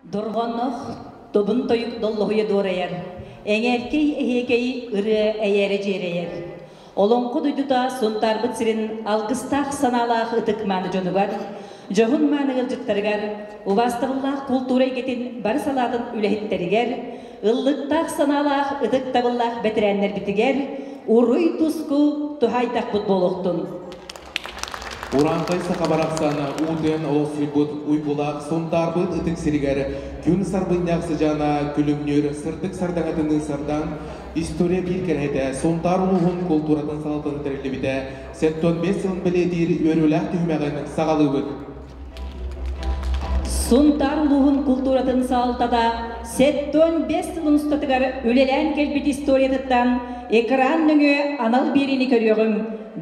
Дорҕоонноох добун тойук доллоһуйа дуорайар, эҥээркэй эһиэкэй ырыа эйээрэ дьиэрэйэр. Олоҥхо дойдута Сунтаарбыт сирин алгыстаах санаалаах ытык мааны дьонугар, дьоһун мааны ыалдьыттарыгар, убаастабыллаах култуура эйгэтин бары салаатын үлэһиттэригэр, ыллыктаах санаалаах ытык табыллаах бэтэрээннэрбитигэр уруй-туску туһаайдахпыт буолуохтун! Урааҥхай саха барахсан уутуйан олохсуйбут уйгулаах Сунтаарбыт ытык сиригэр күн сарбынньах сыдьаана күлүмнүүр сырдык сардаҥатыныы сардаҥ история биир кэрэһитэ Сунтаар улууһун култууратын салалтата тэриллибитэ 75 сылын бэлиэтиир үөрүүлээх түһүмэҕин саҕалыыбыт. Сунтаар улууһун култууратын салалтата 75 сылын устатыгар үлэлээн кэлбит историятыттан экран нөҥүө анал биэриини көрүөҕүҥ.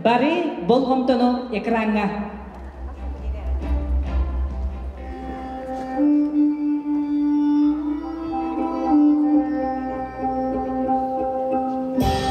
Бары болҕомтону экраҥҥа.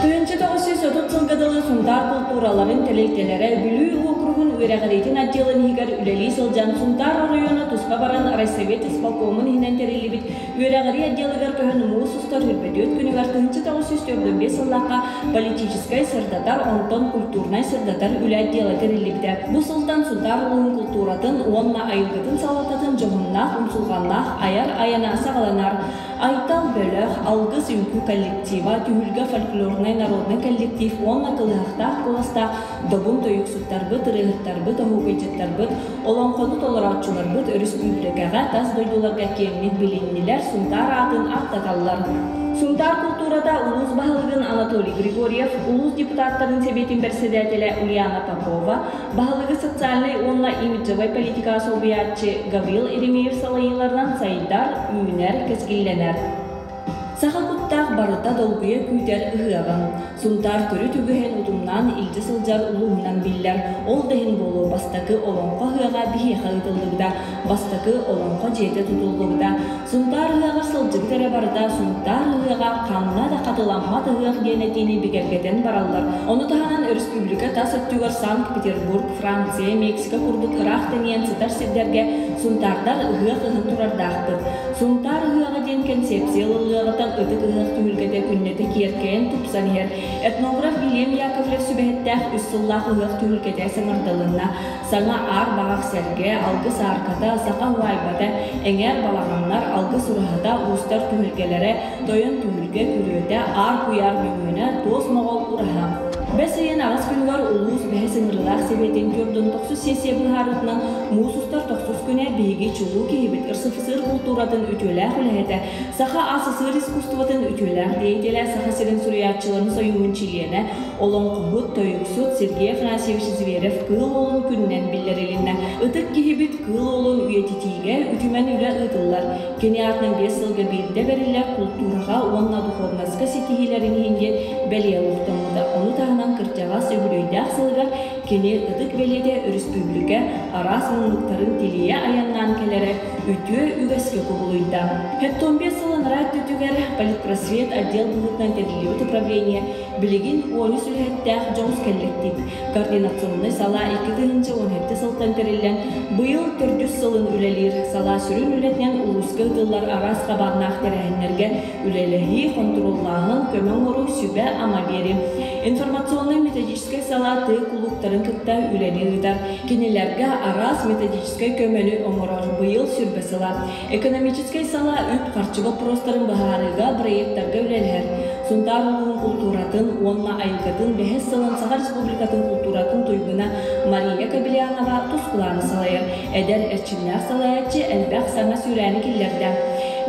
1930 сылга дылы Сунтаар култуураларын тэрилтэлэрэ Бүлүү уокуругун үөрэҕириитин отделын иһигэр үлэлии сылдьан Сунтаар оройуона туспа баран райсовет исполкомун иһинэн тэриллибит үөрэҕирии отделыгар көһөн муус устар үрбөтүөт күнүгэр 1945 сыллаахха политическай сырдатар, онтон культурнай сырдатар үлэ отдела тэриллибитэ. Бу сылтан Сунтаар улууһун култууратын уонна айылгытын салалтатын дьоһуннаах, умсулҕаннаах айар айана саҕаланар. Айтал бөлөх, Алгыс үҥкүү коллектива, Түһүлгэ фольклорнай народнай коллектив уонна кылыһахтаах куоластаах добун тойуксуттарбыт, ырыаһыттарбыт, оһуокайдьыттарбыт, олоҥхону толорооччуларбыт өрөспүүбүлүкэҕэ, тас дойдуларга киэҥник билиннилэр, Сунтаар аатын ааттаталлар. Сунтаар култуурата улуус баһылыгын Анатолий Григорьев, улуус депутаттарын сэбиэтин бэрэссэдээтэлэ Ульяна Попова, баһылыгы социальнай уонна имиджевай политикаҕа солбуйааччы Гаврил Еремеев салайыыларынан сайдар, үүнэр, кэскиллэнэр. Саха куттаах барыта долгуйа күүтэр ыһыаҕын, Сунтаар төрүт үгэһин утумнаан илдьэ сылдьар улууһунан биллэр. Ол да иһин буолуо бастакы Олоҥхо ыһыаҕа биһиэхэ ыытыллыбыта, бастакы Олоҥхо дьиэтэ тутуллубута. Сунтаар ыһыаҕар сылдьыбыт эрэ барыта Сунтаар ыһыаҕа ханна да хатыламмат ыһыах диэн этиини бигэргэтэн бараллар. Ону таһынан өрөспүүбүлүкэ тас өттүгэр Санкт-Петербург, Франция, Мексика курдук ыраах тэнийэн сытар сирдэргэ сунтаардар ыһыах ыһан турардаахпыт. Сунтаар ыһыаҕа диэн концепция ылыллыаҕыттан ытык ыһыах түһүлгэтэ күннэтэ киэркэйэн тупсан иһэр. Этнограф Вильям Яковлев сүбэһиттээх үс сыллаах ыһыах түһүлгэтэ саҥардылынна. Саҥа аар баҕах сэргэ, алгыс аарката, саха уһаайбата, эҥээр балаҕаннар, алгыс ураһата, уустар түһүлгэлэрэ, тойон түһүлгэ күрүөтэ, аар куйаар мөҥүөнэ, туос моҕол ураһа. Бэс ыйын аҕыс күнүгэр улуус бэһис ыҥырыылаах сэбиэтин төрдүн тохсус сессия быһаарыытынан муус устар тохсус күнэ биһиги чулуу киһибит РСФСР култууратын үтүөлээх үлэһитэ, Саха АССР искусствотын үтүөлээх деятелэ, Саха сирин суруйааччыларын сойууһун чилиэнэ, олоҥхоһут, тойуксут Сергей Афанасьевич Зверев-Кыыл Уолун күнүнэн биллэрилиннэ. Ытык киһибит Кыыл Уолун үйэтитиигэ үтүмэн үлэ ыытыллар. Кини аатынан биэс сылга биирдэ бэриллэр култуураҕа уонна духовноска ситиһиилэрин иһин диэн бэлиэ олохтоммута. Ону таһынан кырдьаҕас үбүлүөйдээх сылыгар кини ытык бэлиэтэ өрөспүүбүлүкэ араас муннуктарын тилийэ айаннаан кэлэрэ үтүө үгэскэ кубулуйда. 75 сыл анараа өттүтүгэр политпросвет отдел быһыытынан тэриллибит управление Билигин 13 үлэһиттээх дьоҕус кэллэктиип координационнай салаа 2017 сылтан тэриллэн, быйыл төрдүс сылын үлэлиир. Салаа сүрүн үлэтинэн улууска ыытыллар араас хабааннаах тэрээһиннэргэ үлэлэһии, хонтуруоллааһын, көмө оҥоруу, сүбэ-ама биэрии. Информационнай-методическай салаа тыа кулууптарын кытта үлэни ыытар. Кинилэргэ араас методическай көмөнү оҥорор. Быйыл сүрбэ сыла. Экономическай салаа үп-харчы боппуруостарын быһаарыыга проектарга үлэлэһэр. Сунтаар улууһун култууратын уонна айылгатын бэһис сылын Саха Республикатын култууратын туйгуна Мария Кобельянова Тускулааны салайар. Эдэр эрчимнээх салайааччы элбэх саҥа сүүрээни киллэрдэ.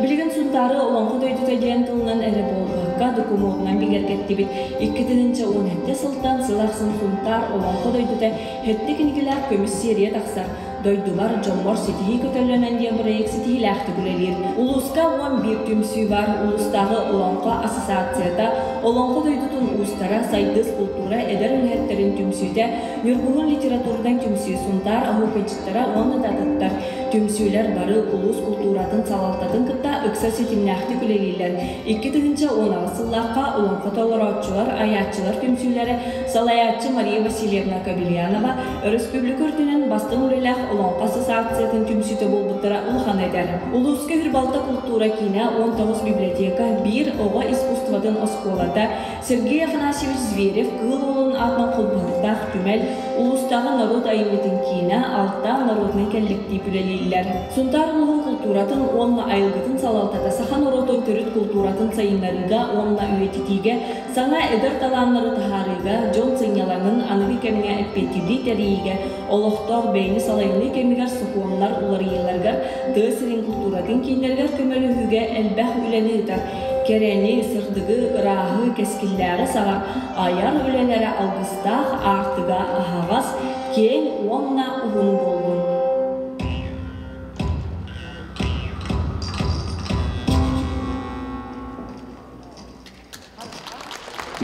Билигин Сунтаары Олоҥхо дойдута диэн тылынан эрэ буолбакка, докумуонунан бигэргэттибит. 2017 сылтан сыл ахсын Сунтаар Олоҥхо дойдута сэттэ кинигэлээх көмүс серия тахсар. Дойдубар, дьоммор ситиһии көтөллөнөн диэн бырайыак ситиһиилээхтик үлэлиир. Улууска 11 түмсүү бар, улуустааҕы Олоҥхо ассоциацията, Олоҥхо дойдутун уустара, Сайдыс култуура эдэр үлэһиттэрин түмсүүтэ, Ньургуһун литературнай түмсүү. түмсүү, Сунтаар оһуокайдьыттара уонна да атыттар. Түмсүүлэр бары улуус култууратын салалтатын кытта ыкса ситимнээхтик үлэлииллэр. 2018 сыллаахха Олоҥхо толорооччулар, айааччылар түмсүүлэрэ, салайааччы Мария Васильевна Кобельянова, өрөспүүбүлүкэ үрдүнэн бастыҥ үлэлээх Олоҥхо ассоциациятын түмсүүтэ буолбуттара улахан этэр. Улууска Үрбалта култуура киинэ, 19 библиотека, биир оҕо искусствотын оскуолата, Сергей Афанасьевич Зверев Кыыл Уолун аатынан холбоһуктаах түмэл, улуустааҕы норуот айымньытын киинэ, алта народнай кэллэктиип үлэлииллэр. Сунтаар улууһун култууратын уонна айылгытын салалтата саха норуотун төрүт култууратын сайыннарыыга уонна үйэтитиигэ, саҥа эдэр талааннары таһаарыыга, дьон сынньалаҥын аныгы кэмҥэ эппиэттиирдии тэрийиигэ, олохтоох бэйэни салайыныы кэмигэр сокуоннар уларыйыыларыгар, тыа сирин култууратын кииннэригэр көмөлөһүүгэ элбэх үлэни ыытар. Кэрэни, сырдыгы, ырааһы, кэскиллээҕи саҕар айар үлэлэрэ алгыстаах аартыга аһаҕас, киэҥ уонна уһун буоллун.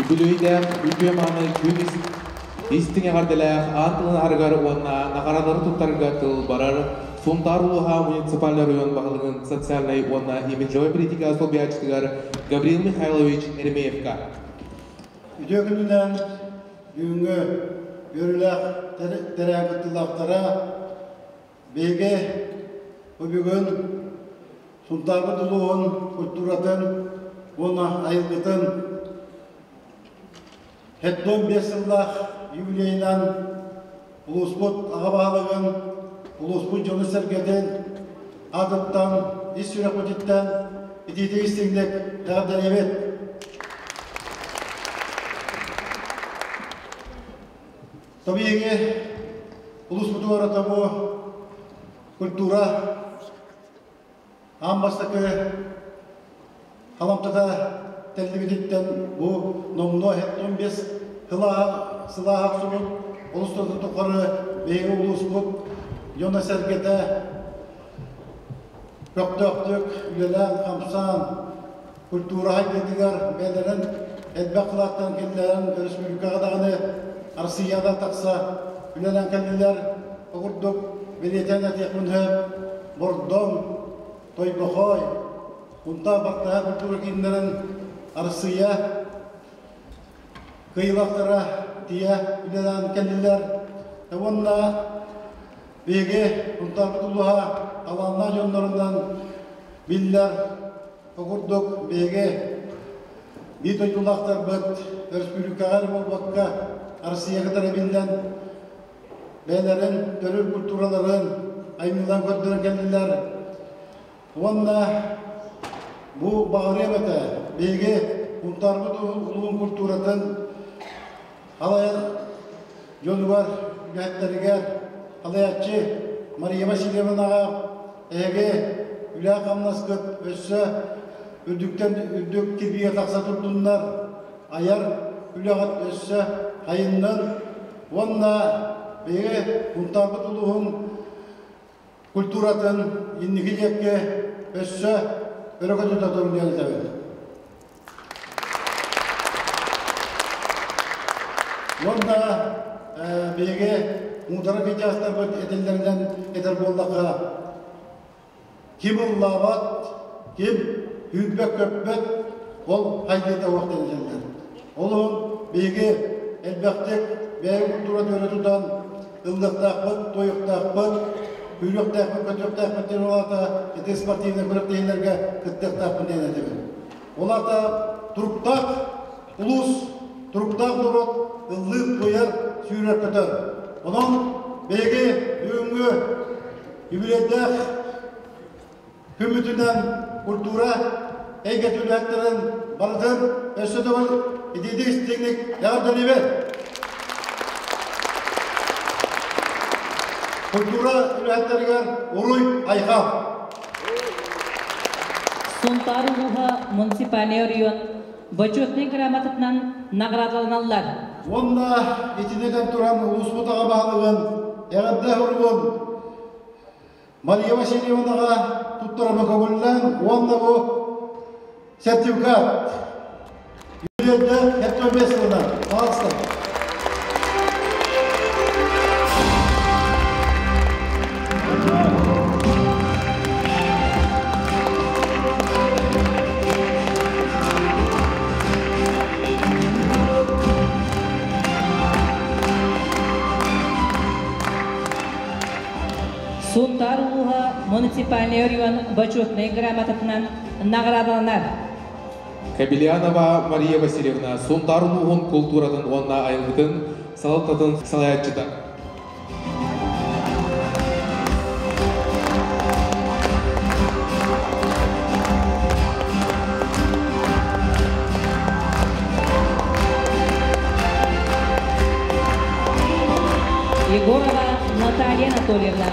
Үбүлүөйдээх үтүө мааны күн истиҥ эҕэрдэлээх аан тылын аһарыгар уонна наҕараадалары туттарга тыл барар Сунтаар улууһа муниципальнай оройуон баһылыгын социальнай уонна имиджевай политика солбуйааччытыгар Гаврил Михайлович Еремеевка. Үтүө күнүнэн бүгүҥҥү үөрүүлээх тэрээһин кыттыылаахтара биһиги бу бүгүн Сунтаарбыт улууһун культуратын уонна айылгытын 75 сыллаах юбилейынан улууспут аҕа баһылыгын, улууспут дьону-сэргэтин аатыттан, ис сүрэхпититтэн итиитик истиҥник эҕэрдэлиибит! Тобиһиги улууспутугар тобу культура Аан бастакы халамтата тэриллибититтэн бу номнуо 75 сылааһа охсубут олус тухары биһиги улууспут дьоно-сэргэтэ көхтөөхтүк үлэлээн-хамсаан культура хайдыытыгар бэйэлэрин элбэх кылааттан киллэрэн өрөспүүбүлүкэҕэ даҕаны Арассыыйаҕа тахса үлэлээн кэллилэр. Ол курдук бэлиэтээн этиэхпин сөп, Бордоҥ, Тойбохой, Кунтаа Бартаһа культура кииннэрин Арассыыйа кыайыылаахтара тиийэ үлэлээн кэллилэр. Уонна биһиги Кунтаарбыт улууһа талааннаах дьоннорунан биллэр. Ол курдук биһиги биир дойдулаахтарбыт өрөспүүбүлүкэҕэ эрэ буолбакка, Арассыыйаҕа кытары биллэн бэйэлэрин төрүт культураларын айымньыларын көрдөрөн кэллилэр. Уонна бу баҕарыам этэ, биһиги Сунтаарбыт улуун культуратын халайар дьонугар, үлэһиттэригэр халайааччы Мария Васильевнаҕа эһиги үлэ-хамнаскыт өссө үрдүктэн үрдүк кирбиигэ тахса турдуннар, айар үлэҕит өссө хайыннын уонна биһиги Сунтаарбыт улууһун культуратын инники диэки өссө өрө көтүтэ турун диэн этэбин. Уонна биһиги муудара кыдьаастарбыт этиллэринэн этэр буоллахха, ким ыллаабат, ким сүүрбэт-көппөт, ол хайдыыта суох диэн Ол иһин биһиги элбэхтик бэйэ культуратын өрө тутан ыллыахтаахпыт, туойуохтаахпыт, күүрүөхтээхпит, көтүөхтээхпит диэн ол аата ити спортивнай күрэхтэһиилэргэ кыттыахтаахпын диэн этэбин. Ол аата туруктаах улуус, туруктаах норуот ыллыыр, туойар, сүүрэр-көтөр. Онон биһиги бүгүҥҥү юбилейдээх күммүтүнэн культура эйгэтин үлэһиттэрин барытын өссө төгүл итиитик истиҥник эҕэрдэлиибин! Культура үлэһиттэригэр уруй-айхал! Сунтаар улууһа муниципальный оройуон Бочуотунай грамотатынан наҕараадаланаллар. Уонна итини этэн туран улууспут аҕа баһылыгын эҕэрдэ суругун Мария Васильевнаҕа туттарарга көҥүллээн уонна бу сертификат үбүлүөйдээх 75 сылынан пожалуйста. Сунтаар улууһа муниципальнай оройуон Бочуотунай грамотатынан наҕараадаланар. Кобельянова Мария Васильевна, Сунтаар улууһун култууратын уонна айылгытын салалтатын салайааччыта. Егорова Наталья Анатольевна,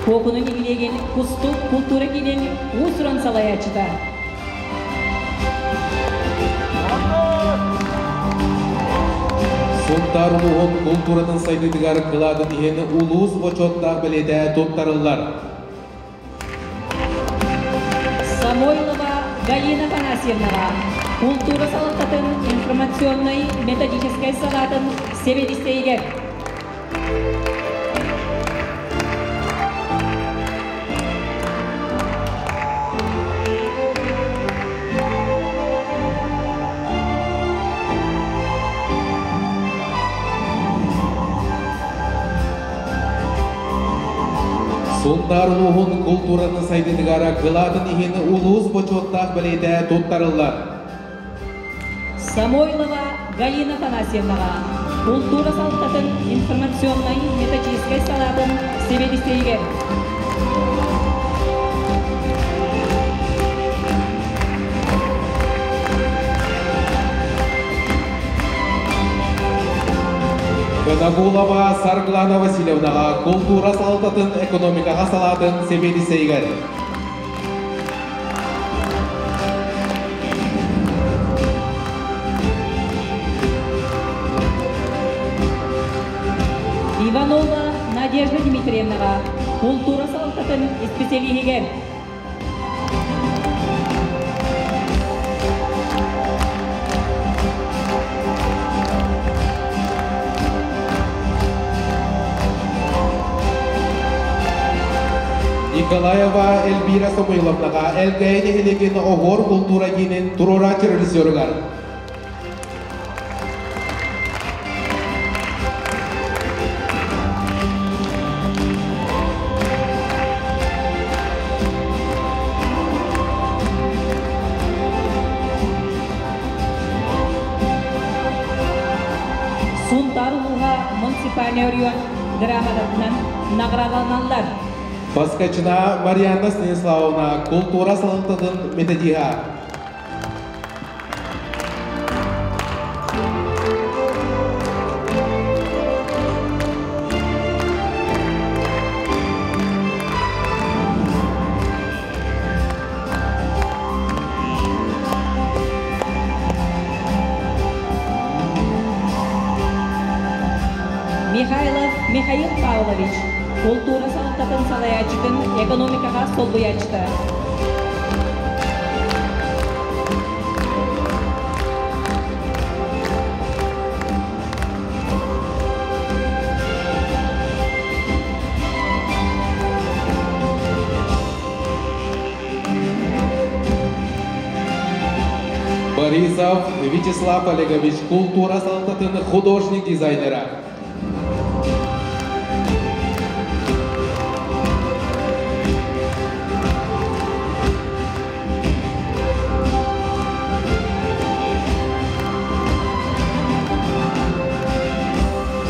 Куокуну нэһилиэгин Кустук култуура киинин уус-уран салайааччыта. Сунтаар улууһун култууратын сайдыытыгар кылаатын иһин улуус бочуоттаах бэлиэтэ туттарыллар. Самойлова Галина Афанасьевнаҕа култуура салалтатын информационнай методическай салаатын сэбиэдиссэйигэр. Сунтаар улууһун култууратын сайдыытыгар кылаатын иһин улуус бочуоттаах бэлиэтэ туттарыллар. Самойлова Галина Афанасьевнаҕа култуура салалтатын информационнай методическай салаатын сэбиэдиссэйигэр. Коногулова Сарглана Васильевнаҕа култуура салалтатын экономикаҕа салаатын сэбиэдиссэйигэр. Иванова Надежда Дмитриевнаҕа култуура салалтатын исписэлииһигэр. Николаева Эльвира Самойловнаҕа Элгээйи нэһилиэгин Оһуор култуура киинин туруорааччы режиссеругар. Сунтаар улууһа муниципальнай оройуон грамотатынан наҕараадаланаллар. Поскачина Марианна Станиславовна култуура салалтатын методиһа. Михайлов Михаил Павлович, култуура салалтатын салайааччытын экономикаҕа солбуйааччыта. Борисов Вячеслав Олегович, култуура салалтатын художник-дизайнера.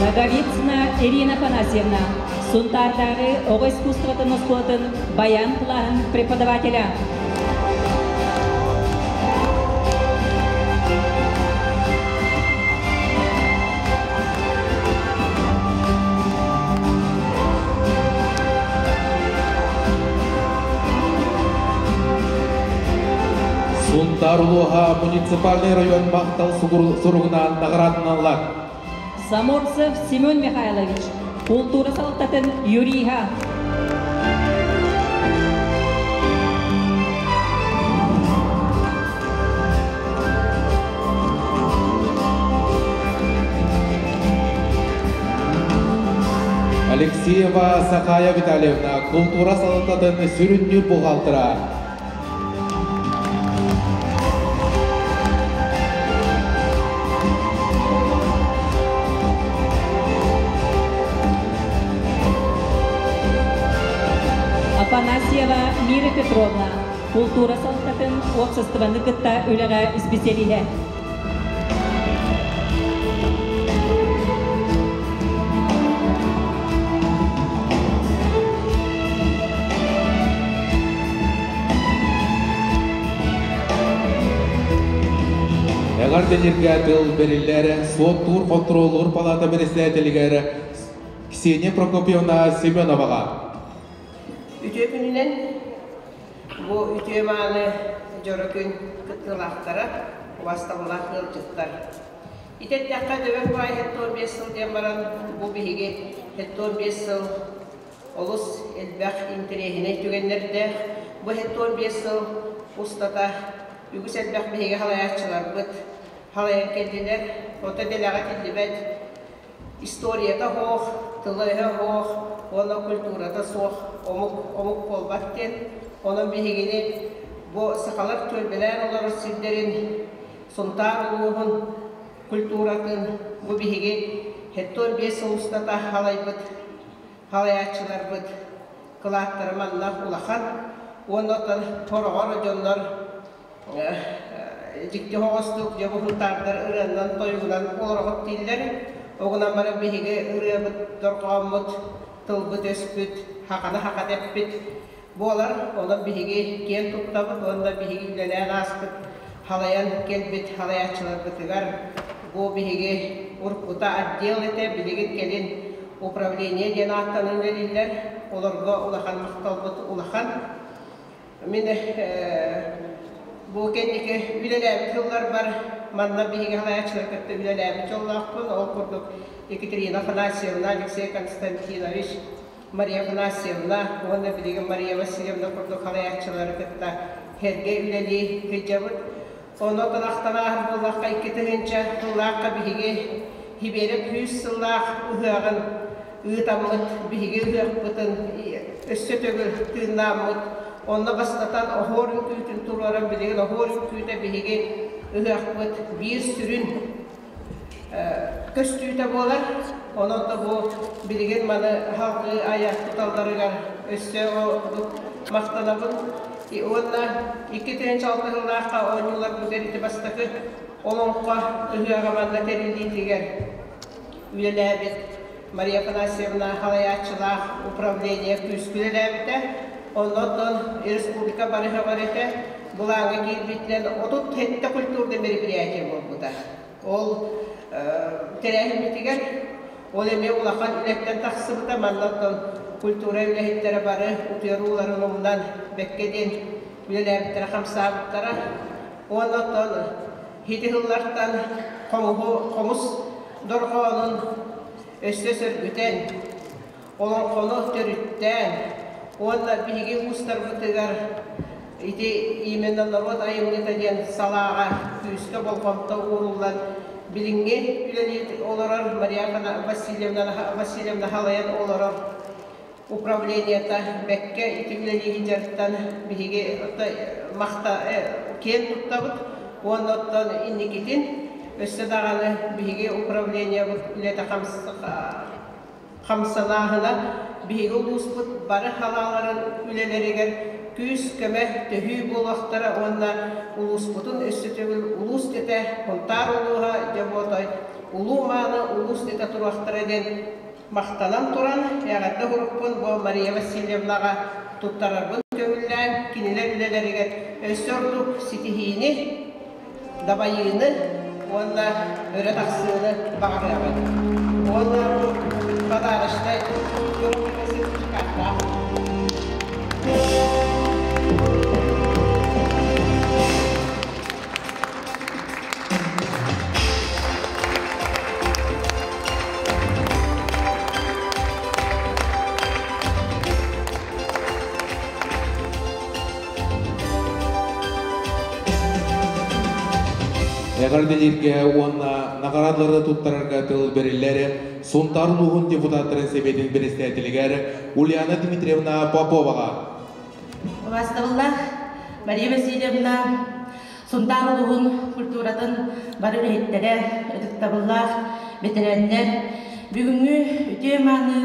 Наговицына Ирина Афанасьевна, Сунтаардааҕы оҕо искусствотын оскуолатын баян кылааһын преподавателя. Сунтаар улууһа муниципальный район махтал суругунан наҕараадаланаллар. Саморцев Семен Михайлович, култуура салалтатын юриһа. Алексеева Сахая Витальевна, култуура салалтатын сүрүннүүр бухгалтера. Афанасьева Мира Петровна, култуура салалтатын уопсастыбаны кытта үлэҕэ исписэлииһэ. Эҕэрдэлэргэ тыл бэриллэр суоттуур-хонтуруоллуур палата бэрэссэдээтэлигэр Ксения Прокопьевна Семеноваҕа. Үтүө күнүнэн бу үтүө мааны дьоро күн кыттыылаахтара, убаастабыллаах ыалдьыттар. Ити эттэххэ, Дөбөҥ баай 75 сыл диэн баран, бу биһиги 75 сыл олус элбэх интэриэһинэй түгэннэрдээх. Бу 75 сыл устата үгүс элбэх биһиги халайааччыларбыт халайан кэллилэр. Ото дэлэҕэ тиллибэт историята суох, тыла-өһө суох уонна культурата суох омук омук буолбат диэн. Онон биһигини бу сахалар түөлбэлээн олорор сирдэрин Сунтаар улууһун культуратын бу биһиги 75 сыл устата халайбыт халайааччыларбыт кылааттара манна улахан уонна оттон хороҕор дьоннор дьикти оһоҕостук дьэ бу сунтаардар ырыаннан тойугунан олороҕут дииллэр. Оҕунан баран биһиги ырыабыт дорҕооммут, тылбыт-өспүт, хаханы хаха дэппит буолар. Онон биһиги киэн туттабыт уонна биһиги үлэлээн ааспыт халайан кэлбит халайааччыларбытыгар бу биһиги уруккута отдел этэ, билигин кэлин управление диэн ааттанан үлэлииллэр. Олорго улахан махталбыт улахан. Мин бу кэнники үлэлээбит сылларбар манна биһиги халайааччылар кытта үлэлээбит дьоллоохпун. Ол курдук Екатерина Афанасьевна, Алексей Константинович, Мария Афанасьевна уонна билигин Мария Васильевна курдук халайааччылары кытта сэргэ үлэлии сылдьабыт. Онон ынахтан ааһар буоллахха 2000 сыллаахха биһиги Сибиэрэп 100 сыллаах ыһыаҕын ыытаммыт, биһиги ыһыахпытын өссө төгүл тыыннааммыт, онно бастатан оһуор үҥкүүтүн туруоран, билигин оһуор үҥкүүтэ биһиги ыһыахпыт биир сүрүн көстүүтэ буолар. Онон да бу билигин маны халгыы айа туталларыгар өссө ордук махтанабын. Уонна 2006 сыллаахха оонньууларбытыгар ити бастакы олоҥхо ыһыаҕа манна тэриллиитигэр үлэлээбит Мария Афанасьевна халайааччылаах управление күүскэ үлэлээбитэ. Оннотон республика бары этэ былааҥҥа киирбитинэн 37 культурный мероприятие буолбута. Ол тэрээһиммитигэр ол эмиэ улахан үлэттэн тахсыбыта. Манна оттон культура үлэһиттэрэ бары утуйар ууларын умнан бэккэ диэн үлэлээбиттэрэ, хамсаабыттара. Уонна оттон ити сыллартан хомуһу хомус дорҕоонун өссө сөргүтэн, олоҥхону төрүттээн уонна биһиги уустарбытыгар ити именно норуот айымньыта диэн салааҕа күүскэ болҕомто ууруллан билиҥҥи үлэлии олорор Мария Васильевна Васильевна халайан олорор управлениета бэккэ ити үлэлии дьарыктан биһиги махта киэн туттабыт. Уонна оттон инникитин өссө даҕаны биһиги управлениебыт үлэтэ хамсанааһына биһиги улууспут бары халааларын үлэлэригэр күүс-көмө төһүү буолуохтара уонна улууспутун өссө төгүл улуус дэтэ Сунтаар улууһа дьэ улуу мааны улуус дэтэ туруохтара диэн махтанан туран эҕэрдэ урукпун бу Мария Васильевнаҕа туттарарбын көҥүллээн кинилэр үлэлэригэр өссө ордук ситиһиини, дабайыыны уонна өрө тахсыыны баҕарыаҕын. Уонна бу подарочнай сертификаттаах. Эҕэрдэлииргэ уонна наҕараадалары туттарарга тыл бэриллэр Сунтаар улууһун депутаттарын сэбиэтин председателигэр Ульяна Дмитриевна Поповаҕа. Убаастабыллаах Мария Васильевна, Сунтаар улууһун культуратын бары үлэһиттэрэ, ытыктабыллаах бэтэрээннэр, бүгүҥҥү үтүө мааны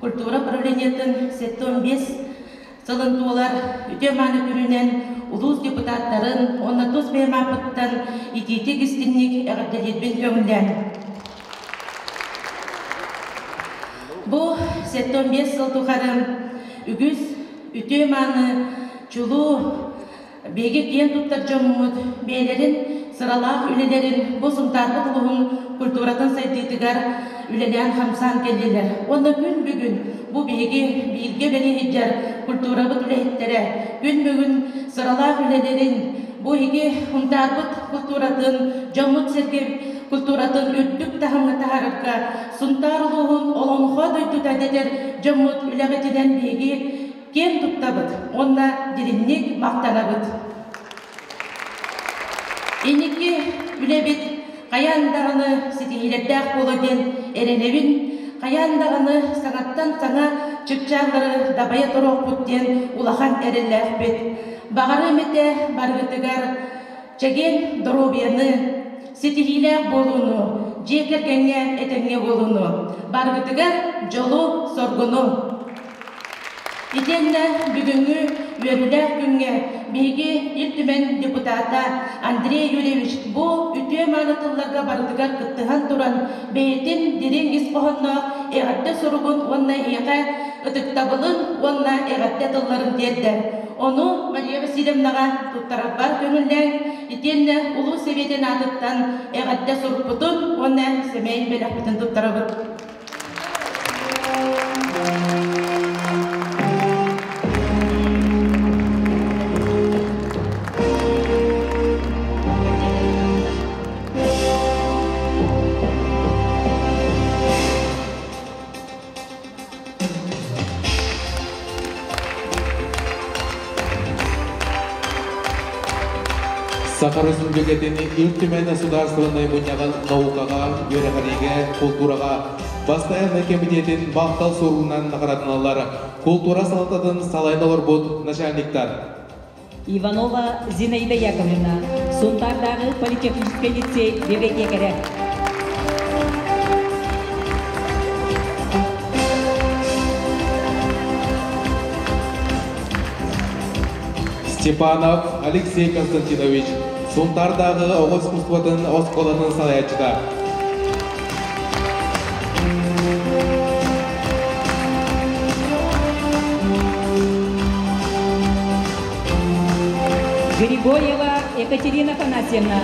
культура управлениетын 75 сылын туолар үтүө-мааны күнүнэн улуус депутаттарын уонна тус бэйэм ааппыттан итиитик истинник эҕэрдэлиирбин көҥүллээн. Бу 75 сыл тухары үгүс үтүө-мааны чулуу Биһиги киэн туттар дьоммут бэйэлэрин сыралаах үлэлэрин бу Сунтаарбыт улууһун культуратын сайдыытыгар үлэлээн-хамсаан кэллилэр. Уонна күн бүгүн бу биһиги бииргэ үлэлии сылдьар культурабыт үлэһиттэрэ күн бүгүн сыралаах үлэлэрин бу биһиги Сунтаарбыт культуратын, дьоммут-сэргэ культуратын үрдүк таһымҥа таһаарарга Сунтаар улууһун Олоҥхо дойдута дэтэр дьоммут үлэҕитинэн биһиги Киэн туттабыт уонна дириҥник махтанабыт. Инники үлэбит хайаан даҕаны ситиһиилэрдээх буолуо диэн эрэнэбин, хайаан даҕаны саҥаттан саҥа чыпчааллары дабайа туруохпут диэн улахан эрэллээхпит. Баҕарыам этэ барыгытыгар чэгиэн доруобуйаны, ситиһиилээх буолууну, дьиэ кэргэҥҥэ этэҥҥэ буолууну, барыгытыгар дьолу-соргуну! Итиэннэ бүгүҥҥү үөрүүлээх күҥҥэ биһиги Ил Түмэн депутата Андрей Юрьевич бу үтүө-мааны тылларга барытыгар кыттыһан туран бэйэтин дириҥ ис хоһоонноох эҕэрдэ суругун уонна эһиэхэ ытыктабылын уонна эҕэрдэ тылларын тиэрдэр. Ону Мария Васильевнаҕа туттарарбар көҥүллээҥ, итиэннэ улуус сэбиэтин аатыттан эҕэрдэ сурукпутун уонна сэмэй бэлэхпитин туттарабыт. Саха Республикатын Ил Түмэн Судаарыстыбаннай мунньаҕын наукаҕа, үөрэҕириигэ, култуураҕа бастайаннай кэмитиэтин махтал суругунан наҕараадаланаллар култуура салалтатын салайан олорбут начальниктар. Иванова Зинаида Яковлевна, Сунтаардааҕы политехническай лицей библиотекарэ. Степанов Алексей Константинович, Сунтаардааҕы оҕо искусствотын оскуолатын салайааччыта. Григорьева Екатерина Афанасьевна,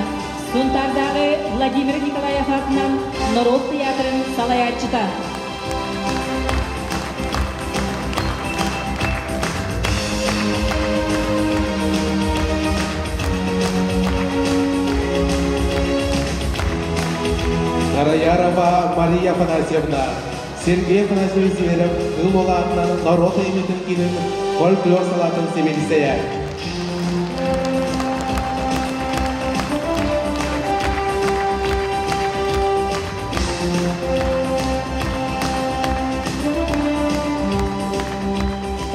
Сунтаардааҕы Владимир Николаев аатынан норуот тыйаатырын салайааччыта. Караярова Мария Афанасьевна, Сергей Афанасьевич Зверев кыл уолаатынан норуот айымньытын киинин фольклор салаатын сэбиэдиссэйэ.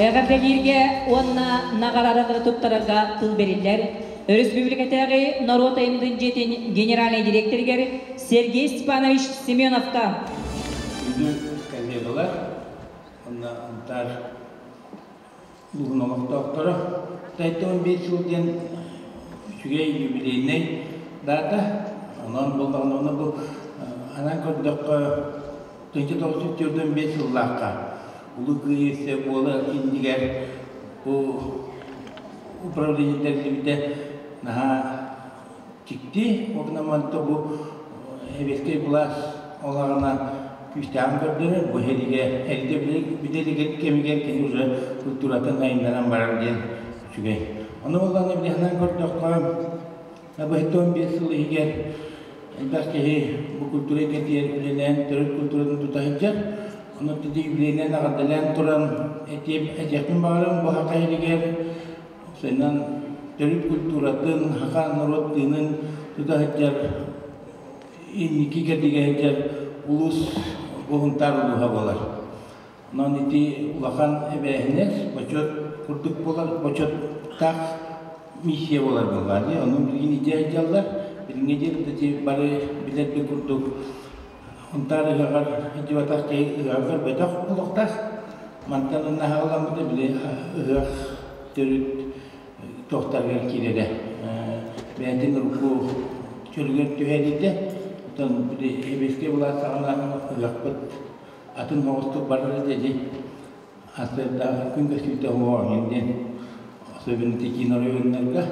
Эҕэрдэлииргэ уонна наҕараадалары туттарарга тыл бэриллэр Өрөспүүбүлүкэтээҕи норуот айымньытын дьиэтин генеральнай дириэктэригэр Сергей Степанович Семеновка. Күндү коллегалар, уонна Антар улууһун олохтоохторо, Тайтон 5 сыл диэн үчүгэй юбилейнай дата. Онон буоллаҕына, оны бу анаан көрдөххө, 1945 сыллаахха Улуу Кыайыы буола иннигэр бу управление тэриллибитэ наһаа дьикти. Ол бу сэбиэскэй былаас олаҕына күүстээҕин көрдөрөр. Бу сэриигэ эрдэ бүтэлигэр кэмигэр кини уже культуратын айыннаран барар диэн үчүгэй. Ону буоллаҕына билиһинэн көрдөххө, быһыттан 5 сыл иһигэр элбэх киһи бу культура эйгэтигэр үлэлээн төрүт культуратын тута сылдьар. Ону тиди юбилейинэн эҕэрдэлээн туран этиэхпин баҕарабын бу саха иһигэр сынан төрүт культуратын, саха норуот тыынын тута сылдьар инники кэтигэ сылдьар улуус Сунтаар улууһа буолар. Онон ити улахан эбээһинэс, бочуот курдук буолар, бочуоттаах миссия буолар буоллаҕа дии. Ону билигин идея сылдьаллар. Билиҥҥи диэри бары билэрбит курдук Сунтаар ыһыаҕар сылдьыбатах киһи ыһыаҕар көрбөтөх олохтоох. Мантан ыннаһаҕаламмыта били ыһыах төрүт тохтарыгар киирэрэ. Бэйэтин урукку чөлүгэр түһэриитэ. Оттон били сэбиэскэй былаас саҕана ыһыахпыт атын соҕустук барар этэ дии. Астыырдаах күн көстүүтэ оһуоҕун диэн особенно киин оройуоннарга.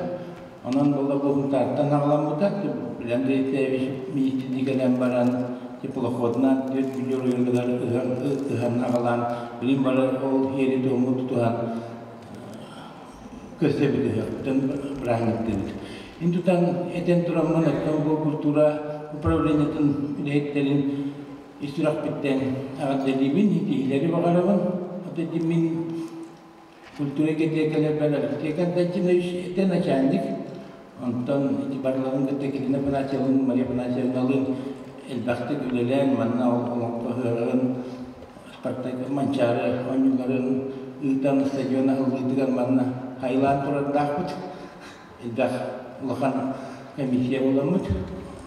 Онон була бу Һунтаартан аҕаламмыта. Билэн Дмитриевич министрдии кэлэн баран теплоходунан түөрт Бүлүү оройуонугар ыһан аҕалаан билин бары ол иэри-туому тутуһан көрсөбүт ыһыахпытын бырааһынньыктыыбыт. Ин тутан этэн тураммын оттон бу культура управлениетын үлэһиттэрин ис сүрэхпиттэн эҕэрдэлиибин, киһилэри баҕарабын. Ото мин культура кэтиэкэлэрбэр Алексей Константинович этэ начальник. Онтон ити барыларын кытта Кирина Афанасьевналыын, Мария Афанасьевналыын элбэхтик үлэлээн, манна олоҥхо ыһыаҕын, Спартак Манчаары оонньууларын ыытан стадион аһыллыытыгар манна хайылаан турардаахпыт. Элбэх улахан комиссия буоламмыт.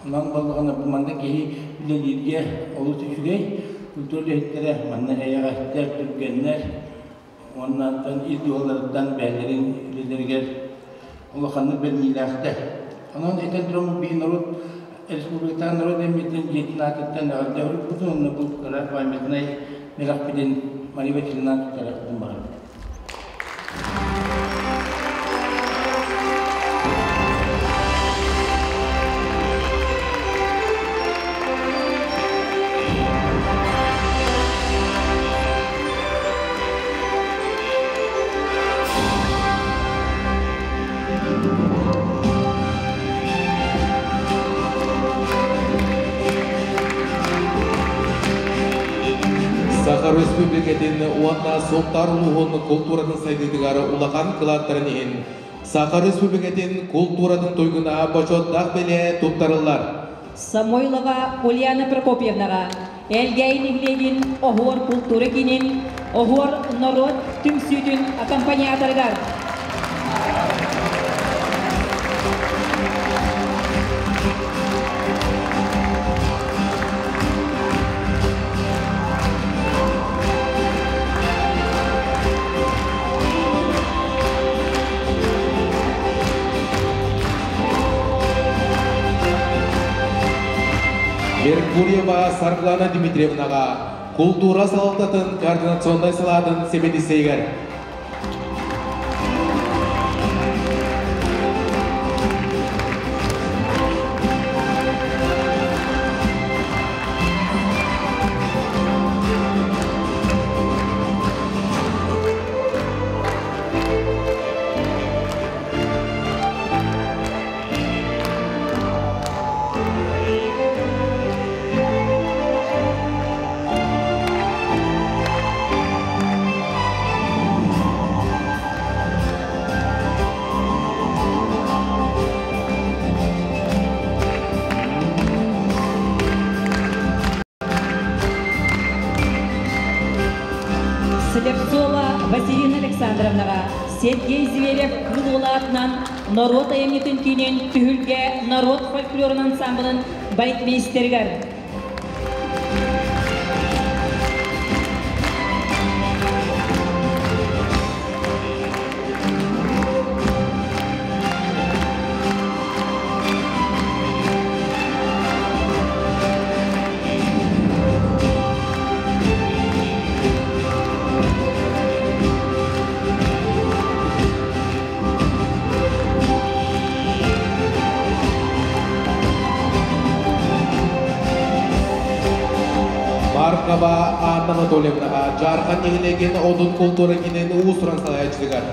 Онон буоллаҕына бу манна киһи үлэлииргэ олус үчүгэй. Культура үлэһиттэрэ манна эйэҕэстэр, түргэннэр уонна ис дууһаларыттан бэйэлэрин үлэлэригэр улаханнык бэриниилээхтэр. Онон этэн туран биһи норуот республикатааҕы норуот эмиэтин дьиэтин аатыттан эҕэрдэ оһорбутун уонна бу кыра памятнай бэлэхпитин Мария Васильевна туттарыахпытын баҕарабын. Саха Республикатын уонна Сунтаар улууһун култууратын сайдыытыгар улахан кылааттарын иһин Саха Республикатын култууратын туйгуна бочуоттаах бэлиэ туттарыллар. Самойлова Ульяна Прокопьевнаҕа Элгээйи нэһилиэгин Оһуор култуура киинин Оһуор норуот түмсүүтүн аккомпаниаторыгар Меркурьева Сарглана Дмитриевнаҕа култуура салалтатын координационнай салаатын сэбиэдиссэйигэр Слепцова Василина Александровнаҕа Сергей Зверев кыыл уолаатынан норуот айымньытын киинин түһүлгэ норуот фольклорун ансамблын балетмейстеригэр Маркова Анна Анатольевнаҕа Дьаархан нэһилиэгин Одун култуура киинин уус-уран салайааччытыгар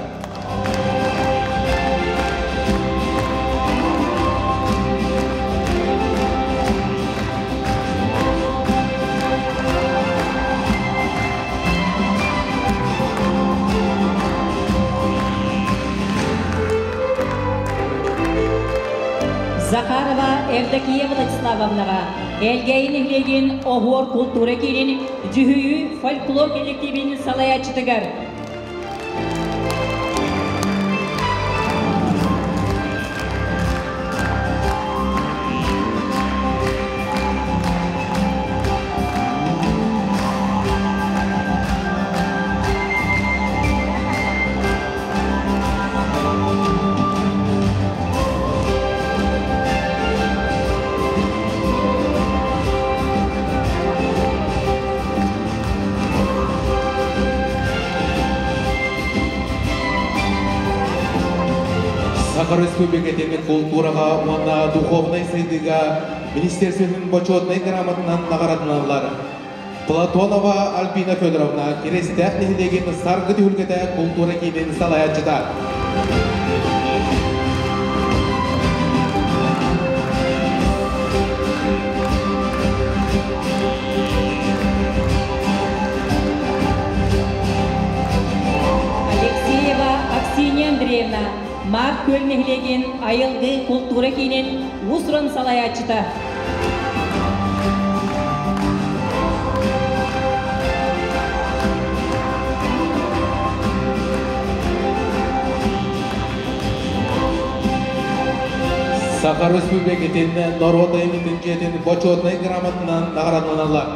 Захарова Евдокия Владиславовнаҕа Элгээйи нэһилиэгин Оһуор култуура киинин Дьүһүйүү фольклор коллективин салайааччытыгар Саха Республикатын култуураҕа уонна духовнай сайдыыга Министерствотын бочуотунай грамотанан наҕараадаланаллар. Платонова Альбина Федоровна Киристээх нэһилиэгин Саргы түһүлгэтэ култуура киинин салайааччыта. Алексеева Аксинья Андреевна, Марк Күөл нэһилиэгин айылгы култуура киинин уус-уран салайааччыта. Саха Республикатын норуот айымньытын дьиэтин бочуотунай грамотанан наҕараадаланаллар.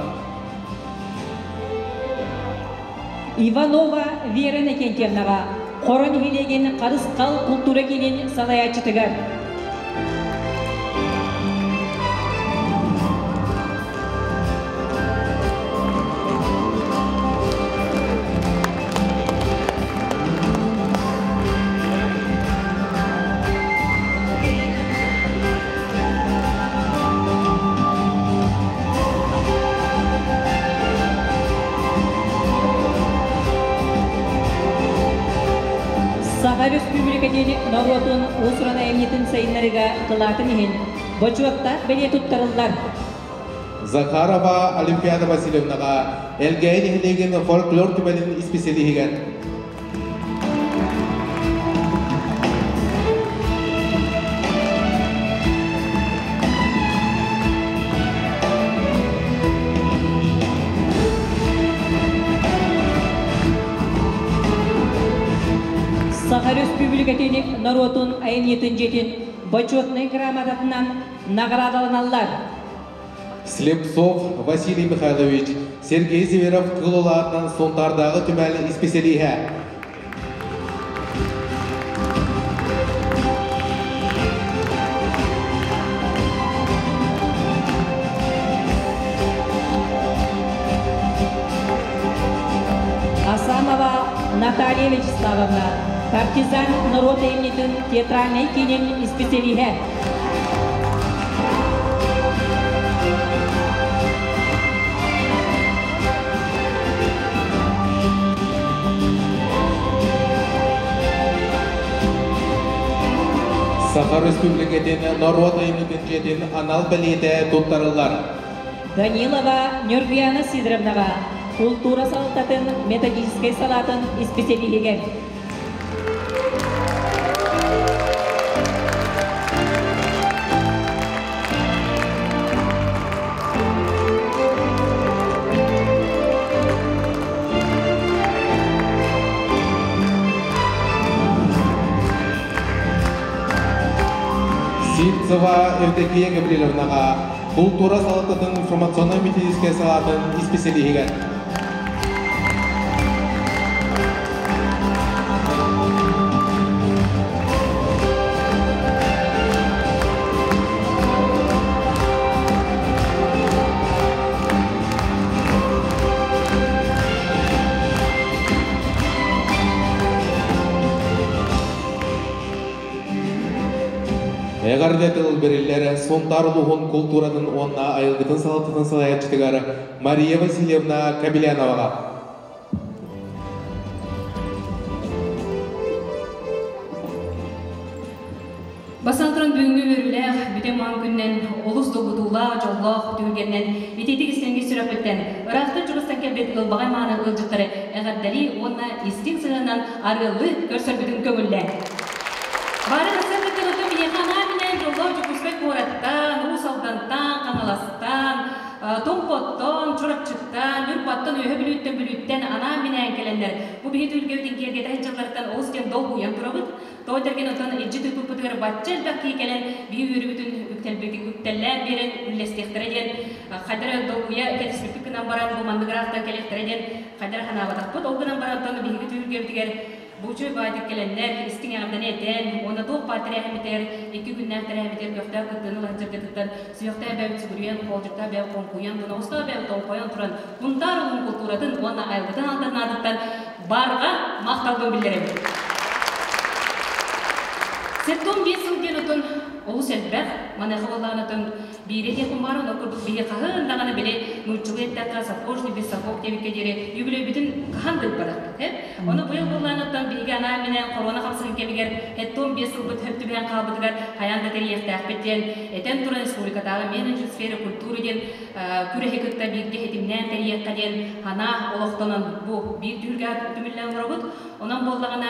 Иванова Вера Иннокентьевнаҕа Хоро нэһилиэгин Харысхал култуура киинин салайааччытыгар. Саха Өрөспүүбүлүкэтин норуотун уус-уран айымньытын сайыннарыыга кылаатын иһин бочуоттаах бэлиэ туттарыллар. Захарова Олимпиада Васильевнаҕа Элгээйи нэһилиэгин фольклор түмэлин исписэлииһигэр. Саха Өрөспүүбүлүкэтин норуотун айымньытын дьиэтин бочуотунай грамотатынан наҕараадаланаллар. Слепцов Василий Михайлович, Сергей Зверев кыл улаатынан Сунтаардааҕы түмэл исписэлииһэ. Асамова Наталья Вячеславовна, партизан норуот айымньытын театральнай киинин исписэлииһэ. Саха Республикатын норуот айымньытын дьиэтин анал бэлиэтэ туттарыллар. Данилова Нюргуяна Сидоровнаҕа култуура салалтатын методическай салаатын исписэлииһигэр. Сивцева Евдокия Гавриловнаҕа култуура салалтатын информационнай-методическай салаатын исписэлииһигэр. Эҕэрдэ тыл бэриллэр Сунтаар улууһун култууратын уонна айылгытын салалтатын салайааччытыгар Мария Васильевна Кобеляноваҕа. Бастан туран бүгүҥҥү үөрүүлээх бүтүн маҥан күнүнэн олус долгутуулаах, дьоллоох түһүлгэннэн итиитик истиҥҥэ сүрэхпиттэн ыраахтан чугастан кэлбит ылбаҕай мааны ыалдьыттары эҕэрдэлии уонна истиҥ сыһыанынан арыаллыы көрсөрбүтүн көҥүллээ. Бары сарсыардаттан оттон биһиэхэ анаан-минээн дьоллоох Дьокуускай куораттан, Уус Алдантан, Хаҥаластан, Томпоттон, Чурапчыттан, Ньурбаттан, Үөһэ Бүлүүттэн, Бүлүүттэн анаан-минээн кэлэннэр бу биһи түһүлгэбитин киэргэтэ сылдьалларыттан олус диэн долгуйан турабыт. Тоҕо этэргин оттон илдьи тыыппыппытыгар бачча элбэх киһи кэлэн биһи үөрүүбүтүн үктэллээн биэрэн үллэстиэхтэрэ диэн хайдара долгуйа кэтиспиппит гынан баран бу маннык ыраахтан кэлиэхтэрэ диэн хайдара санаабатахпыт. Ол гынан баран оттон биһиги түһүлгэбитигэр бу үчүгэй баайдык кэлэннэр истиҥ эҕэрдэни этэн уонна туох баар тэрээһиммитигэр икки күннээх тэрээһиммитигэр көхтөөх кыттыыны ыла сылдьаргытыттан сүһүөхтээх бэйэбит сүгүрүйэн, хоолдьуктаах бэйэбит хоҥкуйан, тоноҕостоох бэйэбит тоҥхойон туран Сунтаар улуун култууратын уонна айылгытын алтан наадыттан барҕа махталбын биллэрэбин. 75 сыл диэн отон олус элбэх, маныаха буоллаҕына биири диэххин баар, онон курдук биһи хаһан даҕаны били нууччалыы эттэххэ сапожник без сапог диэбиккэ диэри юбилейбитин хаһан да ыыппатахпыт. Ону быйыл буоллаҕына биһиги анаан-минээн корона хамсыгын кэмигэр 75 сылбыт хөп түбэһэн хаалбытыгар хайаан да тэрийиэхтээхпит диэн этэн туран республикатааҕы менеджер сферы культуры диэн күрэһи кытта бииргэ ситимнээн тэрийиэххэ диэн санаа олохтонон бу биир түһүлгэ түмүллэн олоробут. Онон буоллаҕына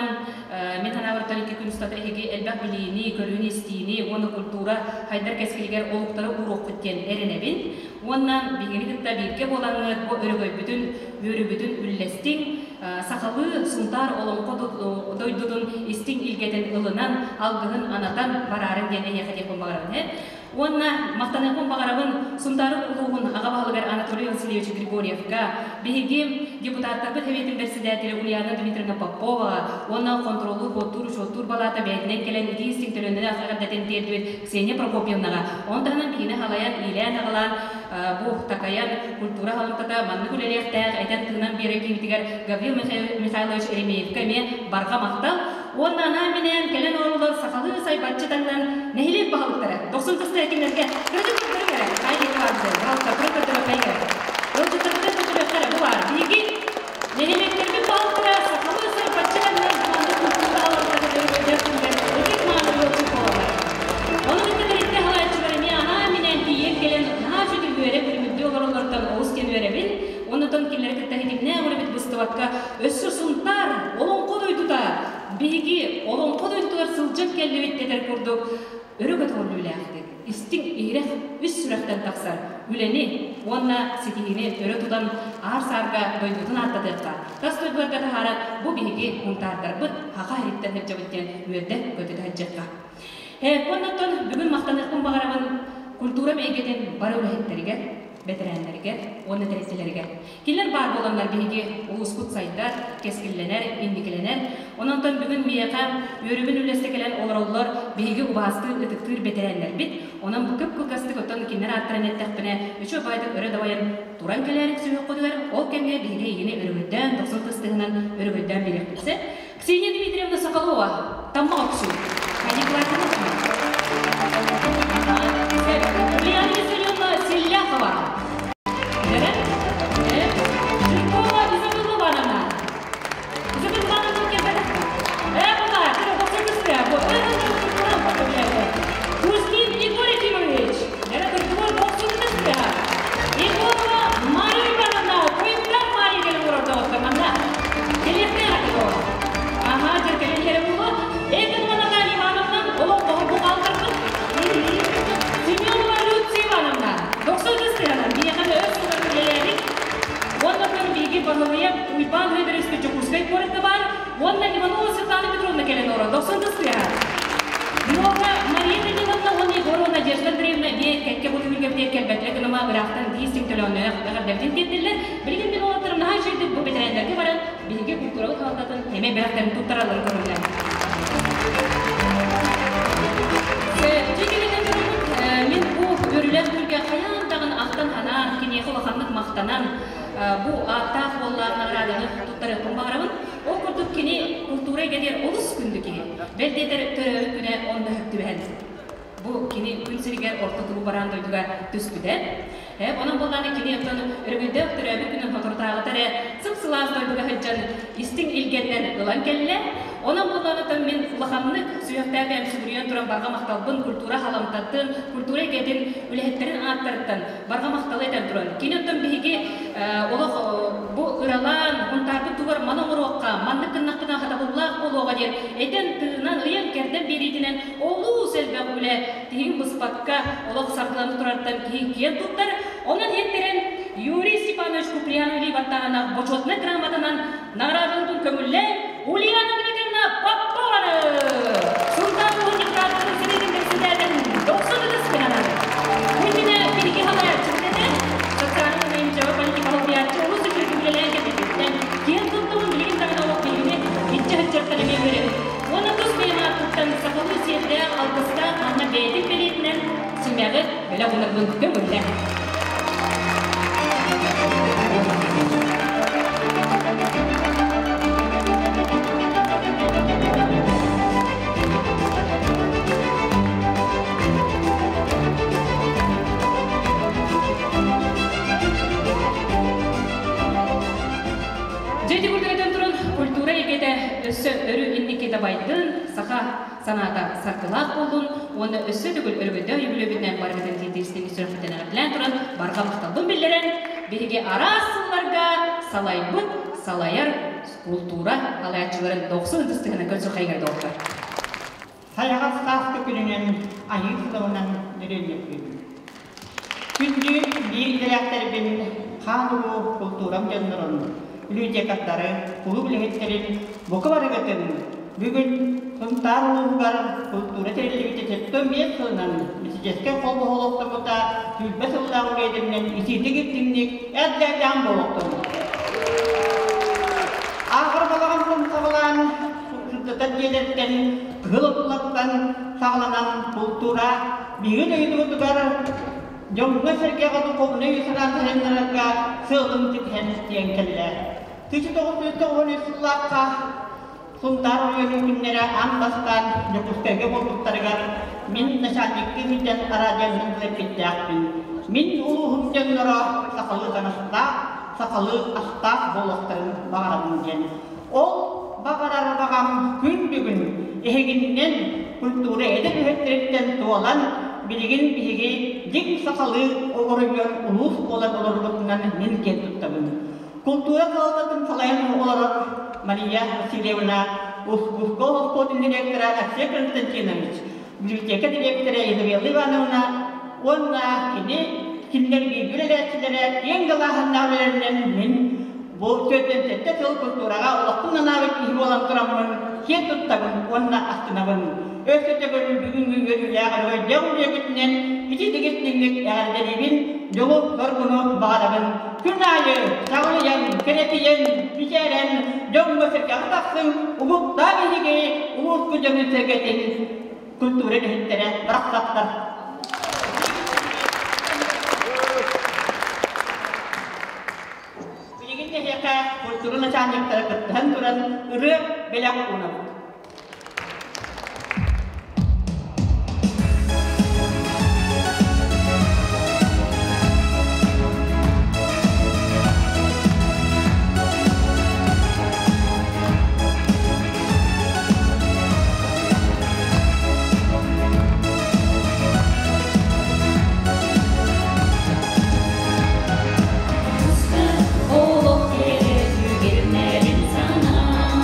мин санаабар 2 күн устата эһиги элбэх билиини, көрүүнү-истиини уонна культура хайдар кэскилигэр олуктары ууруохпут диэн эрэнэбин. Уонна биһигини кытта бииргэ буолаҥҥыт бу өрөгөйбүтүн, үөрүүбүтүн үллэстиҥ, сахалыы Сунтаар олоҥхо дойдутун истиҥ илгэтин ылынан, алгыһын анатан бараарын диэн эһиэхэ диэхпин баҕарабын. Уонна махтаныахпын баҕарабын Сунтаар улууһун аҕа баһылыгар Анатолий Васильевич Григорьевка, биһиги депутаттарбыт Сэбиэтин бэрэссэдээтэлэ Ульяна Дмитриевна Поповаҕа уонна хонтуруоллуур, суоттуур, учуоттуур балаата бэйэтинэн кэлэн итии истиҥ төлөннөрөөх эҕэрдэтин тиэрдибит Ксения Прокопьевнаҕа, ону таһынан биһигини халайан, иилээн-аҕалаан бу такайан культура салалтата маннык үлэлиэхтээх этэн-тыынан биэрэр киһибитигэр Гаврил Михайлович Еремеевка эмиэ барҕа махтал. Уонна анаан-минээн кэлэн олороллор сахалыы сайбаччы таҥнан нэһилиэк баһылыктара дохсун тыста кимнэргэ кырдьык көрдөрүҥ эрэ хайдык баарды баһылыктар туран көрдөрүөххэйиҥ эрэ ыалдьыттарбытын көрдөрүөххэ эрэ бу баар биһиги нэһилиэктэрбит баһылыктара сахалыы сайбаччы таҥнан маннык культура алантатыгар өйдөөх күнүгэр ытык мааны ыалдьыт буолаллар. Ону кытта тэрилтэ салайааччылара эмиэ анаан-минээн тиийэн кэлэн наһаа үчүгэй үөрэ күлүмүрдүү олороллоруттан олус диэн үөрэбин. Оннотон кинилэри кытта ситимнээх үлэбит быстыбакка өссө Сунтаар олоҥхо дойдута биһиги олоҥхо дойдутугар сылдьан кэллибит дэтэр курдук өрө көтөҕүллүүлээхтик, истиҥ иһирэх үс сүрэхтэн тахсар үлэни уонна ситиһиини өрө тутан аар-саарга дойдутун ааттатыахха, тас дойдуларга таһааран бу биһиги мунтаардарбыт хаха иһиттэн сылдьабыт диэн үөрдэ көтүтэ сылдьыахха. Оннуттан бүгүн махтаныахпын баҕарабын культура эйгэтин бары үлэһиттэригэр, бэтэрээннэригэр уонна тэрилтэлэригэр. Кинилэр баар буоланнар биһиги улууспут сайдар, кэскиллэнэр, инникилэнэр. Ононтон бүгүн миэхэ үөрүүбүн үллэстэ кэлэн олороллор биһиги убаастыыр, ытыктыыр бэтэрээннэрбит. Онон бу кып-кылгастык оттон кинилэр ааттарын эттэхпинэ, үчүгэй баайдык өрө дабайан туран кэлээрик сүһүөххүтүгэр, ол кэмҥэ биһиги эйигини өрөгөйдөөн, дохсун тыстыһынан өрөгөйдөөн биэриэхпит сөп. Ксения Дмитриевна Соколова, Тамма Оксу. Ульяна Виссарионовна Селяхова. Жиркова Изабелла Ивановна. Изабелла Ивановна Кузьмин Егор Ефимович. Егорова Мария Ивановна. Куйымтан Мария келин урордоҕуттар манна. Келиэхтээх этэ Аха, дьэ кэлэн иһэрэ буолуо. Эдинова Наталья Ивановна олох оһорбу хаалтарбыт. Семенова Люция Ивановна, дохсун кыстыһанан, биһиэхэ өр сылларга үлэлээбит. Уонна күн биһиги баһылыйа Уйбаан Федорович Дьокуускай куоракка баар. Уонна Иванова Светлана Петровна кэлэн олорор. Дохсун кыстыһа. Миока Мария Даниловна уонна Егорова Надежда Андреевна эмиэ кэккэ бу түһүлгэбитигэр кэлбэтилэр гыныма ыраахтан биир син төлөөннөөх эҕэрдэбитин тиэрдиллэр. Билигин мин уолаттарым наһаа үчүгэйдик бу бэтэрээннэргэ баран биһиги культурабыт салалтатын эмиэ бэлэхтэрин туттаралларын көрүллэр. Мин бу үөрүүлээх күнгэ хайаан даҕаны ахтан-санаан, киниэхэ улаханнык махтанан, бу ааттаах уоллаах наҕарааданы туттарыахпын баҕарабын. Ол курдук кини культура эйгэтигэр олус күндү киһи. Бэл диэтэр төрөөбүт күнэ онно сөп түбэһэн бу кини күн сиригэр орто туруу бараан дойдуга түспүтэ. Онон буоллаҕына кини оттон өрөгөйдөөх төрөөбүт күнүн соторутааҕыта эрэ сып-сылаас дойдуга сылдьан истиҥ илгэннэн ылан кэллэ. Онон буоллаҕына оттон мин улаханнык сүһүөхтээх бэйэм сүгүрүйэн туран барҕа махталбын культура халамтатын, культура эйгэтин үлэһиттэрин ааттарыттан барҕа махталы этэн туран, кини оттон биһиги олох бу ыралаан, Һунтаарбыт тугар маны оҥоруохха, маннык гыннахпытына хатабыллаах буолуоҕа диэн этэн-тыынан, ыйан-кэрдэн биэриитинэн олус элбэх үлэ тиһигин быспакка олох саргылана турартан киһи киэн туттар. Онон иһиттэрэн Юрий Степанович Куприянович баттаҕына бочуотунай грамотанан наҕараадаларын көҥүллээн Ульяна Дмитриевна Попованы Сунтаар улууһун депутаттарын сэбиэтин председателин дохсун ытыс гынан Күннүнэ биһиги салайааччыбыт этэ социальнай менеджера политика салайааччы олус үчүгэй үлэлээн кэлбититтэн киэн туттабын билигин даҕаны олох биһигини иччэ сылдьартан эмиэ үөрэбит. Уонна тус бэйэм ааттыттан сахалыы сиэрдээх, алгыстаах манна бэйэтин бэлиэтинэн симэҕи бэлэх уунарбын көҥүллэ. өссө өрүү инники дабайдын, саха санаата саргылаах буоллун уонна өссө төгүл өрөгөйдөөх үбүлүөйбүтүнэн барыгытын тиийдиристиҥ сүрэхпитин эҕэрдэлээн туран барҕа махталбын биллэрэн, биһиги араас сылларга салайбыт, салайар култуура салайааччыларын дохсун ытыс тыаһынан көрсүөххэйиҥ эрэ доҕоттор. Сайаҕас сааскы күнүнэн айыы сылынан нөрүөннэппин. Күндү биир идэлээхтэрбин хаан уруу култуурам дьоннорун, библиотекардары, кулууп үлэһиттэрин бука барыгытын бүгүн Сунтаар улууһугар култуура тэриллибитэ 75 сылынан Мисичэскэй холбоһу олохтоммута 20 сыллаах үлэдэринэн итиитик ирдиҥник эрдээтээн буолуохтун. Ааҕар балаҕантан саҕалаан сырдатар дьиэлэртэн кыһыл отуллартан саҕаланан култуура биһиги дойдубутугар дьоҥҥо-сэргэҕэ духовнай санаан сайыннарарга сыалын ситиһэн тиийэн кэллэ. 1993 сыллаахха Сунтаар оройуонун күннэрэ аан бастаан Дьокуускайга буолбуттарыгар мин начальниктыы сылдьан араадьыйанан үлэппиттээхпин. Мин улууһум дьонноро сахалыы таҥастаах, сахалыы астаах буолуохтарын баҕарабын диэн. Ол баҕарар баҕам күн бүгүн эһигиннэн культура эдэр үлэһиттэриттэн туолан, билигин биһиги дьиҥ сахалыы оройуон улуус буолан олорбутунан мин киэн туттабын. Култуура салалтатын салайан олорор Мария Васильевна, Ускуска оскуолатын директора Алексей Константинович, библиотека дириэктэрэ Елизавета Ивановна уонна кини кинилэр бииргэ үлэлээччилэрэ киэҥ далааһыннаах үлэлэринэн мин бу 47 сыл культураҕа олохпун анаабыт киһи буолан тураммын киэн туттабын уонна астынабын. Өссө төгүл бүгүҥҥү үөрүүлээх өрөгөйдөөх үлэбитинэн ититик-истиҥник эҕэрдэлиибин, дьолу-соргуну баҕарабын. Күн аайы чаҕылыйан, кэрэтийэн, мичээрэн, дьоҥҥо-сэргэҕэ тахсыҥ, угуттаах биһиги улууспут дьонун-сэргэтин культура үлэһиттэрэ барахсаттар. Билигин эһиэхэ культура начальниктара кыттыһан туран ырыа бэлэх уунабыт. Олох кэрэ түгэннэрин санаа.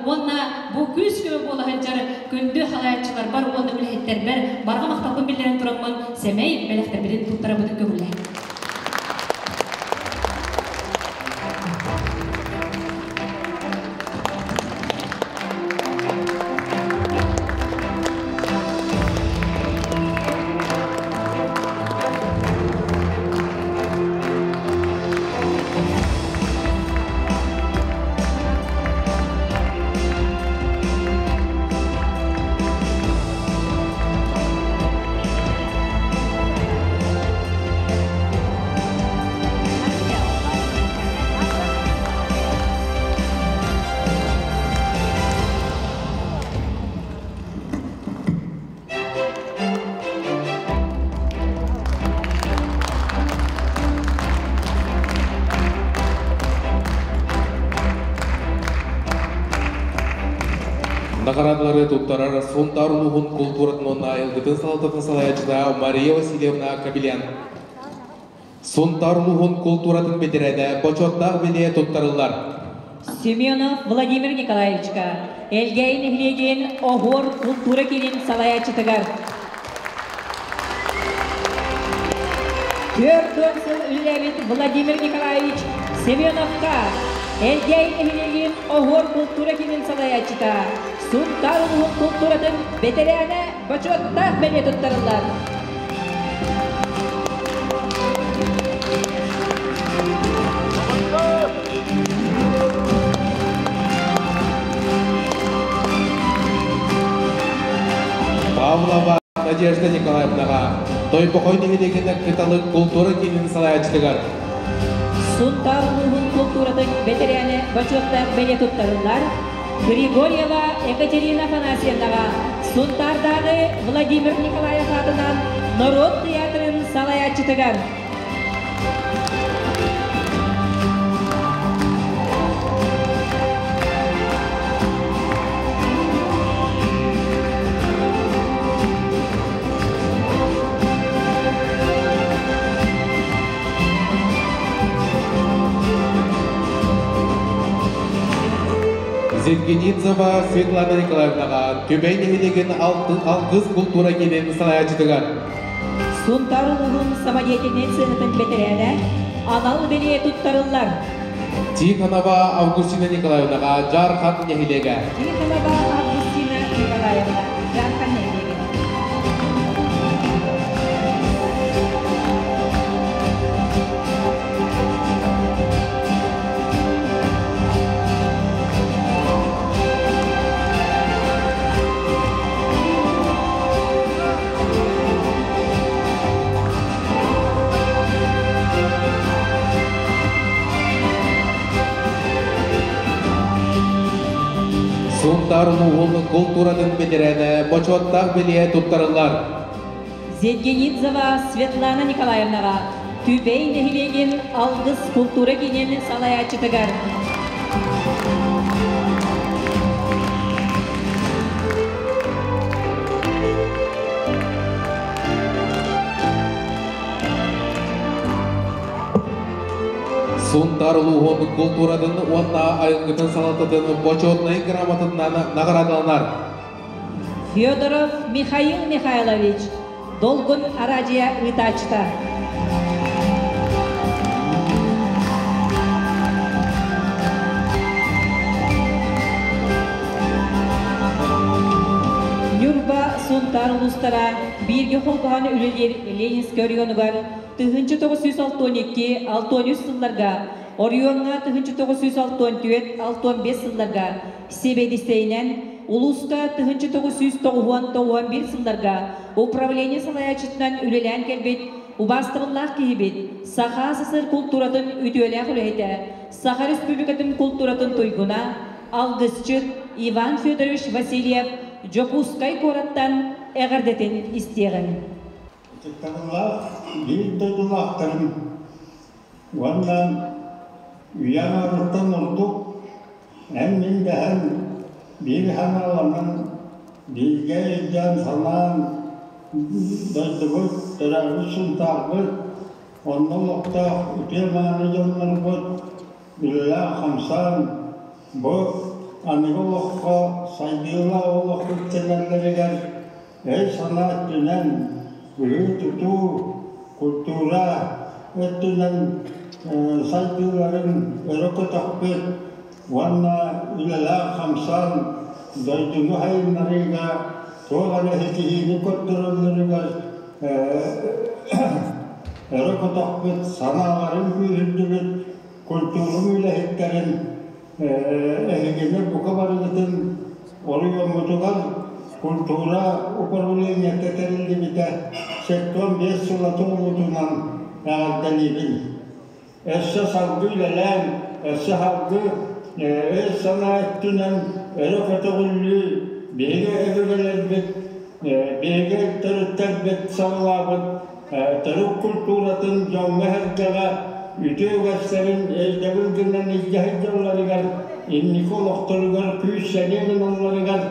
уонна бу күүс-көмө буола сылдьар күндү халааччыларбар уонна үлэһиттэрбэр барҕа махталбын биллэрэн тураммын сэмэй бэлэхтэрбитин туттарабытын көҥүллээ. Наҕараадалары туттарар Сунтаар улууһун култууратын уонна айылгытын салалтатын салайааччыта Мария Васильевна Кабелян. Сунтаар улууһун култууратын бэтэрээнэ бочуоттаах бэлиэ туттарыллар. Семенов Владимир Николаевичка, Элгээйи нэһилиэгин Оһуор култуура киинин салайааччытыгар 40 сыл үлэлээбит Владимир Николаевич Семеновка, Элгээйи нэһилиэгин Оһуор култуура киинин салайааччыта, Сунтаар улууһун култууратын бэтэрээнэ бочуоттаах бэлиэ туттарыллар. Павлова Надежда Николаевнаҕа, Тойбохой нэһилиэгин Кыталык култуура киинин салайааччытыгар. Сунтаар улууһун култууратын бэтэрээнэ бочуоттаах бэлиэ туттарыллар Григорьева Екатерина Афанасьевнаҕа, Сунтаардааҕы Владимир Николаев аатынан норуот тыйаатырын салайааччытыгар. Зенгеницева Светлана Николаевнаҕа, Түбэй нэһилиэгин Алгыс култуура киинин салайааччытыгар. Сунтаар улууһун самодеятельнай сыанатын бэтэрээнэ анал бэлиэ туттарыллар. Тихонова Августина Николаевнаҕа, Дьаархан нэһилиэгэ. Тихонова Августина Николаевна, Дьаархан нэһилиэгэ. Сунтаар улууһун култууратын бэтэрээнэ бочуоттаах бэлиэ туттарыллар. Зедгенидзева Светлана Николаевнаҕа, Түбэй нэһилиэгин Алгыс култуура киинин салайааччытыгар. Сунтаар улууһун култууратын уонна айылгытын салалтатын бочуотунай грамотатынан наҕараадаланар. Федоров Михаил Михайлович, Долгун араадьыйа ыытааччыта. Ньурба, Сунтаар улуустара бииргэ холбоһон үлэлиир Ленинскэй оройуонугар 1962-63 сылларга, оройуоҥҥа 1964-65 сылларга сэбиэдиссэйинэн, улууска 1991 сылларга управление салайааччытынан үлэлээн кэлбит убаастабыллаах киһибит, Саха СССР култууратын үтүөлээх үлэһитэ, Саха Республикатын култууратын туйгуна, алгысчыт Иван Федорович Васильев Дьокуускай куораттан эҕэрдэтин истиэҕиҥ. Ытыктабыллаах биир дойдулаахтарым уонна үйэ аҥаарыттан ордук эн-мин дэһэн биир санааланан бииргэ өйдөөн-санаан дойдубут, төрөөбүт Сунтаарбыт, онно олохтоох үтүө-мааны дьоннорбут үлэлээх-хамсаан бу Аныгы олоххо сайдыылаах олох үктэнэллэригэр өй-санаа өттүнэн, быһыы-тутуу, культура өттүнэн сайдыыларын өрө көтөхпүт уонна үлэлээх-хамсаан дойдуну сайыннарыыга туох эрэ ситиһиини көрдөрөллөрүгэр өрө көтөхпүт, санааларын күүһүрдүбүт культура үлэһиттэрин эһигини бука барыгытын оройуоммутугар культура управлениета тэриллибитэ 75 сыла туолбутунан эҕэрдэлиибин. Өссө салгыы үлэлээн, өссө салгыы өй-санаа өттүнэн өрө көтөҕүллүү биһиги өбүгэлэрбит, биһиги төрүттэрбит саҕалаабыт төрүт культуратын дьоҥҥо-сэргэҕэ үтүө үгэстэрин өйдөбүл гынан илдьэ сылдьалларыгар, инники олохторугар күүс-сэниэ гыналларыгар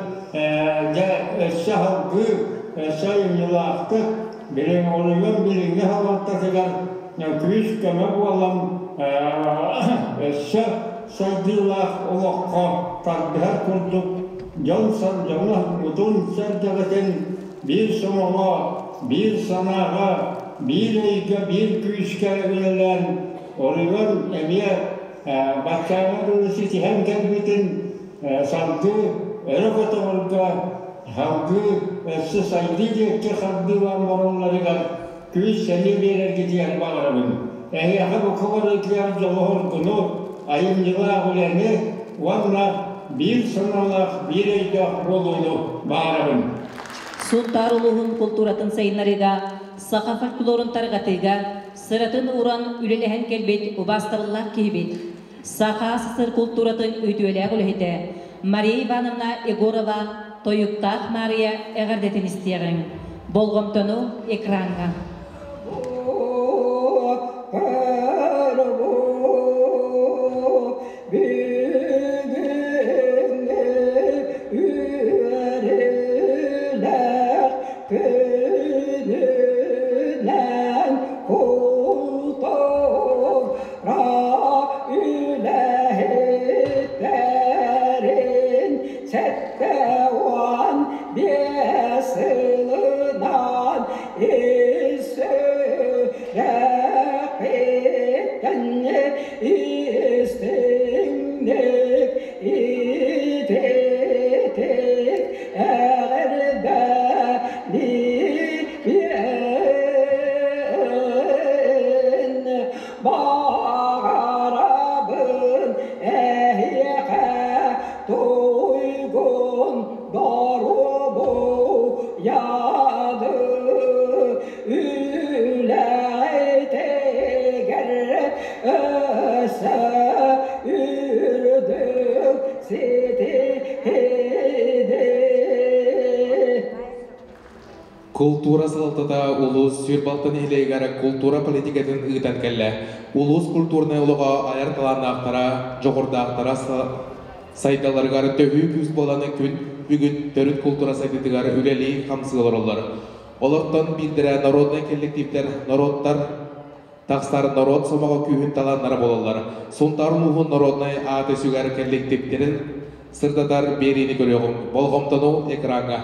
дьэ өссө салгыы, өссө айымньылаахтык билиҥ оройуон билиҥҥи салалтатыгар күүс-көмө буолан өссө сайдыылаах олоххо тардыһар курдук дьон дьону мутун-сэргэҕитин биир сомоҕо, биир санааҕа, биир ыйга, биир күүскэ үлэлээн оройуон эмиэ баччааҥҥа дылы ситиһэн кэлбитин салгыы өрө көтөҕөргө, салгыы өссө сайдыы диэки хардыылаан баралларыгар күүс-сэниэ биэрэргитигэр баҕарабын. Эһиэхэ бука барытыгар дьолу-соргуну, айымньылаах үлэни уонна биир санаалаах, биир өйдөөх буолууну баҕарабын. Сунтаар улууһун култууратын сайыннарыыга, саха фольклорун тарҕатыыга сыратын ууран үлэлэһэн кэлбит убаастабыллаах киһибит, Саха СССР култууратын үтүөлээх үлэһитэ Мария Ивановна Егорова Тойуктаах Маарыйа эҕэрдэтин истиэҕиҥ. Болҕомтону экраҥҥа. Күнүнэн үлэһиттэрин 75 сылынан ис сүрэхпиттэн истиҥник ититик эҕэрдэлиибин. Баҕарабын эһиэхэ туйгун доруобуйаны үлэҕитигэр өссө үрдүк ситиһиини. Култуура салалтата улуус Сүр-Балта нэһилиэгэр култуура политикатын ыытан кэллэ. Улуус культурнай олоҕо айар талааннаахтара, дьоҕурдаахтара сайдалларыгар төһүү күүс буолан күн бүгүн төрүт култуура сайдыытыгар үлэлии-хамсыы олороллор. Олортон биирдэрэ народнай коллективтэр, норуоттар тахсар норуот сомоҕо күүһүн талааннара буолаллар. Сунтаар улууһун народнай ааты сүгэр коллективтэрин сырдатар биэриини көрүөҕүҥ. Болҕомтону экраҥҥа.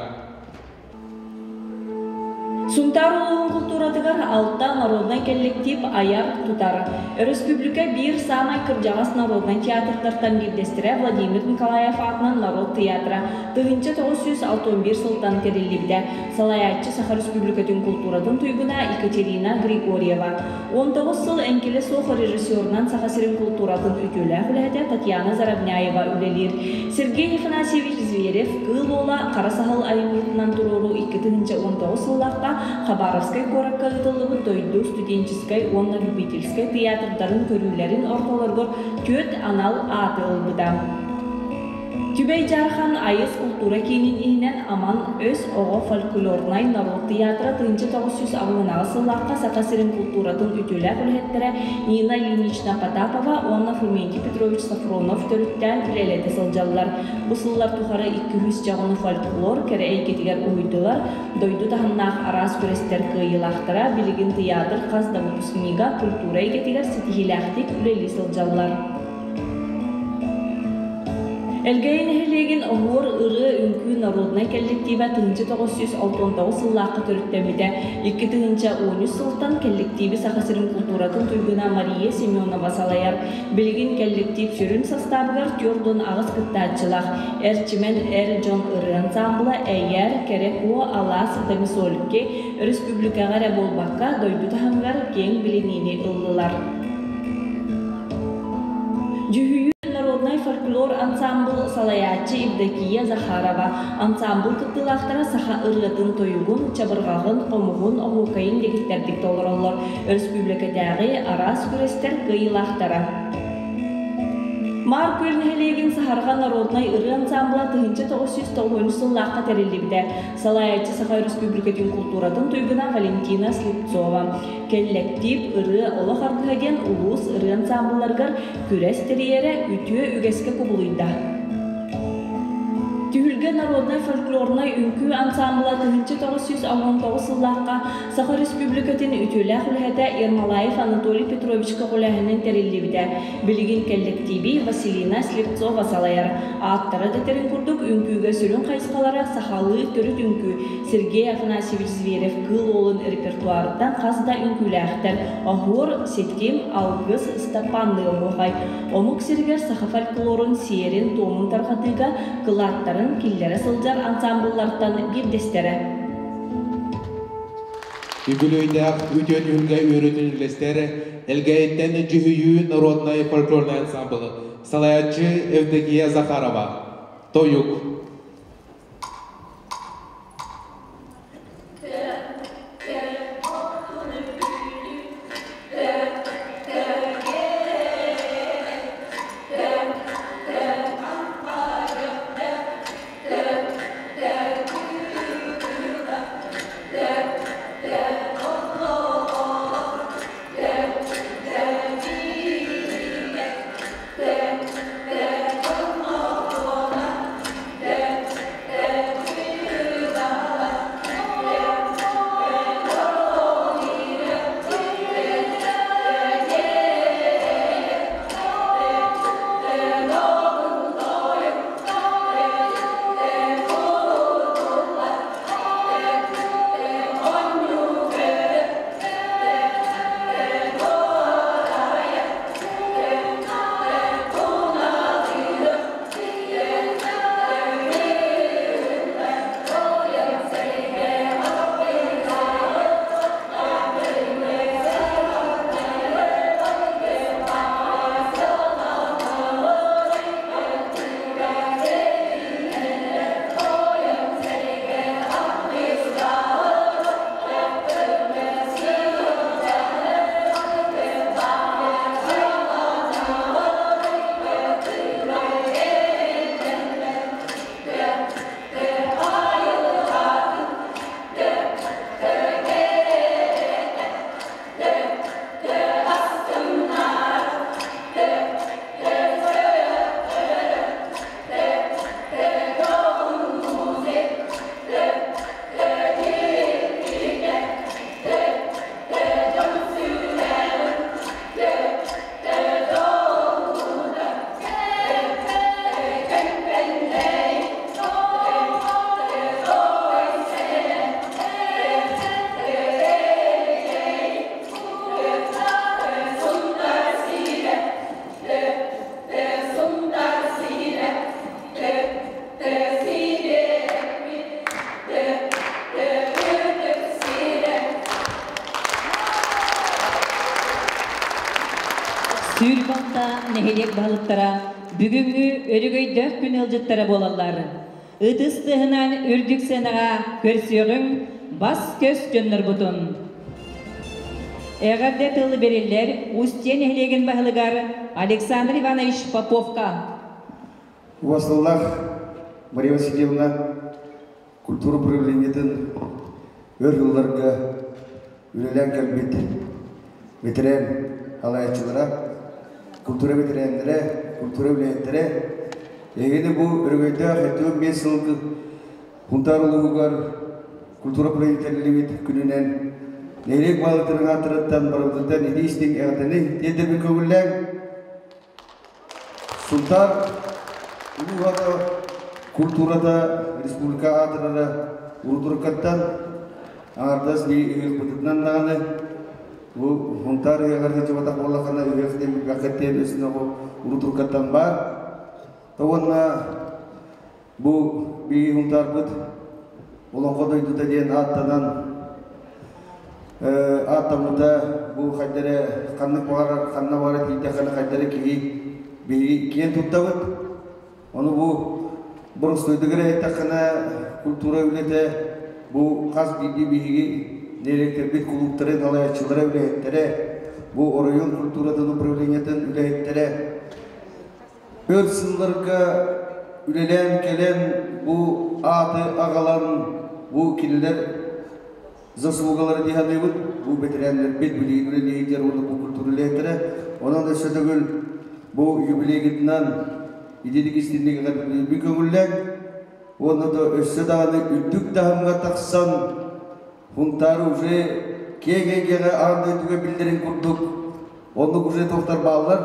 Сунтаар улууһун култууратыгар алта народнай коллектив айар-тутар. Өрөспүүбүлүкэ биир саамай кырдьаҕас народнай театрдартан биирдэстэрэ Владимир Николаев аатынан норуот тыйаатыра 1961 сылтан тэриллибитэ. Салайааччы Саха Өрөспүүбүлүкэтин култууратын туйгуна Екатерина Григорьева. 19 сыл эҥкилэ суох режиссерунан Саха сирин култууратын үтүөлээх үлэһитэ Татьяна Заровняева үлэлиир. Сергей Афанасьевич Зверев Кыыл Уола Хара Саһыл айымньытынан туруоруу 2019 сыллаахха Хабаровскай куоракка ыытыллыбыт дойду студенческай уонна любительскай тыйаатырдарын көрүүлэрин ортолоругар түөрт анал ааты ылбыта. Түбэй Дьаархан Айыс култуура киинин иһинэн Аман Өс оҕо фольклорнай норуот тыйаатыра 1998 сыллаахха Саха сирин култууратын үтүөлээх үлэһиттэрэ Нина Ильинична Потапова уонна Фрументий Петрович Софронов төрүттээн үлэлэтэ сылдьаллар. Бу сыллар тухары 200 чаҕыны фольклор кэрэ эйгэтигэр уһуйдулар, дойду таһымнаах араас күрэстэр кыайыылаахтара, билигин тыйаатыр хас да выпускнига культура эйгэтигэр ситиһиилээхтик үлэлии сылдьаллар. Элгээйи нэһилиэгин Оһуор ырыа үҥкүү народнай коллектива 1969 сыллаахха төрүттэммитэ. 2013 сылтан коллективи Саха сирин култууратын туйгуна Мария Семенова салайар. Билигин коллектив сүрүн састаабыгар 48 кыттааччылаах. Эрчимэн эр дьон ырыа ансаамбыла Эйээр, Кэрэ Куо, Алаас, Домисольки өрөспүүбүлүкэҕэ эрэ буолбакка, дойду таһымыгар киэҥ билиниини ыллылар. Дьүһүйүү народнай фольклор ансаамбыл салайааччы Евдокия Захарова ансаамбыл кыттыылаахтара саха ырыатын-тойугун, чабырҕаҕын, хомуһун, оһуокайын дэгиттэрдик толороллор. Өрөспүүбүлүкэтээҕи араас күрэстэр кыайыылаахтара. Маар Күөл нэһилиэгин Саһарҕа народнай ырыа ансаамбыла 1990 сыллаахха тэриллибитэ. Салайааччы Саха Өрөспүүбүлүкэтин култууратын туйгуна Валентина Слепцова. Кэллэктиип ырыа олох аргыһа диэн улуус ырыа ансаамбылларыгар күрэс тэрийэрэ үтүө үгэскэ кубулуйда. Түһүлгэ народнай фольклорнай үҥкүү ансаамбыла 1999 сыллаахха Саха Республикатын үтүөлээх үлэһитэ Ермолаев Анатолий Петрович көҕүлээһинин тэриллибитэ. Билигин кэллэктииби Василина Слепцова салайар. Ааттара дэтэрин курдук үҥкүүгэ сүрүн хайысхалара сахалыы төрүт үҥкүү, Сергей Афанасьевич Зверев Кыыл Уолун репертуарыттан хас да үҥкүүлээхтэр Оһуор, Ситим, Алгыс, Ыстапаанныы оһуохай. Омук сиригэр саха фольклорун сиэрин-туомун тарҕатыыга кылааттарын киллэрэ сылдьар ансаамбыллартан биирдэстэрэ. Үбүлүөйдээх үтүө түһүлгэ үөрүүтүн үллэстэр Элгээйиттэн дьүһүйүү народнай фольклорнай ансамблы салайааччы Евдокия Захарова. Тойук. Сүүрбалта нэһилиэк баһылыктара бүгүҥҥү өрөгөйдөөх күн ыалдьыттара буолаллар. Ытыс тыаһынан үрдүк сыанаҕа көрсүөҕүҥ бас-көс дьоннорбутун. Эҕэрдэ тылы бэриллэр Устье нэһилиэгин баһылыгар Александр Иванович Поповка. Убасталлаах Мария Васильевна культура управлениетын өр сылларга үлэлээн кэлбит ветеран салайааччылара, культура ветераннэрэ, культура үлэһиттэрэ эһигини бу өрөгөйдөөх 75 сыл Сунтаар улууһугар культура правительлибит күнүнэн нэһилиэк баалытырын ааттарыттан барыбытыттан итии истиҥ эҕэрдэни тиэрдэрбин көҥүллээҥ. Сунтаар Улууһата культурата республика аатырара урутуруккаттан аҥардас ыһыахпытынан даҕаны бу Сунтаар ыһыаҕар сылдьыбатах буоллаххына ыһыах диэн билбэххит диэн өссө урутуруккаттан баар. Уонна бу биһиги Сунтаарбыт Олоҥхо дойдута диэн ааттанан ааттаммыта бу хайда эрэ ханнык баҕарар ханна баҕарар тиийдэххинэ хайда эрэ киһи биһиги киэн туттабыт. Ону бу боростуойдук эрэ эттэххинэ культура үлэтэ бу хас биирдии биһиги нэһилиэктэрбит кулууптарын салайааччылара үлэһиттэрэ, бу оройуон культуратын управлениетын үлэһиттэрэ өр сылларга үлэлээн кэлэн бу ааты аҕалан бу кинилэр заслугалары дии саныыбыт. Бу бэтэрээннэрбит билигин үлэлиир уонна бу культура үлэһиттэрэ. Онон өссө төгүл бу юбилейгытынан итинник истинник эҕэрдэлиирбин көҥүллээҥ. Уонна да өссө даҕаны үрдүк таһымҥа тахсан Хунтаары уже киэҥ эйгэҕэ аан дойдуга биллэрин курдук оннук уже туохтар бааллар.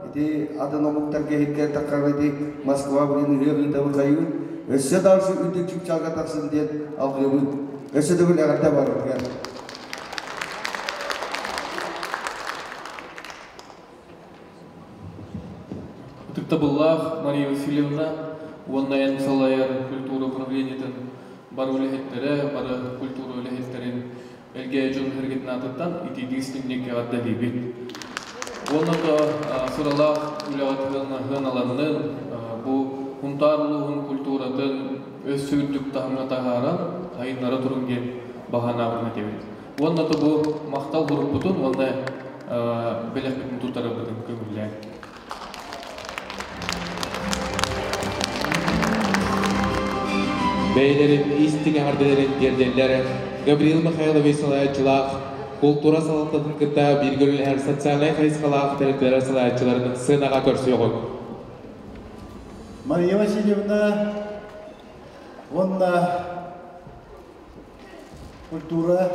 Ити атын омуктарга иһиккэ таххаҕына ити Москва блин ыһыах ыытабыт хайыыбыт. Өссө дальше үрдүк чыпчаалга тахсын диэн алгыыбыт. Өссө төгүл эҕэрдэ барытыгар. Ытыктабыллаах Мария Васильевна уонна эн салайар культура управлениетын бары үлэһиттэрэ, бары культура үлэһиттэрин Элгээйи дьон сэргэтин аатыттан итиитии истиҥник эҕэрдэлиибит. Уонна да сыралаах үлэҕит сыаналаннын, бу Сунтаар улууһун культуратын өссө үрдүк таһымҥа таһааран, сайыннара туруҥ диэн баһанаабытын этэбит. Уонна да бу махтал группутун уонна бэлэхпитин туттарарбытын көҥүллээҥ. Бэйэлэрин истиҥ эҕэрдэлэрин тиэрдэллэр Гаврил Михайлович салайааччылаах култуура салалтатын кытта бииргэ үлэлэһэр социальнай хайысхалаах тэрилтэлэр салайааччыларын сыанаҕа көрсүөҕүҥ. Мария Васильевна уонна культура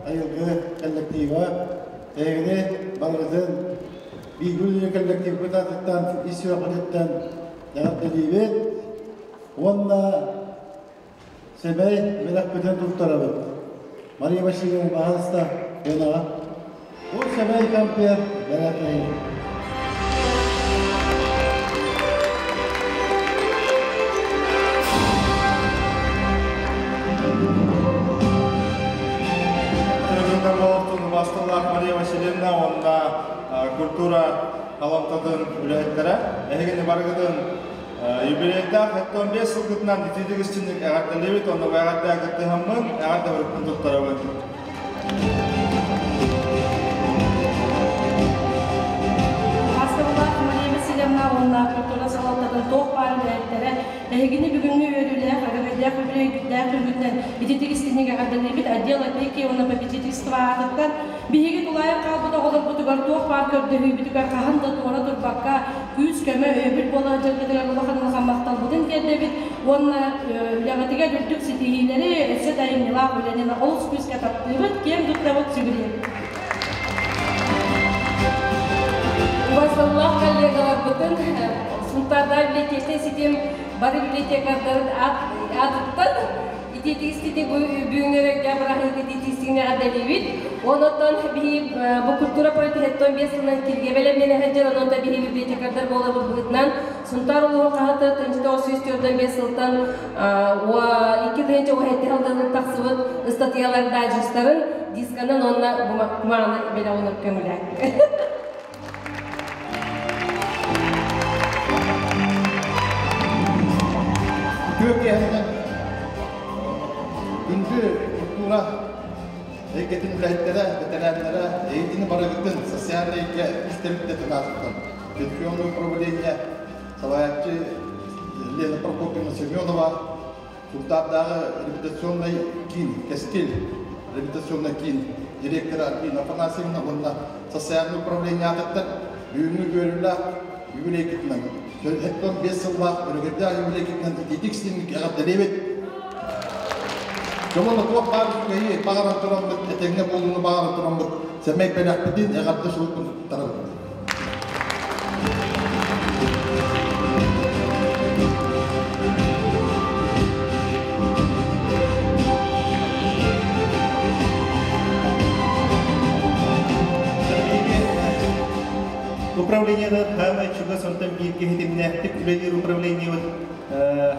айылгы коллектива эһигини барыгытын бииргэ үлэлиир коллективпыт аатыттан ис сүрэхпититтэн эҕэрдэлиибит уонна сэмэй бэлэхпитин туттарабыт. Мария Васильевна, пожалуйста, Ленаҕа. Бу сэмэй компьютер бэлэх эһиги. Бастыллаах Мария Васильевна уонна культура халамтатын үлэһиттэрэ. Эһигини барыгытын юбилейдаах 75 сылгытынан итиитик истинник эҕэрдэлиибит, онно эҕэрдээ кыттыһаммын, эҕэрдэ барыппын туттарабын. Хастыбылаах Мария Васильевна уонна культура салалтатын туох баар үлэһиттэрэ эһигини бүгүҥҥү үөрүүлээх, өрөгөйдөөх үбүлүөйгүттээх күҥҥүтүнэн ититик истиҥник эҕэрдэлиибит отдел опеки уонна попечительство аатыттан биһиги тулаайах хаалбыт оҕолорбутугар туох баар көрдөһүүбүтүгэр хаһан да туора турбакка күүс-көмө, өйөбүл буола сылдьаргытыгар улахан улахан махталбытын тиэрдэбит уонна үлэҕитигэр үрдүк ситиһиилэри, өссө да айымньылаах үлэни олус күүскэ таптыыбыт, киэҥ туттабыт, сүгүрүйэбит. Убайсаллаах коллегаларбытын Сунтаардаах библиотечнай ситим бары библиотекардарын аатыттан итиитигистити бүгүҥҥү бырахыык итиитигистигин эҕэрдэлиибит. Онон биһи бу культура политикаттан 5 сылынан киргэ бэлэмнэнэ сылдьар, онон да биһи библиотекардар буоларбыт быһыытынан Сунтаар улууһун хаһыата 1945 сылтан 2017 сылдан тахсыбыт ыстатыйалар дайджестарын дисканан уонна кумааны бэлэҕинэн көҥүлээн. Үтүө киэһэнэн күндү культура эйгэтин үлэһиттэрэ, бэтэрээннэрэ, эйгини барыгытын социальнай эйгэ истэрбитэ аатыттан пенсионное управление салайааччы Лена Прокопьевна Семенова Сунтаардааҕы реабилитационнай киин Кэскил реабилитационнай киин директора Альбина Афанасьевна уонна социальнай управление аатыттан бүгүҥҥү үөрүүлээх юбилейгитинэн 75 сыллаах өрөгөйдөөх юбилейгитинэн итиитик истиҥник эҕэрдэлиибит! Дьолун туох баар үчүгэйи баҕаран тураммыт, этэҥҥэ буолууну баҕаран тураммыт, сэмэй бэлэхпитин эҕэрдэ сурукпун туттарабыт. Управлениелар хаамай чугас онтон бииргэ ситимнээхтик үлэлиир управлениебыт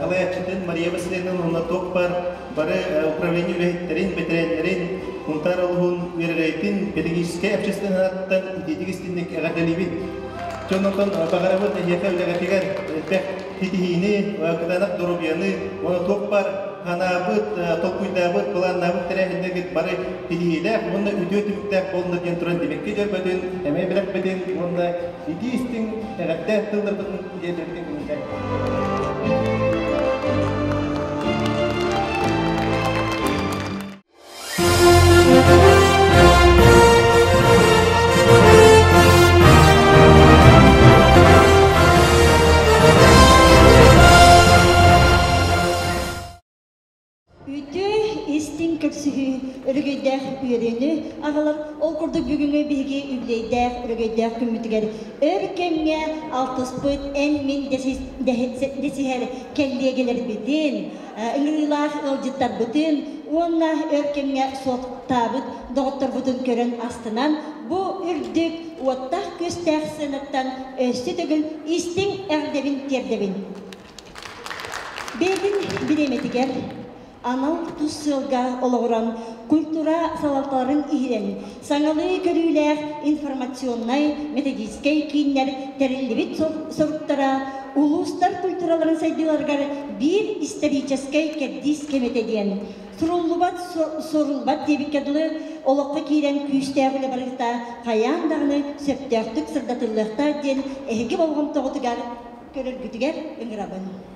халаяччытын Мария Васильевна уонна туох бар бары управление үлэһиттэрин, бэтэрээннэрин, Сунтаар улууһун үөрэрэйтин педагогическай общественноһыттан итиитик истинник эҕэрдэлиибин. Дьон онтон баҕарабыт эһиэхэ үлэҕитигэр элбэх ситиһиини, кытаанах доруобуйаны уонна туох бар ханаабыт, толкуйдаабыт, былааннаабыт тэрээһиннэргит бары ситиһиилээх уонна үтүө түмүктээх буоллунар диэн туран тимикки дьөрбөтүн, эмиэ бэлэхпитин уонна итии истиҥ эҕэрдэ тылларбытын тиэрдэбитин күнүнэн. Үтүө истиҥ көрсүһүү өрөгөйдөөх үөрүүнү аҕалар. Ол курдук бүгүҥҥү биһиги үбүлүөйдээх өрөгөйдөөх күммүтүгэр өр кэмҥэ алтыспыт эн-мин дэсиһэр кэллиэгэлэрбитин, ыҥырыылаах ыалдьыттарбытын уонна өр кэмҥэ суоттаабыт доҕотторбутун көрөн астынан, бу үрдүк уоттаах-күөстээх сыанаттан өссө төгүл истиҥ эҕэрдэбин тиэрдэбин. Бэйэтин бириэмэтигэр анал тус сыалга олоҕуран культура салалталарын иһинэн саҥалыы көрүүлээх информационнай методическай кииннэр тэриллибит соруктара улуустар культураларын сайдыыларыгар биир историческай кэрдиис кэм этэ диэн суруллубат суоруллубат диэбиккэ дылы олоххо киирэн күүстээх үлэ барыыта хайаан даҕаны сөптөөхтүк сырдатыллыахтаах диэн эһиги болҕомтоҕутугар көрөргүтүгэр ыҥырабын.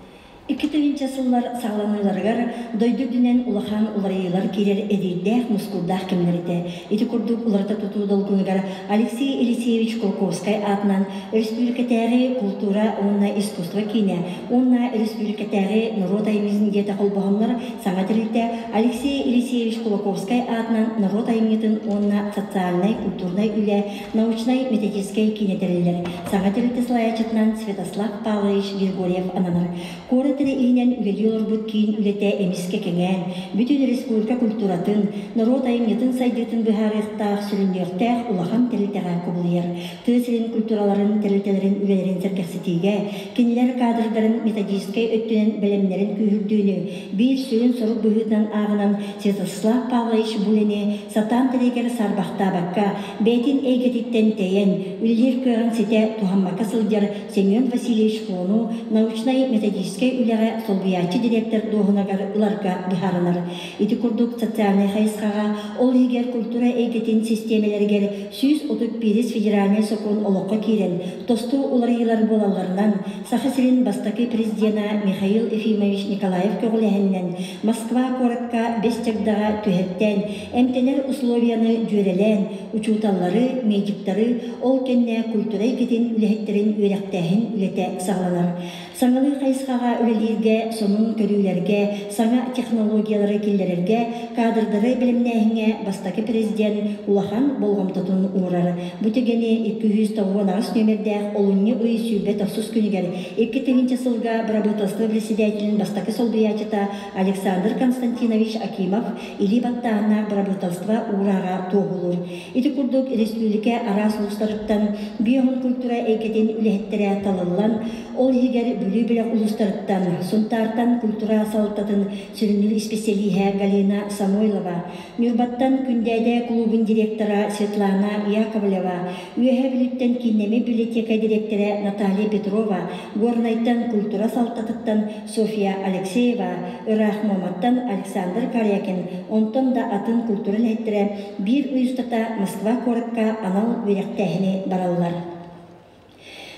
2000 сыллар саҕаланыыларыгар дойду үрдүнэн улахан уларыйыылар киирэр эриирдээх-мускуурдаах кэмнэр этэ. Ити курдук уларыта тутуу долгунугар Алексей Елисеевич Кулаковскай аатынан Өрөспүүбүлүкэтээҕи култуура уонна искусство киинэ уонна Өрөспүүбүлүкэтээҕи норуот айымньытын дьиэтэ холбоһоннор саҥа тэрилтэ Алексей Елисеевич Кулаковскай аатынан норуот айымньытын уонна социальнай-культурнай үлэ научнай-методическай киинэ тэриллэр. Саҥа тэрилтэ салайааччытынан Святослав Павлович Григорьев ананар. Куорат эрэ иһинэн үлэлии олорбут киин үлэтэ эмискэ кэҥээн, бүтүн республика культуратын, норуот айымньытын сайдыытын быһаарыахтаах, сүрүннүөхтээх улахан тэрилтэҕэ кубулуйар. Тыа сирин культураларын тэрилтэлэрин үлэлэрин сэргэхситиигэ, кинилэр кадрдарын методическай өттүнэн бэлэмнэрин күүһүрдүүнү биир сүрүн сорук быһыытынан ааҕынан Святослав Павлович Булини сатаан тэрийгэр саарбахтаабакка, бэйэтин эйгэтиттэн тэйэн, үлэлиир кыаҕын ситэ туһаммакка сылдьар Семен Васильевич Фону научнай-методическай үлэҕэ солбуйааччы директор дуоһунагар ыларга быһаарынар. Ити курдук социальнай хайысхаҕа, ол иһигэр культура эйгэтин систиэмэлэригэр 131 федеральнай сокуон олоххо киирэн, тосту уларыйыылар буолалларынан, Саха сирин бастакы президена Михаил Ефимович Николаев көҕүлээһининэн Москва куоракка Бэс Чагдаҕа түһэртээн, эмтэнэр условияны дьүөрэлээн, учууталлары, медиктары, ол кэннэ культура эйгэтин үлэһиттэрин үөрэхтээһин үлэтэ саҕаланар. Саҥалыы хайысхаҕа үлэлииргэ, сонун көрүүлэргэ, саҥа технологиялары киллэрэргэ, кадрдары бэлэмнээһиҥҥэ бастакы президент улахан болҕомтотун уурар. Бу түгэни 298 нүөмэрдээх олунньу ый 29 күнүгэр 2000 сылга бырабыыталыстыба председателин бастакы солбуйааччыта Александр Константинович Акимов илии баттааһыннаах бырабыыталыстыба уурааҕа туоһулуур. Ити курдук республика араас улуустарыттан биоһун культура эйгэтин үлэһиттэрэ талыллан, ол иһигэр Бүлүү бөлөх улуустарыттан, Сунтаартан культура салалтатын сүрүннүүр исписэлииһэ Галина Самойлова, Ньурбаттан Күндээдэ кулуубун директора Светлана Яковлева, Үөһээ Бүлүүттэн кииннэммит библиотека дириэктэрэ Наталья Петрова, Горнайтан культура салалтатыттан Софья Алексеева, ыраах Муоматтан Александр Корякин, онтон да атын культура үлэһиттэрэ биир ый устата Москва куоракка анал үөрэхтээһини бараллар.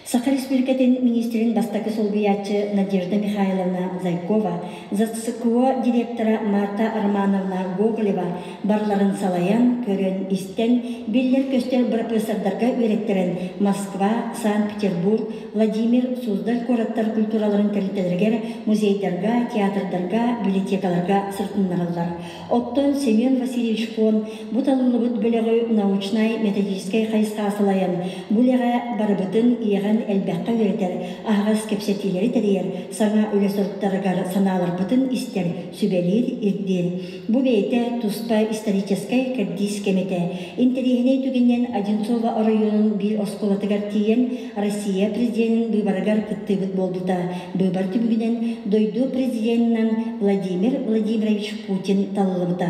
Саха Республикатын министрин бастакы солбуйааччы Надежда Михайловна Зайкова, ЗЦКО директора Марта Романовна Гоголева барыларын салайан, көрөн, истэн, биллэр-көстөр бырапыасардарга үөрэттэрэн Москва, Санкт-Петербург, Владимир, Суздаль куораттар культураларын тэрилтэлэригэр, музейдарга, театрдарга, библиотекаларга сырытыннараллар. Оттон Семен Васильевич Фон бу талыллыбыт бөлөҕү научнай-методическай хайысхаҕа салайан, бу үлэҕэ барыбытын иэҕэн сыһыан элбэххэ үөрэтэр, аһаҕас кэпсэтиилэри тэрийэр, саҥа үлэ соруктарыгар санааларбытын истэр, сүбэлиир, ирдиир. Бу бэйэтэ туспа историческай кэрдиис кэм этэ. Интэриэһинэй түгэнинэн Одинцово оройуонун биир оскуолатыгар тиийэн Россия президенин быыбарыгар кыттыыбыт буолбута. Быыбар түмүгүнэн дойду президенинэн Владимир Владимирович Путин талыллыбыта.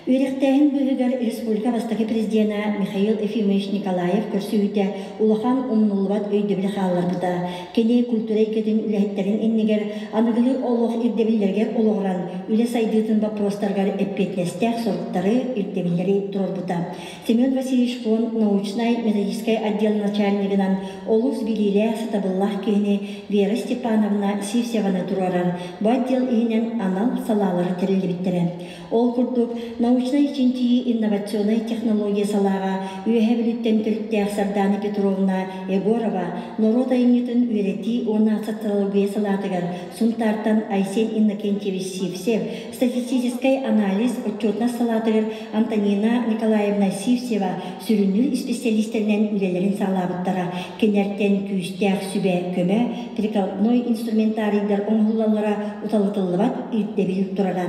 Үөрэхтээһин быыһыгар республика бастакы президенэ Михаил Ефимович Николаев көрсүһүүтэ улахан умнуллубат өйдөбүлү хаалларбыта. Кини культура эйгэтин үлэһиттэрин иннигэр аныгылыы олох ирдэбиллэригэр олоҕуран үлэ сайдыытын боппуруостарыгар эппиэтинэстээх соруктары, ирдэбиллэри туруорбута. Семен Васильевич Фон научнай-методическай отдел начальнигынан олус билиилээх, сатабыллаах киһини Вера Степановна Сивцеваны туруорар. Бу отдел иһинэн анал салаалар тэриллибиттэрэ. Ол курдук, научнай чинчийии инновационнай технология салааҕа Үөһээ Бүлүүттэн төрүттээх Сардаана Петровна Егорова норуот айымньытын үөрэтии уонна социология салаатыгар Сунтаартан Айсен Иннокентьевич Сивцев, статистическай анализ отчетность салаатыгар Антонина Николаевна Сивцева сүрүннүүр исписэлиистэринэн үлэлэрин саҕалаабыттара. Кинилэртэн күүстээх сүбэ, көмө, прикладной инструментарийдар оҥоһуллаллара уталытыллыбат ирдэбил турара.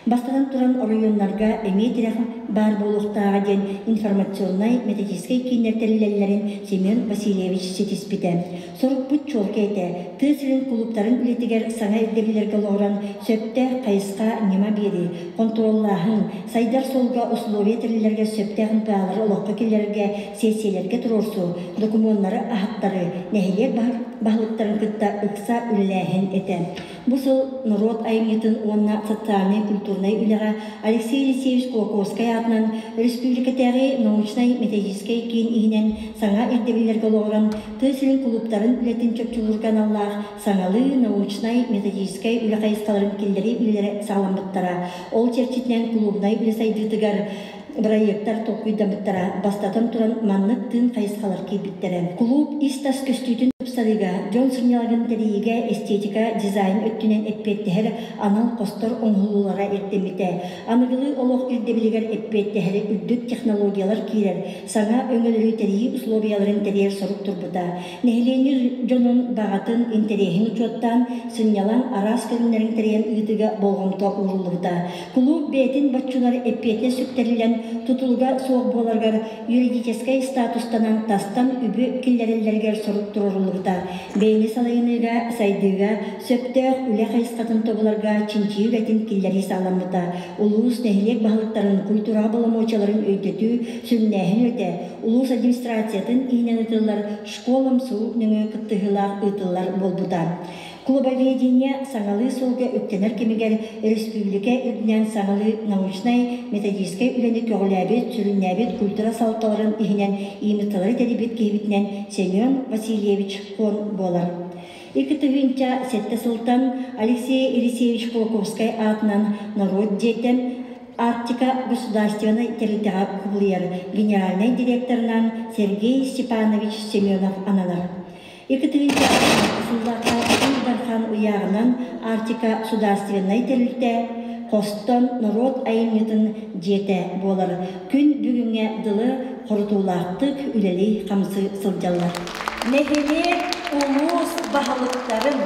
Бастатан туран, оройуоннарга эмиэ тирэх баар буолуохтааҕа диэн информационнай методическай кииннэр тэриллэллэрин Семен Васильевич ситиспитэ. Сорукпут чуолкай этэ, тыа сирин кулууптарын үлэтигэр саҥа ирдэбиллэргэ олоҕуран сөптөөх хайысха ньыма биэрии, хонтуруоллааһын, сайдар суолга условия тэриллэргэ сөптөөх НПА-лары олоххо киллэрэргэ сиэссийэлэргэ туруорсуу, докумуоннары аһаттарыы, нэһилиэк баһылыктарын кытта ыкса үлэлээһин этэ. Бу сыл норуот айымньытын уонна социальнай-культурнай үлэҕэ Алексей Елисеевич Кулаковскай аатынан республикатааҕы научнай-методическай киин иһинэн саҥа ирдэбиллэргэ олоҕуран тыа сирин кулууптарын үлэтин чопчулуурга аналлаах саҥалыы научнай-методическай үлэ хайысхаларын киллэрии үлэлэрэ саҕаламмыттара. Ол чэрчитинэн кулуубунай үлэ сайдыытыгар бырайыактар толкуйдаммыттара. Бастатан туран, маннык тыын хайысхалар киирбиттэрэ. Кулууп ис-тас көстүүтүн тупсарыыга, дьон сынньалаҥын тэрийиигэ эстетика, дизайн өттүнэн эппиэттэһэр анал хостор оҥоһуллуулара ирдэммитэ. Аныгылыы олох ирдэбилигэр эппиэттэһэр үрдүк технологиялар киирэр, саҥа өҥөлөрү тэрийии условияларын тэрийэр сорук турбута. Нэһилиэнньэ дьонун баҕатын, интэриэһин учуоттаан, сынньалаҥ араас көрүҥнэрин тэрийэн ыытыыга болҕомто ууруллубута. Кулууп бэйэтин боччулар эппиэтинэс сүктэриллэн, тутулуга суох буоларыгар юридическай статустанан тастан үбү киллэрэллэригэр сорук туруоруллубута. Бэйэни салайыныыга, сайдыыга сөптөөх үлэ хайысхатын тобуларга чинчийии үлэтин киллэрии саҕаламмыта. Улуус, нэһилиэк баһылыктарын культураҕа боломуочуйаларын өйдөтүү, сүрүннээһин үлэтэ улуус администрациятын иһинэн ыытыллар школа МСУ нөҥүө кыттыһыылаах ыытыллар буолбута. Клубоведение саҥалыы суолга үктэнэр кэмигэр өрөспүүбүлүкэ үрдүнэн саҥалыы научнай, методическай үлэни көҕүлээбит, сүрүннээбит культура салалталарын иһинэн ИМТ-лары тэрийбит киһибитинэн Семен Васильевич Хон буолар. 2007 сылтан Алексей Елисеевич Кулаковскай аатынан норуот дьиэтэ Арктика государственнай тэрилтэҕэ кубулуйар генеральнай директорынан Сергей Степанович Семенов ананар. Екатерина сылларга Ил Дархан ыйааҕынан Арктика судаарственнай тэрилтэ хостон норуот айымньытын дьиэтэ буолар. Күн бүгүҥҥэ дылы хорутуулаахтык үлэлии-хамсыы сылдьаллар. Нэһилиэк, улуус баһылыктарын,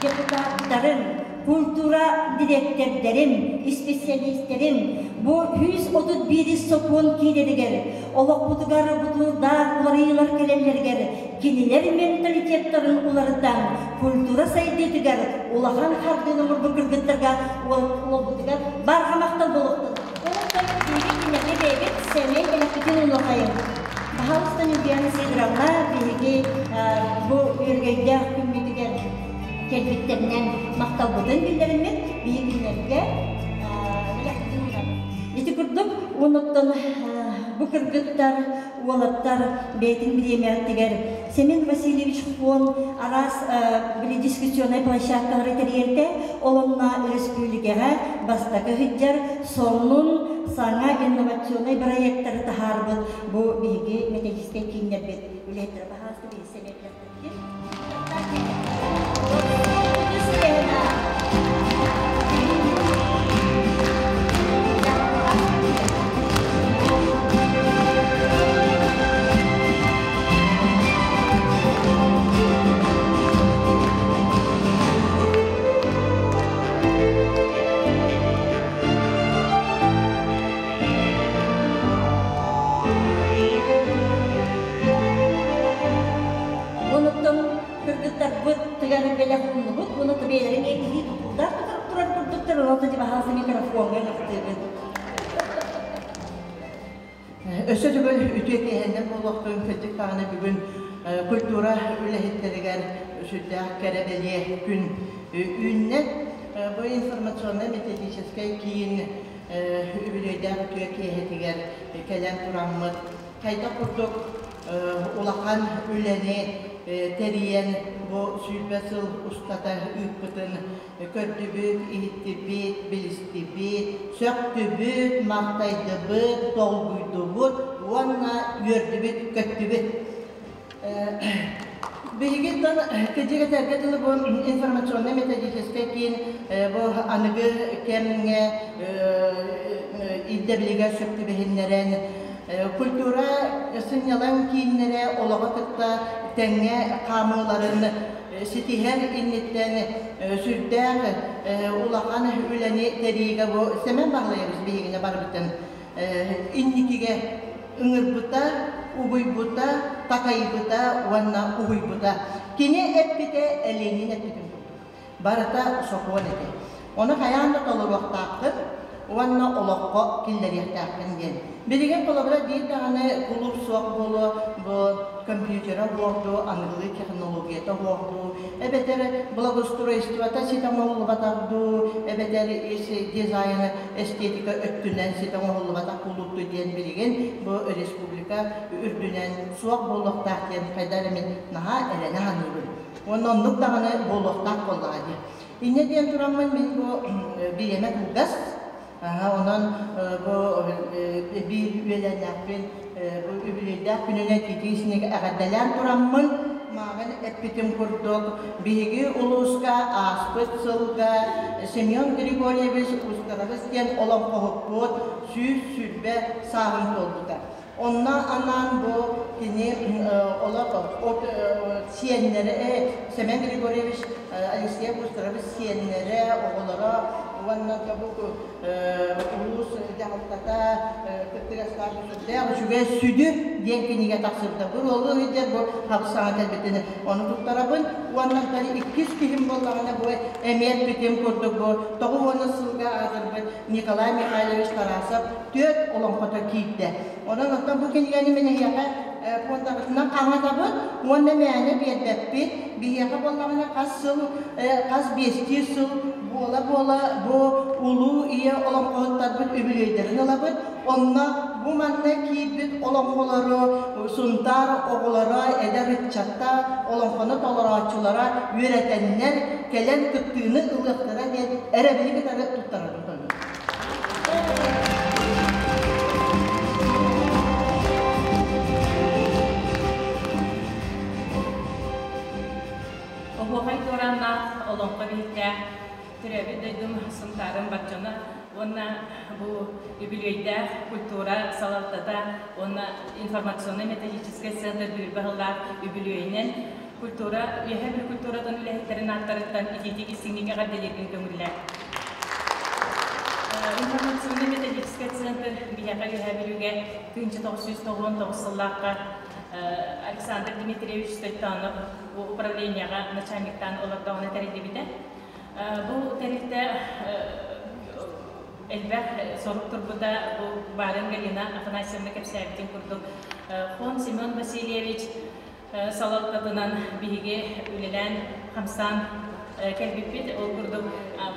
депутаттарын, культура дириэктэрдэрин, исписэлиистэрин бу 131 сокуон киирэригэр, олохпутугар бутуурдаах уларыйыылар кэлэллэригэр кинилэр менталитеттарын уларытан, культура сайдыытыгар улахан хардыыны оҥорбут кыргыттарга уолбутугар барҕа махтал буолуохтун. Онтон биһиги кинилэргэ бэйэбит сэмэй бэлэхпитин уунуохайыҥ. Баһаалыста Ньургуяна Сидоровна биһиги бу үөргөйдөөх күммүтүгэр кэлбиттэринэн махталбытын биллэриммит, биһиги кинилэргэ бэлэхпитин уунабыт. Ити курдук, онуттан бу кыргыттар уолаттар бэйэтин бириэмэҕитигэр Семен Васильевич Хон араас били дискуссионнай площадкалары тэрийэрдэ, ол онно өрөспүүбүлүкэҕэ бастакы сылдьар сонун саҥа инновационнай бырайыактары таһаарбыт бу биһиги методическай кииннэрбит үлэһиттэрэ баһаалыста биһиги сэмэбилэхтэрбит. бэлэх ууннубут уонна бэйэлэрин илии тутуурдаах турар курдуктар, онон баһаалыста микрофоҥҥа ыҥыртыыбын. Өссө төгүл үтүө киэһэннэн буолуохтун, кырдьык даҕаны бүгүн культура үлэһиттэригэр сүрдээх кэрэ бэлиэ күн үүннэ. Бу информационнай-методическай киин үбүлүөйдээх үтүө киэһэтигэр кэлэн тураммыт хайдах курдук улахан үлэни тэрийэн бу 20 сыл устата ыыппытын көрдүбүт, иһиттибит, билистибит, сөхтүбүт, махтайдыбыт, долгуйдубут уонна үөрдүбүт-көттүбүт. Биһиги кырдьык этэргэ дылы бу информационнай-методическай киин бу аныгы кэмҥэ ирдэбилигэр сөп түбэһиннэрэн культура сынньалаҥ кииннэрэ олоҕу кытта тэҥҥэ хаамыыларын ситиһэр инниттэн сүрдээх улахан үлэни тэрийиигэ бу Сэмэн Баһылайабыс биһигини барыбытын инникигэ ыҥырбыта, угуйбута, такайбыта уонна уһуйбута. Кини эппитэ Ленин эппитин курдук. Барыта сокуон этэ. Ону хайаан да толоруохтааххын уонна олоххо киллэриэхтээххин диэн. Билигин холобура биир даҕаны кулууп суох буолуо, бу компьютера суох дуу, аныгылыы технологията суох дуу, эбэтэр благоустройствота ситэ оҥоһуллубатах дуу, эбэтэр ис дизайна эстетика өттүнэн ситэ оҥоһуллубатах кулууп дуу диэн билигин бу республика үрдүнэн суох буолуохтаах диэн хайдах эрэ мин наһаа эрэнэ саныыбын. Уонна оннук даҕаны буолуохтаах буоллаҕа дии. Инньэ диэн тураммын мин бу бириэмэ кылгас, онон бу биир үөлээннээхпин бу үбүлүөйдээх күнүнэн итии эҕэрдэлээн тураммын, мааҕын эппитим курдук, биһиги улууска ааспыт сылга Семен Григорьевич Устарабыс диэн олоҥхоһуппут 120 сааһын туолбута. Онно анаан бу кини олох сиэннэрэ Семен Григорьевич Алексей Августович сиэннэрэ, оҕолоро уонна бу улуус дьаһалтата кыттыгастаах сүрдээх үчүгэй сүдү диэн кинигэ тахсыбыта. Бу уолу ыйдер бу хапсаҕа кэлбитин ону туттарабын. Уонна иккис киһим буоллаҕына бу эмиэ эппитим курдук бу 90 сылга аатырбыт Николай Михайлович Тарасов түөрт олоҥхото киирдэ. Онон оттон бу кинигэни мин эһиэхэ пуондабытынан хаҥатабыт уонна мээнэ биэрбэппит. Биһиэхэ буоллаҕына хас сыл, хас биэстии сыл буола-буола бу улуу ийэ олоҥхоһуттарбыт үбүлүөйдэрин ылабыт. Онно бу манна киирбит олоҥхолору Сунтаар оҕолоро, эдэр ыччаттар, олоҥхону толорооччулара үөрэтэннэр кэлэн кыттыыны ылыахтара диэн эрэбили кытары туттарабыт. Оһуохай туорааннаах олоҥхо биһиктээх төрөөбүт дойдум Сунтаарым бар дьоно уонна бу үбүлүөйдээх культура салалтата уонна информационнай-методическай центр Бүлбэ сыллаах үбүлүөйүнэн культура Үөһээ Бүлүү культуратын үлэһиттэрин ааттарыттан итиитик истиҥник эҕэрдэлииргин көҥүллээ. Информационнай-методическай центр биһиэхэ Үөһээ Бүлүүгэ 1999 сыллаахха Александр Дмитриевич Стойтанов управлениеҕа начальниктаан олордоҕуна тэриллибитэ. Бу тэрилтэ элбэх сорук турбута, бу Барын Галина Афанасьевна кэпсээбитин курдук, Хон Семен Васильевич салалтатынан биһиги үлэлээн хамсаан кэлбиппит. Ол курдук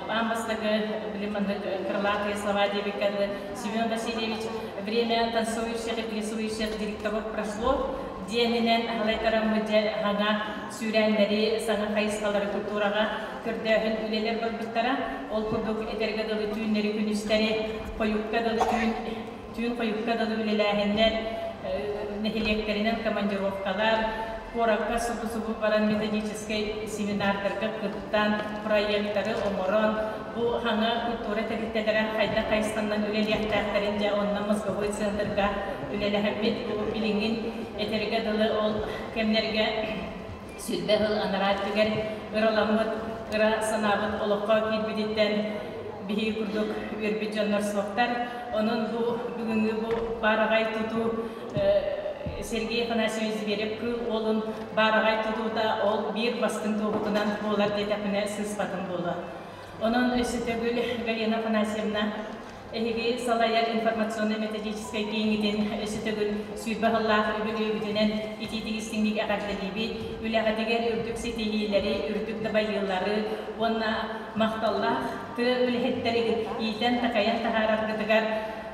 аан бастакы били маннык крылатые слова диэбиккэ Семен Васильевич «Время танцующих и плясующих директоров прошло» диэнинэн халайтараммыт дьэ хаҥа сүүрээннэри, саҥа хайысхалары культураҕа көрдөөһүн үлэлэр барбыттара. Ол курдук этэргэ дылы түүннэри күнүстэри хойукка дылы түүн түүн хойукка дылы үлэлээһиннэр, нэһилиэктэринэн командировкалар, куоракка субу-субу баран методическай семинардарга кыттан, проекттары оҥорон, бу хаҥа культура тэрилтэлэрэ хайдах хайысханан үлэлиэхтээхтэрин дьэ онно мозговой центрга үлэлэһэрбит. Бу билиҥҥин этэргэ дылы ол кэмнэргэ 20 сыл анараа өттүгэр ыраламмыт, ыра санаабыт олоххо киирбититтэн биһиги курдук үөрбүт дьоннор суохтар. Онон бу бүгүҥҥү бу баараҕай тутуу Сергей Афанасьевич Зверев Кыыл Уолун баараҕай тутуута ол биир бастыҥ туоһутунан буолар диэтэхпинэ сыыспатым буолуо. Онон өссө төгүл Галина Афанасьевна эһиги салайар информационнай-методическай кииҥҥитин өссө төгүл 20 сыллаах үбүлүөйгүтүнэн итиитик истиҥник эҕэрдэлиибит, үлэҕитигэр үрдүк ситиһиилэри, үрдүк дабайыылары уонна махталлаах тыа үлэһиттэригит иитэн-такайан таһаараргытыгар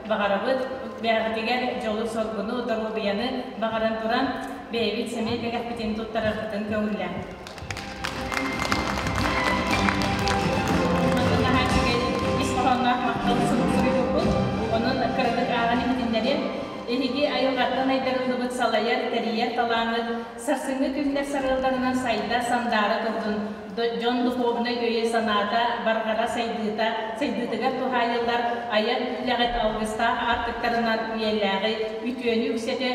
баҕарабыт. Бэйэҕитигэр дьолу-соргуну, доруобуйаны баҕаран туран, бэйэбит сэмэй бэлэхпитин туттарарбытын көҥүллээҥ. Манна наһаа үчүгэй ис хоһоонноох махтал сурук суруйбуппут. Онон кыратык ааҕан иһитиннэриэм. Эһиги айылҕаттан айдарыллыбыт салайар, тэрийэр талааҥҥыт сарсыҥҥы күннэр сарыалларынан сайда, сандаара турдун. Дьон духуобунай өйө-санаата, барҕара сайдыыта, сайдыытыгар туһаайыллар айар үлэҕит алгыстаах аартыктарынан үйэлээҕи, үтүөнү үксэтэ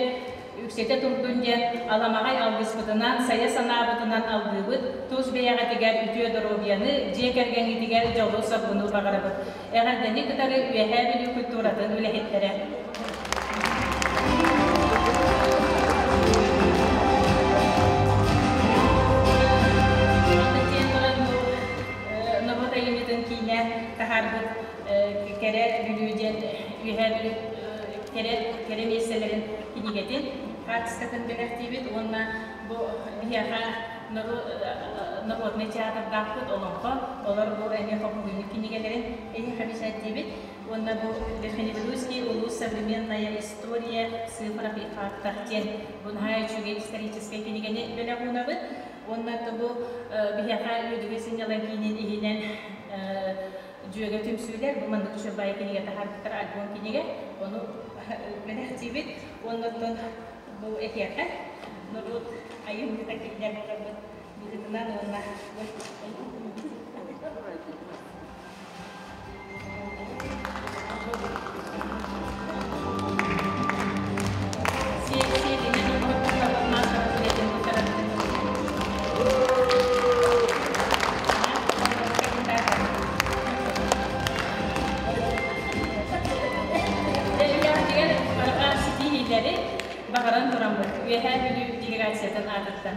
үксэтэ турдун диэн аламаҕай алгыспытынан, сайа санаабытынан алгыыбыт, тус бэйэҕитигэр үтүө доруобуйаны, дьиэ кэргэҥҥитигэр дьолу-соргуну баҕарабыт. Эҕэрдэни кытары Үөһээ Бүлүү культуратын үлэһиттэрэ. Норуот айымньытын киинэ таһаарбыт Кэрэ Бүлүү диэн Үөһээ Бүлүү кэрэ кэрэ миэстэлэрин кинигэтин хаартыскатын бэлэхтиибит уонна бу биһиэхэ народнай театрдаахпыт олоҥхо олор бу эмиэ хомуһунньук кинигэлэрин эһиэхэ бэчээттиибит уонна бу Верхневилюйский улуус современная история в цифрах и фактах диэн бу наһаа үчүгэй историческай кинигэни бэлэх уунабыт уонна бу биһиэхэ Үөдүгэй сынньалаҥ киинин иһинэн Дьүөгэ түмсүүлэр бу маннык үчүгэй кинигэ таһаарбыттар альбом кинигэ ону бэлэхтиибит уонна оттон бу этиэхэ норуот айымньыта кинилэр буоларбыт быһыытынан уонна сиэлинэн оҥоһуктарбыт маастар үлэтин туттарабыт. Үлэҕитигэр барҕа ситиһиилэри баҕаран тураммыт Үөһээ Бүлүү делегациятын аатыттан.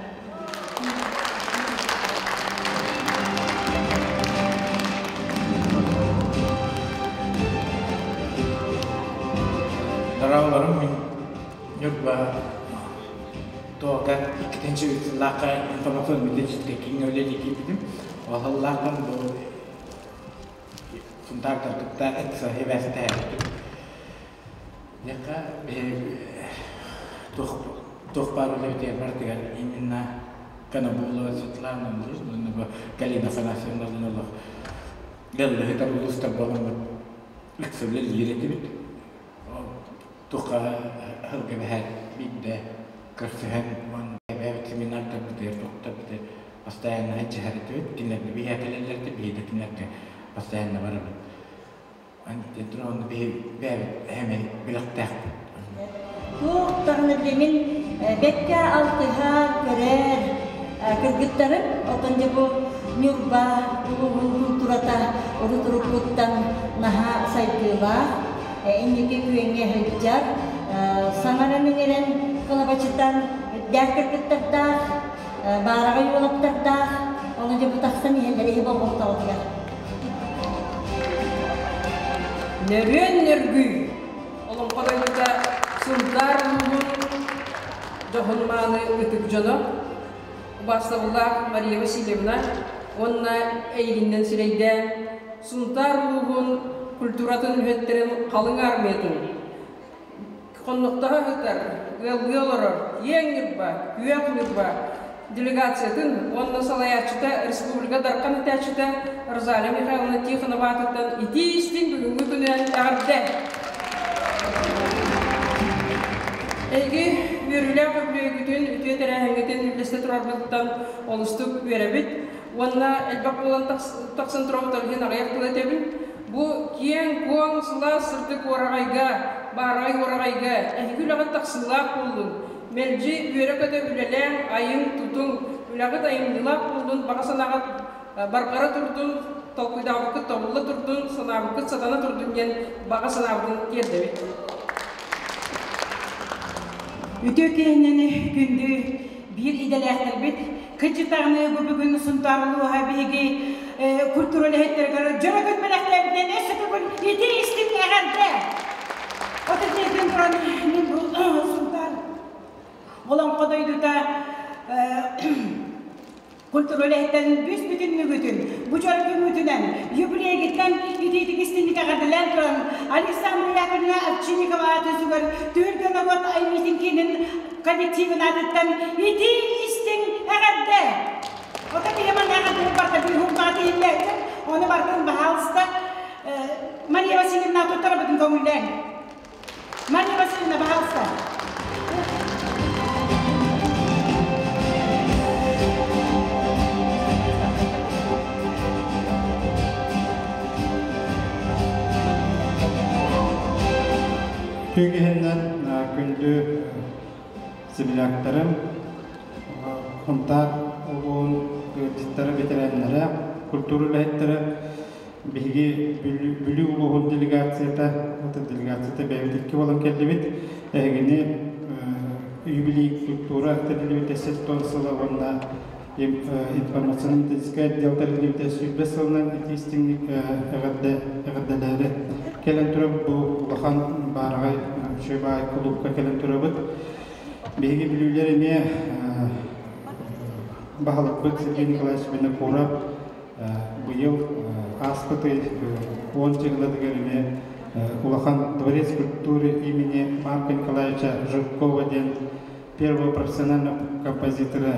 Дорооболорум мин Ньурба Туока иккитинчи сыллаахха информационный методическай кииҥҥэ үлэлии киирбитим. Ол сыллаахпын бу Сунтаартан кытта ыкса сибээстэһэрбит. Диэххэ туох туох баар үлэбитигэр барытыгар именно Конобулова Светлана уонна бу Галина Афанасьевна олох ыаллыһытар улуустар буоламмыт ыкса үлэлиир этибит. Туохха сылга бэһээт биирдэ көрсүһэн уонна бэйэбит семинардарбытыгар туохтарбытыгар постоянно сылдьыһар этибит. Кинилэргэ биһиэхэ кэлэллэр этэ, биһиги да кинилэргэ постоянно барабыт. Антитрону биһи бэйэбит эмэ билэхтээхпит. Туох даҕаны билигин бэккэ алтыһар, көрөр кыргыттарым, оттон дьэ бу Ньурба улууһун культурата урут-уруккуттан наһаа сайдыылаах, инники күөҥҥэ сылдьар, саҥаран-иҥэрэн кылабачытан үрдээх кыргыттардаах, баараҕай уолаттардаах, ону дьэ бу тахсан иһэллэр иһи болҕомтоҕутугар. Нөрүөн нөргүй олоҥхо дойдута Сунтаар улууһун дьоһун мааны ытык дьоно убаастабыллаах Мария Васильевна уонна эйигиннэн сирэйдээн Сунтаар улууһун культуратын үлэһиттэрин халыҥ армиятын хоннохтоһо сытар, ыаллыы олорор Киэҥ Ньурба, Күөх Ньурба делегациятын уонна салайааччыта республика Дархан этээччитэ Розалия Михайловна Тихонова аатыттан итии-истиҥ бүгүҥҥү күнүнэн эҕэрдэ! Эһиги үөрүүлээх үбүлүөйгүтүн, үтүө тэрээһиҥҥитин үллэстэ турарбытыттан олустук үөрэбит уонна элбэх буолан тахсан турабыт ол иһин аҕыйах тыл этэбин. Бу киэҥ-куоҥ, сылаас сырдык уораҕайга, баараҕай уораҕайга эһиги үлэҕит тахсыылаах буоллун, мэлдьи үөрэ-көтө үлэлээҥ, айыҥ, тутуҥ, үлэҕит айымньылаах буоллун, баҕа санааҕыт барҕара турдун, толкуйдаабыккыт тобулла турдун, санаабыккыт сатана турдун диэн баҕа санаабытын тиэрдэбит. Үтүө киһинэн күндү биир идэлээхтэрбит кырдьыктаҕына бу бүгүн Сунтаар улууһа биһиги культура үлэһиттэригэр дьоро күн бэлэхтээбитинэн өссө төгүл ити истиҥ эҕэрдэ! Отут туран мин бу Сунтаар Олоҥхо дойдута культура үлэһиттэрин бүс бүтүн мүгүтүн, бу дьоро күҥҥүтүнэн, юбилейгиттэн итиитик истинник эҕэрдэлээн туран, Александра Яковлевна Овчинникова аатын сүгэр Түһүлгэ норуот айымньытын киинин коллективын аатыттан итии истиҥ эҕэрдэ! Ото киһи манна эҕэрдэни барыта бүүһүн тиһиллээччи, ону барытын баһаалыста Мария Васильевна туттарабытын көҥүллээҥ. Мария Васильевна, пожалуйста. Күгүһүннэн күндү земляктарым, Хунтаар улуун ыалдьыттара, ветераннара, культура үлэһиттэрэ Биһиги Бүлүү улууһун делегацията, делегацията бэйэбит икки буолан кэллибит. Эһигини юбилей культура тэриллибитэ 70 сыла уонна информационно-методическай отдел тэриллибитэ 105 сылынан ити истиҥник эҕэрдэлээри кэлэн турабыт. Бу улахан баараҕай үчүгэй баай кулуупка кэлэн турабыт. Биһиги бүлүүлэр эмиэ баһылыкпыт Сергей Николаевич Винокуров быйыл ааспыт ый 10 дьылларыгар эмиэ улахан дворец культуры имени Марка Николаевича Жиркова диэн первого профессионального композитора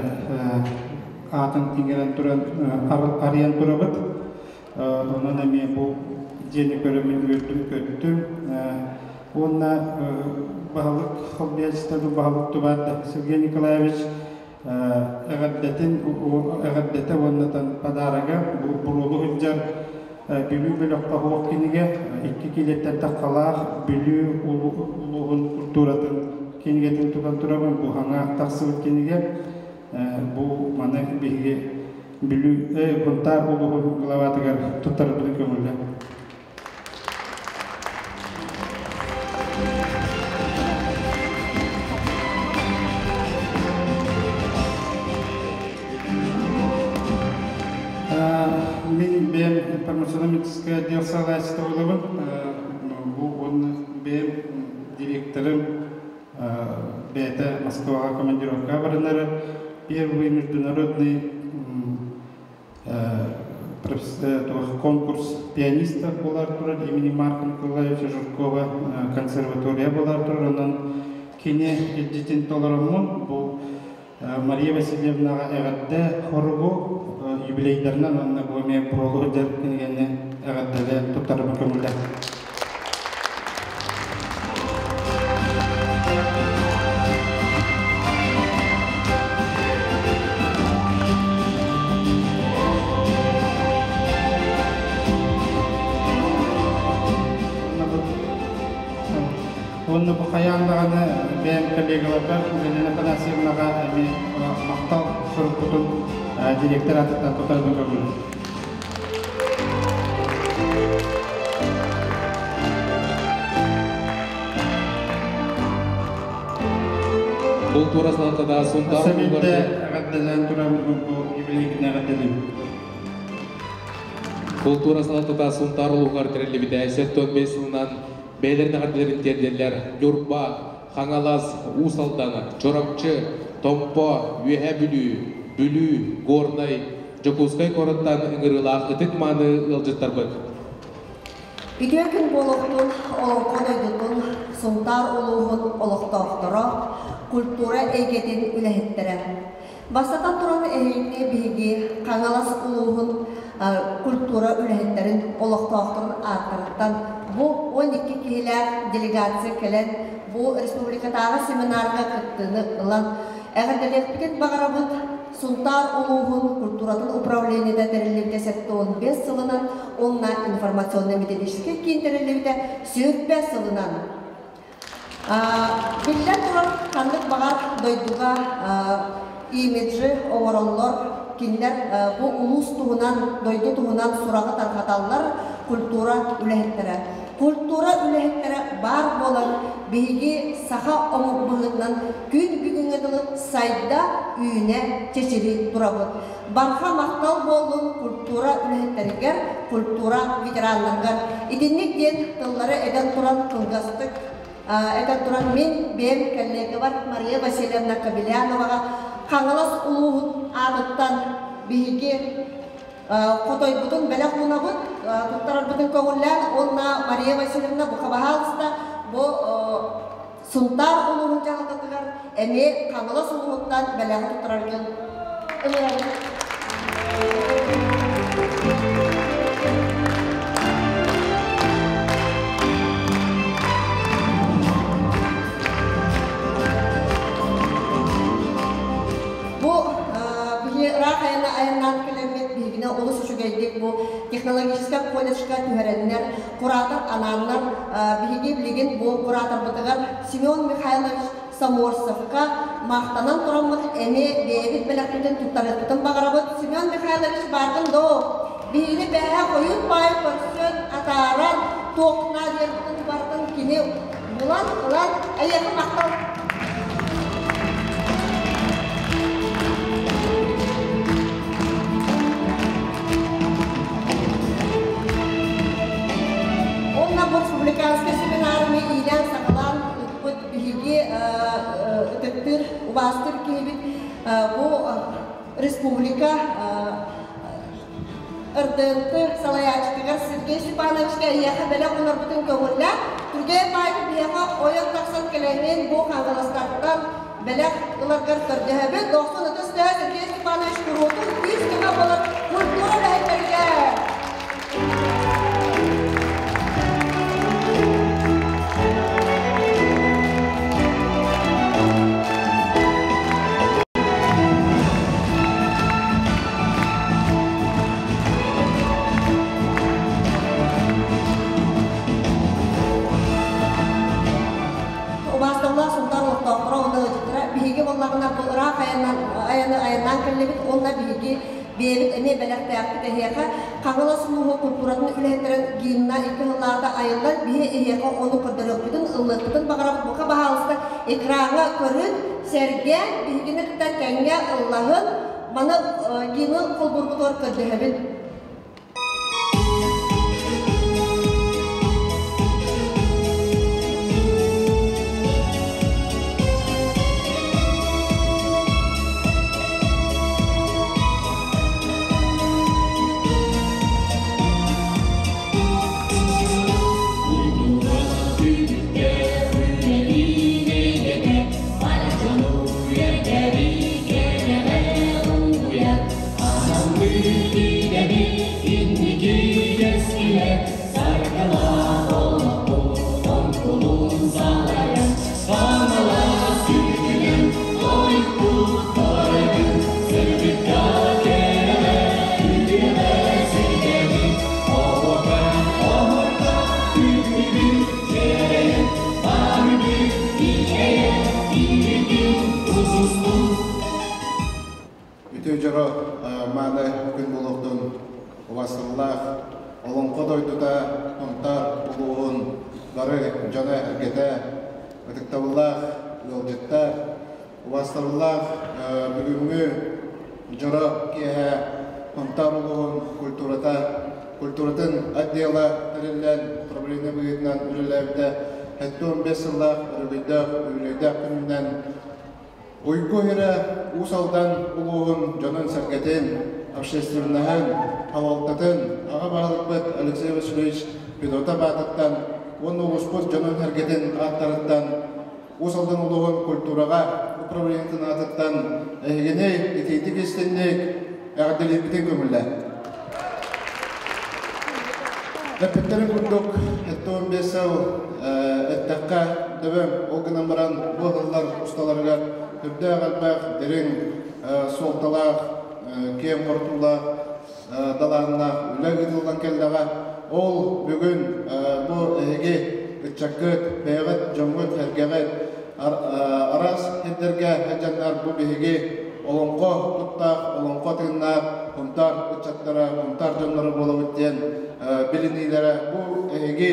аатын иҥэрэн туран арыйан турабыт. Онон эмиэ бу дьиэни көрөммүн үөрдүм көттүм. Уонна баһылык холбуйааччыта баһылык тубаарда Сергей Николаевич эҕэрдэтин эҕэрдэтэ уонна подарога буруолу сылдьар Бүлүү бөлөххө оһох кинигэ икки киилэттэн таххалаах Бүлүү улууһун культуратын кинигэтин тутан турабын бу хаҥа тахсыбыт кинигэ бу маны биһиги Бүлүү Кунтаар улууһун главатыгар туттарарбытын көҥүллэ. Мин бэйэм информационно-методическай отдел салайааччыта буолабын. Бу уонна бэйэм директорым бэйэтэ Москваҕа командировкаҕа барынары первый международный конкурс пианистов буолар турар имени Марка Николаевича Жиркова консерватория буолар турар онон кини илдьитин толороммун бу Мария Васильевнаҕа эҕэрдэ хоругу юбилейдарынан уонна бу эмиэ буруолу сылдьар кинигэни эҕэрдэлээн туттарарбын көҥүллээх. Уонна бу хайаан даҕаны бэйэм коллегаларбар Галина Афанасьевнаҕа эмиэ махтал сурукпутун директор аатыттан тутарбын көҥүлүм. Култуура салалтата Сунтаар Сэминде эҕэрдэлээн туран бу юбилейгин эҕэрдэлиим. Култуура салалтата Сунтаар улууһугар тэриллибитэ 75 сылынан бэйэлэрин эҕэрдэлэрин тиэрдэллэр Ньурба, Хаҥалас, Уус Алдан, Чурапчы, Томпо, Үөһээ Бүлүү, Бүлүү, Горнай, Дьокуускай куораттан ыҥырыылаах ытык-мааны ыалдьыттарбыт. Үтүө күн буолуохтун Олоҥхо дойдутун Сунтаар улууһун олохтоохторо, культура эйгэтин үлэһиттэрэ. Бастатан туран эһигини биһиги Хаҥалас улууһун культура үлэһиттэрин олохтоохторун ааттарыттан бу 12 киһилээх делегация кэлэн бу республикатааҕы семинарга кыттыыны ылан эҕэрдэлиэхпитин баҕарабыт. Сунтаар улууһун культуратын управлениета тэриллибитэ 75 сылынан уонна информационно-методическай киин тэриллибитэ 105 сылынан. Биллэн турар, ханнык баҕар дойдуга имиджи оҥороллор, кинилэр бу улуус туһунан, дойду туһунан сураҕы тарҕаталлар культура үлэһиттэрэ. Культура үлэһиттэрэ баар буолан, биһиги саха омук быһыытынан күн бүгүҥҥэ дылы сайда, үүнэ, чэчирии турабыт. Барҕа махтал буоллун культура үлэһиттэригэр, культура ветераннарыгар. Итинник диэн тыллары этэн туран кылгастык этэн туран мин бэйэм коллегабар Мария Васильевна Кобеляноваҕа Хаҥалас улууһун аатыттан биһиги хотойбутун бэлэх уунабыт, туттарарбытын көҥүллээн уонна Мария Васильевна бука баһаалыста бу Сунтаар улууһун дьаһалтатыгар эмиэ Хаҥалас улууһуттан бэлэҕи туттараргын ыҥырабын. Бу биһи ыраах айанна айаннаан кэлэммит биһигини олус үчүгэйдик бу технологическай колледжка түһэрэннэр куратор анааннар биһиги билигин бу кураторбытыгар Семен Михайлович Саморсовка махтанан тураммыт эмиэ бэйэбит бэлэхпитин туттарыахпытын баҕарабыт. Семен Михайлович бааргын доо биһигини бэһэ хойут баай көрсөн атааран туох наадыйарбытын барытын кини булан ылан эйиэхэ махтал. Онно бу республиканскай семинарыны иилээн-саҕалаан ыыппыт биһиги ытыктыыр, убаастыыр киһибит бу республика РДНТ салайааччытыгар Сергей Степановичка эйиэхэ бэлэх уунарбытын көҥүллээх. Түргэн баайы биһиэхэ ойон тахсан кэлэҥҥин бу хаҥаластартан бэлэх ыларгар көрдөһөбүт. Дохсун ытыс тыаһа Сергей Степанович куруутун күүс-көмө буолар культура үлэһиттэригэр! Убаасталлаах Сунтаар олохтоохторо уонна ыалдьыттара биһиги буоллаҕына бу ыраах айаннан айаны айаннаан кэллибит уонна биһиги бэйэбит эмиэ бэлэхтээхпит эһиэхэ Хаҥалас улууһун культуратын үлэһиттэрин гимна икки сыллааҕыта айыллан биһи эһиэхэ ону көрдөрүөхпүтүн ыллыахпытын баҕарабыт бука баһаалыста экраҥҥа көрүн сэргээн биһигини кытта тэҥҥэ ыллаһын маны гимн холбуурбутугар көрдөһөбүн. Үтүө дьоро мааны күн буолуохтун убастыллаах Олоҥхо дойдута Сунтаар улууһун бары дьоно-сэргэтэ, ытыктабыллаах ыалдьыттар, убастабыллаах бүгүҥҥү дьоро киэһэ Сунтаар улууһун культурата культуратын отдела тэриллэн управление быһыытынан үлэлээбитэ 75 сыллаах өрөгөйдөөх үбүлүөйдээх күнүнэн Уйгу иһирэ Уус Алдан улууһун дьонун-сэргэтин, общественноһын, салалтатын аҕа баһылыкпыт Алексей Васильевич Федотов аатыттан уонна улууспут дьонун-сэргэтин ааттарыттан Уус Алдан улууһун культураҕа управлениетын аатыттан эһигини итиитик истинник эҕэрдэлиирбитин көҥүллээ. Эппиттэрин курдук, 75 сыл эттэххэ дөбөҥ, ол гынан баран бу ыһыллар усталарыгар үрдээх элбэх, дириҥ суолталаах, киэҥ хортуулаах, далааһыннаах үлэ ыытыллан кэллэҕэ. Ол бүгүн бу эһиги ыччаккыт, бэйэҕит дьоҥҥут-сэргэҕит араас сирдэргэ сылдьаннар бу биһиги олоҥхо куттаах, олоҥхо тыыннаах Сунтаар ыччаттара, Сунтаар дьонноро буолабыт диэн билиниилэрэ бу эһиги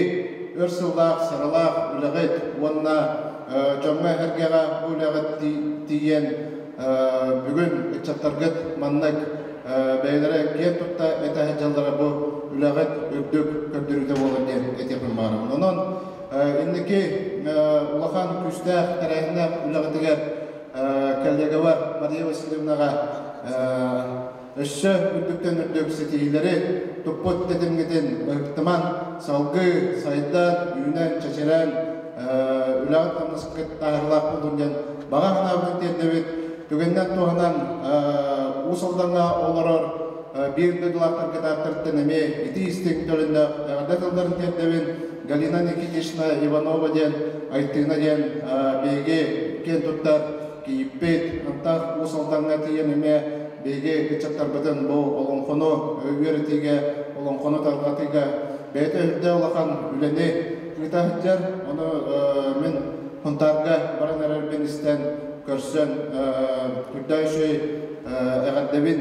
өр сыллаах сыралаах үлэҕит уонна дьоҥҥо-сэргэҕэ бу үлэҕит тиийэн бүгүн ыччаттаргыт маннык бэйэлэрэ киэн тутта этэ сылдьаллара бу үлэҕит үрдүк көрдөрүүтэ буолар диэн этиэхпин баҕарабын. Онон инники улахан күүстээх тэрээһиннээх үлэҕитигэр коллегабар Мария Васильевнаҕа өссө үрдүктэн үрдүк ситиһиилэри туппут тэтимҥитин ыһыктыман, салгыы сайдан, үүнэн, чэчирээн үлэҕит-хамнаскыт таһаарыылаах буоллун диэн баҕа санаабытын тиэрдэбит. Түгэнинэн туһанан Уус Алдаҥҥа олорор биир дойдулаахтаргыт ааттарыттан эмиэ итии-истиҥ төлөннөөх эҕэрдэ тылларын тиэрдэбин. Галина Никитична Иванова диэн, Айтыына диэн биһиги киэн туттар кийииппит. Антах Уус Алдаҥҥа тиийэн эмиэ биһиги ыччаттарбытын бу олоҥхону үөрэтиигэ, олоҥхону тарҕатыыга бэйэтэ үрдэ улахан үлэни ыыта сылдьар. Ону мин Хунтаарга баран эрэрбин истэн, көрсөн үрдэ үчүгэй эҕэрдэбин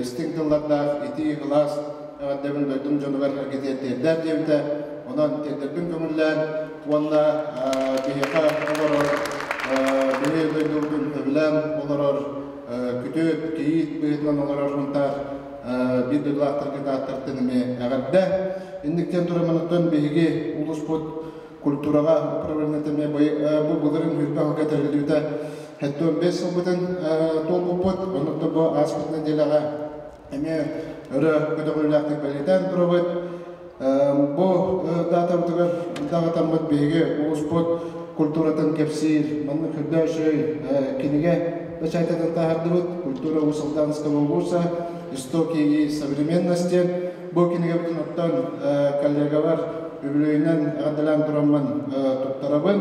истиҥ тыллардаах итии ылаас эҕэрдэбин дойдум дьонугар эргитиэ тиэрдээр диэбитэ. Онон тиэрдэрбин көҥүллээн уонна биһиэхэ олорор биһи дойдубутун сөбүлээн олорор күтүөт, кийиит быһыытынан олорор Сунтаар биир дойдулаахтаргыт ааттартан эмиэ эҕэрдэ. Инниктэн тураммытыттан биһиги улууспут культураҕа управлениета эмиэ бу былырыын сүүрбэ сылга тэриллибитэ 75 сылбытын туолбуппут. Оннук бу ааспыт нэдиэлэҕэ эмиэ өрө көтөҕүүлээхтик бэлиэтээн турабыт. Бу даатабытыгар даҕатаммыт биһиги улууспут культуратын кэпсиир маннык үрдэ үчүгэй кинигэ бэчээттэтэн таһаардыбыт. Культура Уус-Алданского улуса, истоки и современности. Бу кинигэбитин оттон коллегалар үбүлүөйүнэн эҕэрдэлээн тураммын туттарабын.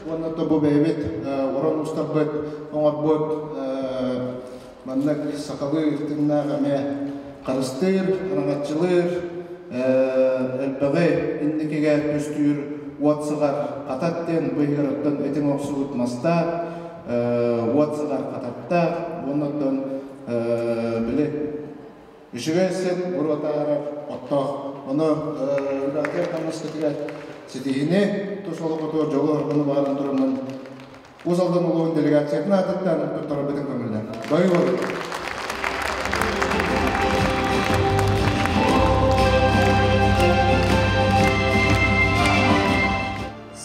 Уонна то бу бэйэбит уран уустарбыт оҥорбут маннык сахалыы тыыннаах эмиэ харыстыыр, араҥаччылыыр, элбэҕи инникигэ түстүүр уот саҕар хатат диэн бу иһигэр оттон этиҥ охсубут мастаах, уот саҕар хататтаах уонна оттон били үчүгэй сир буруо таһаарар оттоох. Ону үлэҕитигэр хамнаскытыгар ситиһиини тус олоххутугар дьолу-соргуну баҕаран тураммын Уус Алдан улууһун делегациятын аатыттан туттарарбытын көҥүллээн. Бары буолун.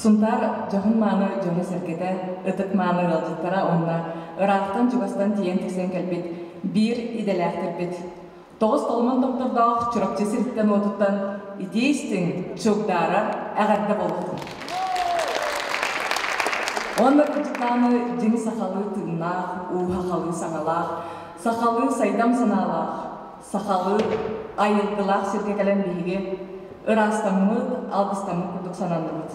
Сунтаар дьоһун-мааны дьоно-сэргэтэ, ытык-мааны ыалдьыттара уонна ыраахтан-чугастан тиийэн тиксэн кэлбит биир идэлээхтэрбит. Тоҕус толомон томтордоох Чурапчы сириттэн-уотуттан итии-истиҥ, чугдаарар эҕэрдэ буолуохтун. Уонна кырдьыктааны дьиҥ сахалыы тыыннаах, уу сахалыы саҥалаах, сахалыы сайдам санаалаах, сахалыы айылгылаах сиргэ кэлэн биһиги ыраастаммыт, алгыстаммыт курдук сананныбыт.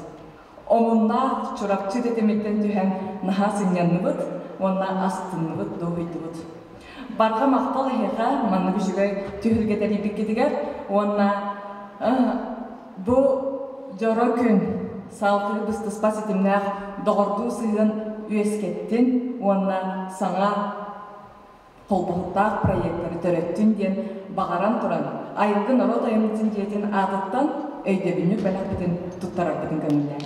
Омуннаах Чурапчы тэтимиттэн түһэн наһаа сынньанныбыт уонна астынныбыт, дуоһуйдубут. Барҕа махтал эһиэхэ маннык үчүгэй түһүлгэ тэрийбиккитигэр уонна бу дьоро күн салгыы быстыспат ситимнээх доҕордуу сыһыан үөскэттин уонна саҥа холбоһуктаах проектары төрөттүн диэн баҕаран туран Айылгы норуот айымньытын дьиэтин аатыттан өйдөбүнньүк бэлэхпитин туттарарбытын көҥүллээн.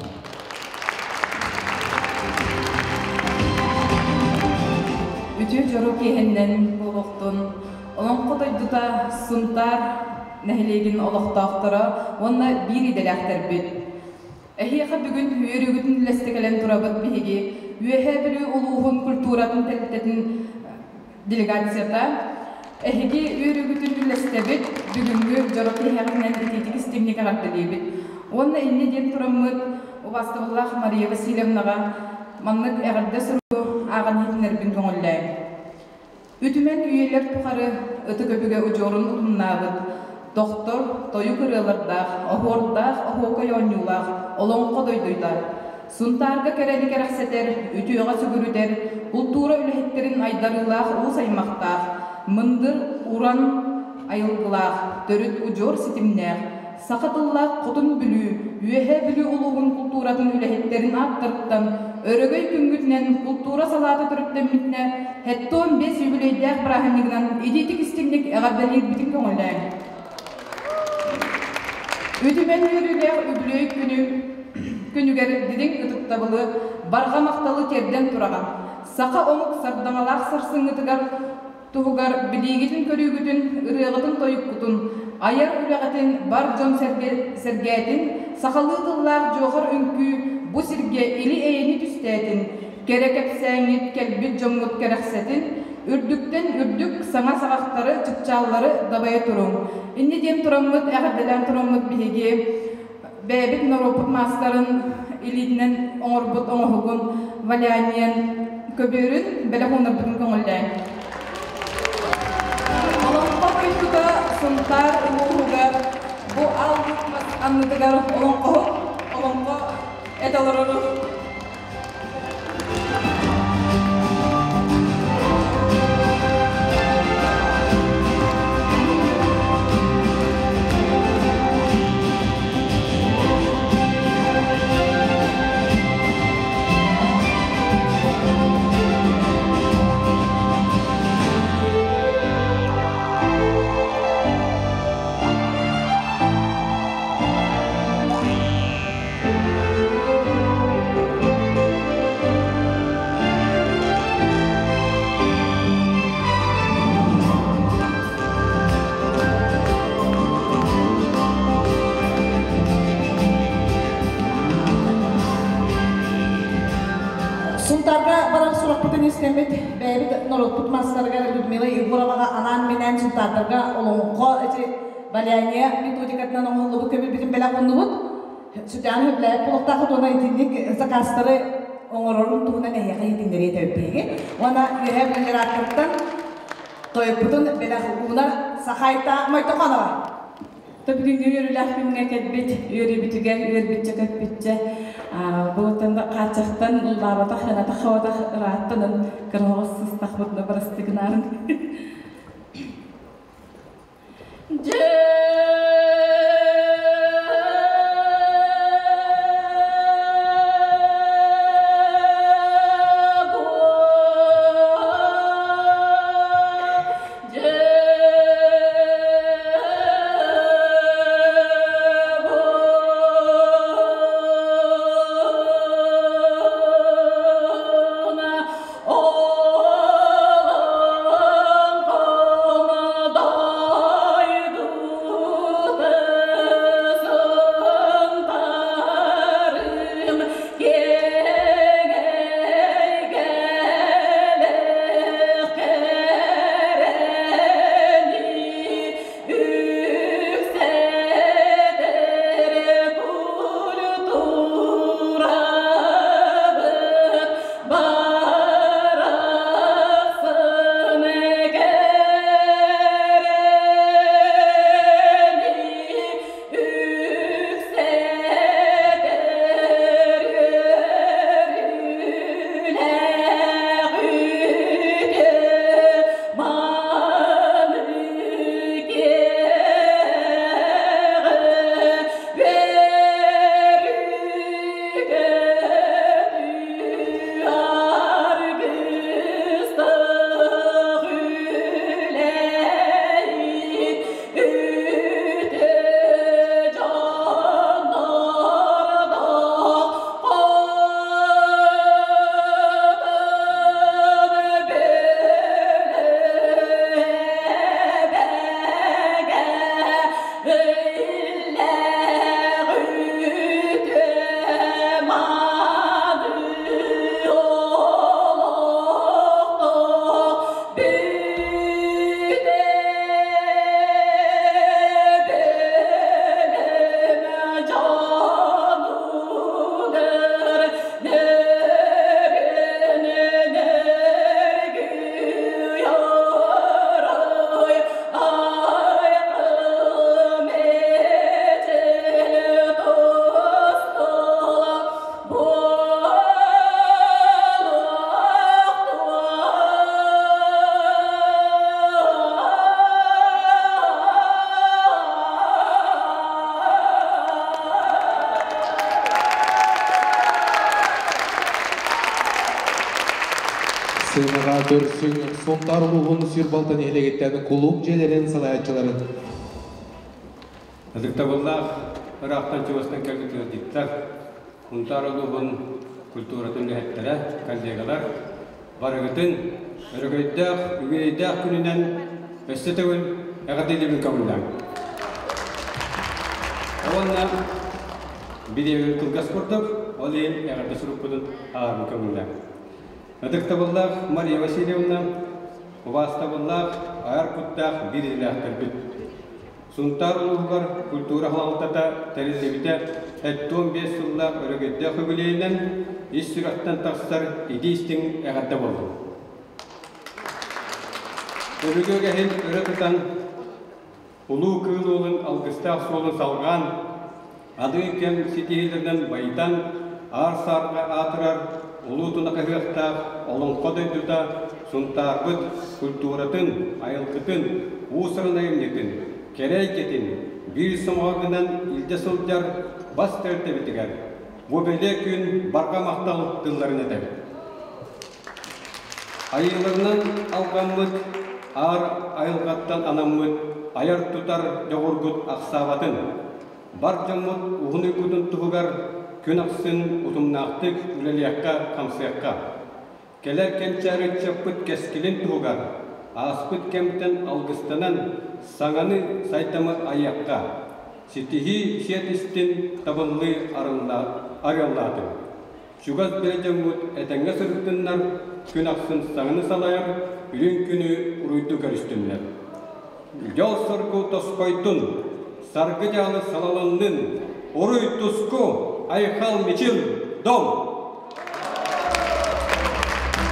Үтүө дьоро киэһэннэн буолуохтун Олоҥхо дойдута Сунтаар нэһилиэгин олохтоохторо уонна биир идэлээхтэрбит. Эһиэхэ бүгүн үөрүүгүтүн үллэстэ кэлэн турабыт биһиги Үөһээ Бүлүү улууһун культуратын тэрилтэтин делегацията. Эһиги үөрүүгүтүн үллэстэбит, бүгүҥҥү дьоро киэһэҕитинэн итиитик истиҥник эҕэрдэлиибит. Уонна инньэ диэн тураммыт убаастабыллаах Мария Васильевнаҕа маннык эҕэрдэ суругу ааҕан иһитиннэрбин көҥүллээҥ. Үтүмэн үйэлэр тухары ытык өбүгэ удьуорун утумнаабыт тохтор, тойук ырыалардаах, оһуордаах оһуокай оонньуулаах олоҥхо дойдута Сунтаарга кэрэни кэрэхсэтэр, үтүөҕэ сүгүрүтэр, култуура үлэһиттэрин айдарыылаах уус аймахтаах, мындыр, уран айылгылаах, төрүт удьуор ситимнээх, саха тыллаах Хотун Бүлүү, Үөһээ Бүлүү улууһун култууратын үлэһиттэрин ааттарыттан өрөгөй күҥҥүтүнэн култуура салаата төрүттэммитинэ 75 үбүлүөйдээх бырааһынньыгынан итиитик истиҥник эҕэрдэлиирбитин көҥүллээҥ. Үтүмэн үөрүүлээх үбүлүөй күнү күнүгэр дириҥ ытыктабылы, барҕа махталы тиэрдэн тураҕын. Саха омук сардаҥалаах сарсыҥҥытыгар туһугар билиигитин-көрүүгүтүн, ырыаҕытын-тойуккутун, айар үлэҕитин бар дьон сэргээтин, сахалыы тыллаах дьуохар үҥкүү бу сиргэ или-эйэни түстээтин, кэрэ кэпсээҥҥит кэлбит дьоҥҥут кэрэхсэтин, үрдүктэн үрдүк саҥа саҕахтары, чыпчааллары дабайа туруҥ. Инньэ диэн тураммыт, эҕэрдэлээн тураммыт биһиги бэйэбит норуоппут маастарын илиитинэн оҥорбут оҥоһугун валяниен көбүөрүн бэлэх уунарбытын көҥүллээҥ. Олоҥхо дойдута Сунтаар улууһугар бу аал мас аннытыгар олоҥхоһут олоҥхо этэ олорору. Сунтаарга барар сурахпытын истэммит бэйэбит норуоппут маастарыгар Людмила Егороваҕа анаан-минээн Сунтаардарга олоҥхо ити валяние методикатынан оҥоһуллубут көмүлбүтүн бэлэх ууннубут. Сүрдээх сөбүлээбит буолуохтааххыт уонна итинник заказтары оҥорорун туһунан эһиэхэ иһитиннэриэ этэ биһиги. Уонна үөһээ бүлүүлэр тойукпутун бэлэх уунар Сахайта Мойтохонова. Бүгүҥҥү үөрүүлээх күҥҥэ кэлбит үөрүүбүтүгэр үөрбүччэ-көппүччэ былыттан хааччахтан ыллаабатах, ханатах-хабатах ырааттанан кыраҕас сыстахпытына барастыгынаарын. Сыанаҕа көрсүҥ Сунтаар улууһун сүр балта нэһилиэгиттэн кулууп дьиэлэрин салайааччыларын. Ытыктабыллаах. Ыраахтан чугастан кэлбит ыалдьыттар, Сунтаар улууһун культуратын үлэһиттэрэ, коллегалар, барыгытын өрөгөйдөөх, үбүлүөйдээх күнүнэн өссө төгүл эҕэрдэлиибин көҥүллээҥ. Уонна бириэмэбит кылгас курдук, ол иһин эҕэрдэ сурукпутун ааҕарбын көҥүллээҥ. Ытыктабыллаах Мария Васильевна, убаастабыллаах айар куттаах биир идэлээхтэрбит. Сунтаар улууһугар культура салалтата тэриллибитэ 75 сыллаах өрөгөйдөөх үбүлүөйүнэн ис сүрэхтэн тахсар итии-истиҥ эҕэрдэ буоллун. Өбүгэ үгэһин өрө тутан, Улуу Кыыл Уолун алгыстаах суолун салҕаан, аныгы кэм ситиһиилэринэн байытан, аар-саарга аатырар улуу тунах ыһыахтаах Олоҥхо дойдута Сунтаарбыт культуратын, айылгытын, уус-уран айымньытын, кэрэ эйгэтин биир сомоҕо гынан илдьэ сылдьар бас тэрилтэбитигэр бу бэлиэ күн барҕа махтал тылларын этэбит. Айыыларынан алҕаммыт, аар айылҕаттан анаммыт айар-тутар дьоҕургут ахсаабатын. Бар дьоммут уһун уйгутун туһугар күн ахсын утумнаахтык үлэлиэххэ-хамсыахха. Кэлэр кэнчээри ыччаппыт кэскилин туһугар ааспыт кэмтэн алгыстанан саҥаны сайдамы айыахха. Ситиһии сиэт истин табыллыы арыаллаатын. Чугас бэйэ дьоммут этэҥҥэ сырыттыннар, күн ахсын саҥаны салайар, үрүҥ күнү уруйду көрүстүннэр. Дьол-соргу тосхойдун, саргы-дьаалы салалыннын, уруй-туску, айхал-мичил, дом!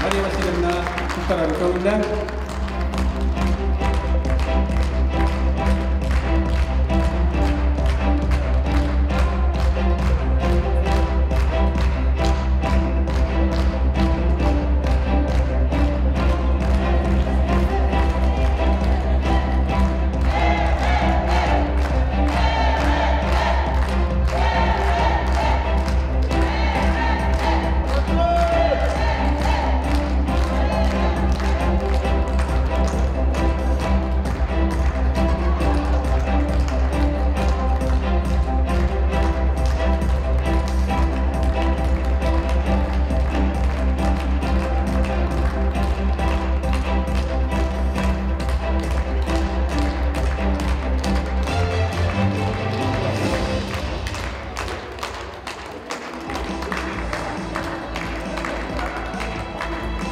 Мария Васильевна туттарары көҥүллээн.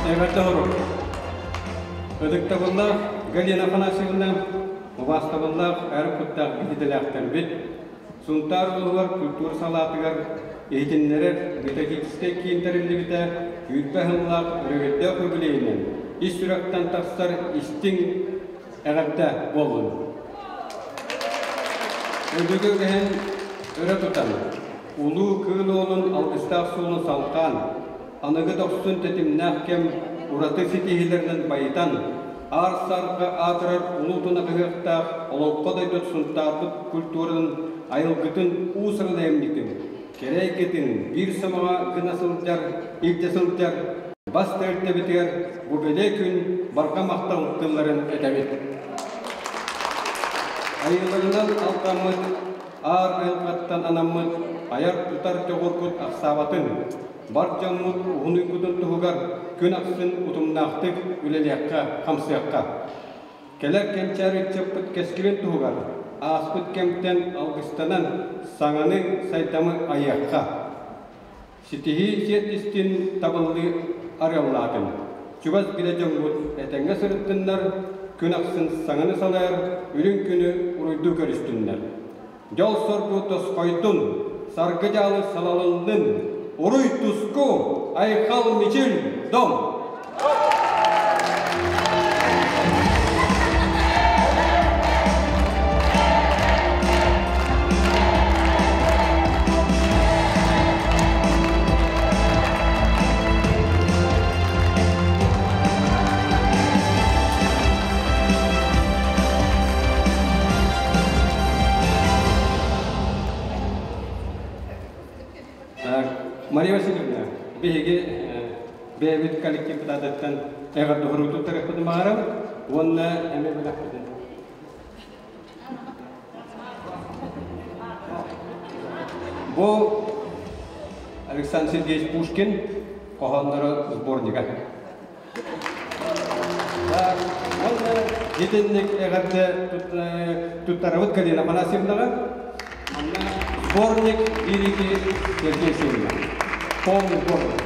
Эҕэрдэ оһорук. Ытыктабыллаах Галина Афанасьевна, убаастабыллаах эр куттаах идэлээхтэрбит, Сунтаар улууһугар культура салаатыгар иһитиннэрэр методическай киин тэриллибитэ 20 сыллаах өрөгөйдөөх үбүлүөйүнэн ис сүрэхтэн тахсар истиҥ эҕэрдэ буоллун. Өбүгэ үгэһин өрө тутан, Улуу Кыыл Уолун алгыстаах суолун салҕаан, аныгы дохсун тэтимнээх кэм ураты ситиһиилэринэн байытан, аар-саарга аатырар улуу тунах ыһыахтаах Олоҥхо дойдут Сунтаарбыт культуратын айылгытын уус-уран айымньытын, кэрэ эйгэтин биир сомоҕо гына сылдьар, илдьэ сылдьар бас тэрилтэбитигэр бу бэлиэ күн барҕа махтал тылларын этэбит. Айыыларынан алҕаммыт, аар айылҕаттан анаммыт айар-тутар дьоҕургут ахсаабатын, бар дьоммут уһун уйгутун туһугар күн ахсын утумнаахтык үлэлиэххэ-хамсыахха. Кэлэр кэнчээри ыччаппыт кэскилин туһугар ааспыт кэмтэн алгыстанан саҥаны сайдамы айыахха. Ситиһии сиэттистин табыллыы арыаллаатын. Чугас билэ дьоҥҥут этэҥҥэ сырыттыннар, күн ахсын саҥаны салайар үрүҥ күнү уруйдуу көрүстүннэр. Дьол-соргу тосхойдун, саргы-дьаалы салалыннын, уруй-туску, айхал-мичил, дом! Мария Васильевна, биһиги бэйэбит коллективпыт аатыттан эҕэрдэ уһуруутун тарыхпытын баҕарабыт уонна эмиэ бэлэхпитин. Бу Александр Сергеевич Пушкин хоһоонноро сборнига. Так, уонна итинник эҕэрдэ туттарабыт Галина Афанасьевнаҕа. Манна сборник лирики Сергей Северина. Полный сборник.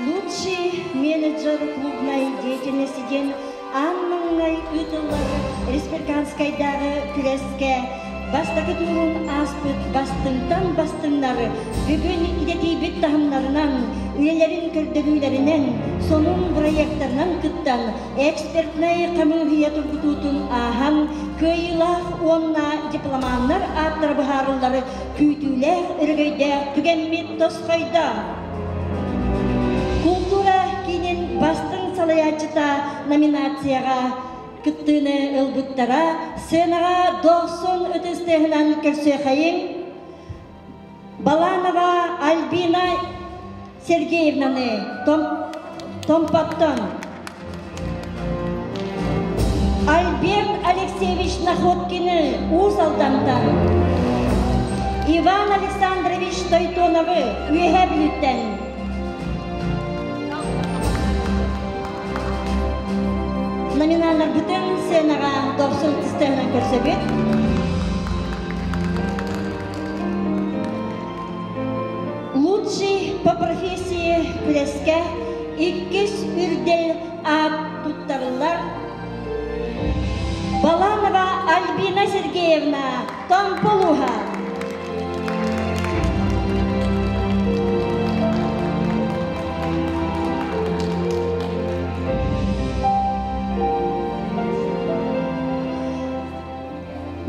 Лучший менеджер клубной деятельности диэн аан маҥнай ыытыллар республиканскайдааҕы күрэскэ бастакы туурун ааспыт бастыҥтан бастыҥнары бүгүн идэтийбит таһымнарынан, үлэлэрин көрдөрүүлэринэн, сонун бырайыактарынан кыттан, экспертнэй хамыыһыйа тургутуутун ааһан, кыайыылаах уонна дипломаннар ааттара быһаарыллары күүтүүлээх өрөгөйдөөх түгэммит тосхойдо. Култуура киинин бастыҥ салайааччыта номинацияҕа кыттыыны ылбыттара сценаҕа дохсун ытыс тыаһынан көрсүөххэйиҥ. Баланова Альбина Сергеевнаны Томпоттон, Альберт Алексеевич Находкины Уус Алдантан, Иван Александрович Тойтоновы Үөһээ Бүлүүттэн, Номиналларбытын сценаҕа дохсун сценанан көрсөбүт. Лучший по профессии күрэскэ иккис үрдэл аат туттарыллар. Баланова Альбина Сергеевна, Томполуха.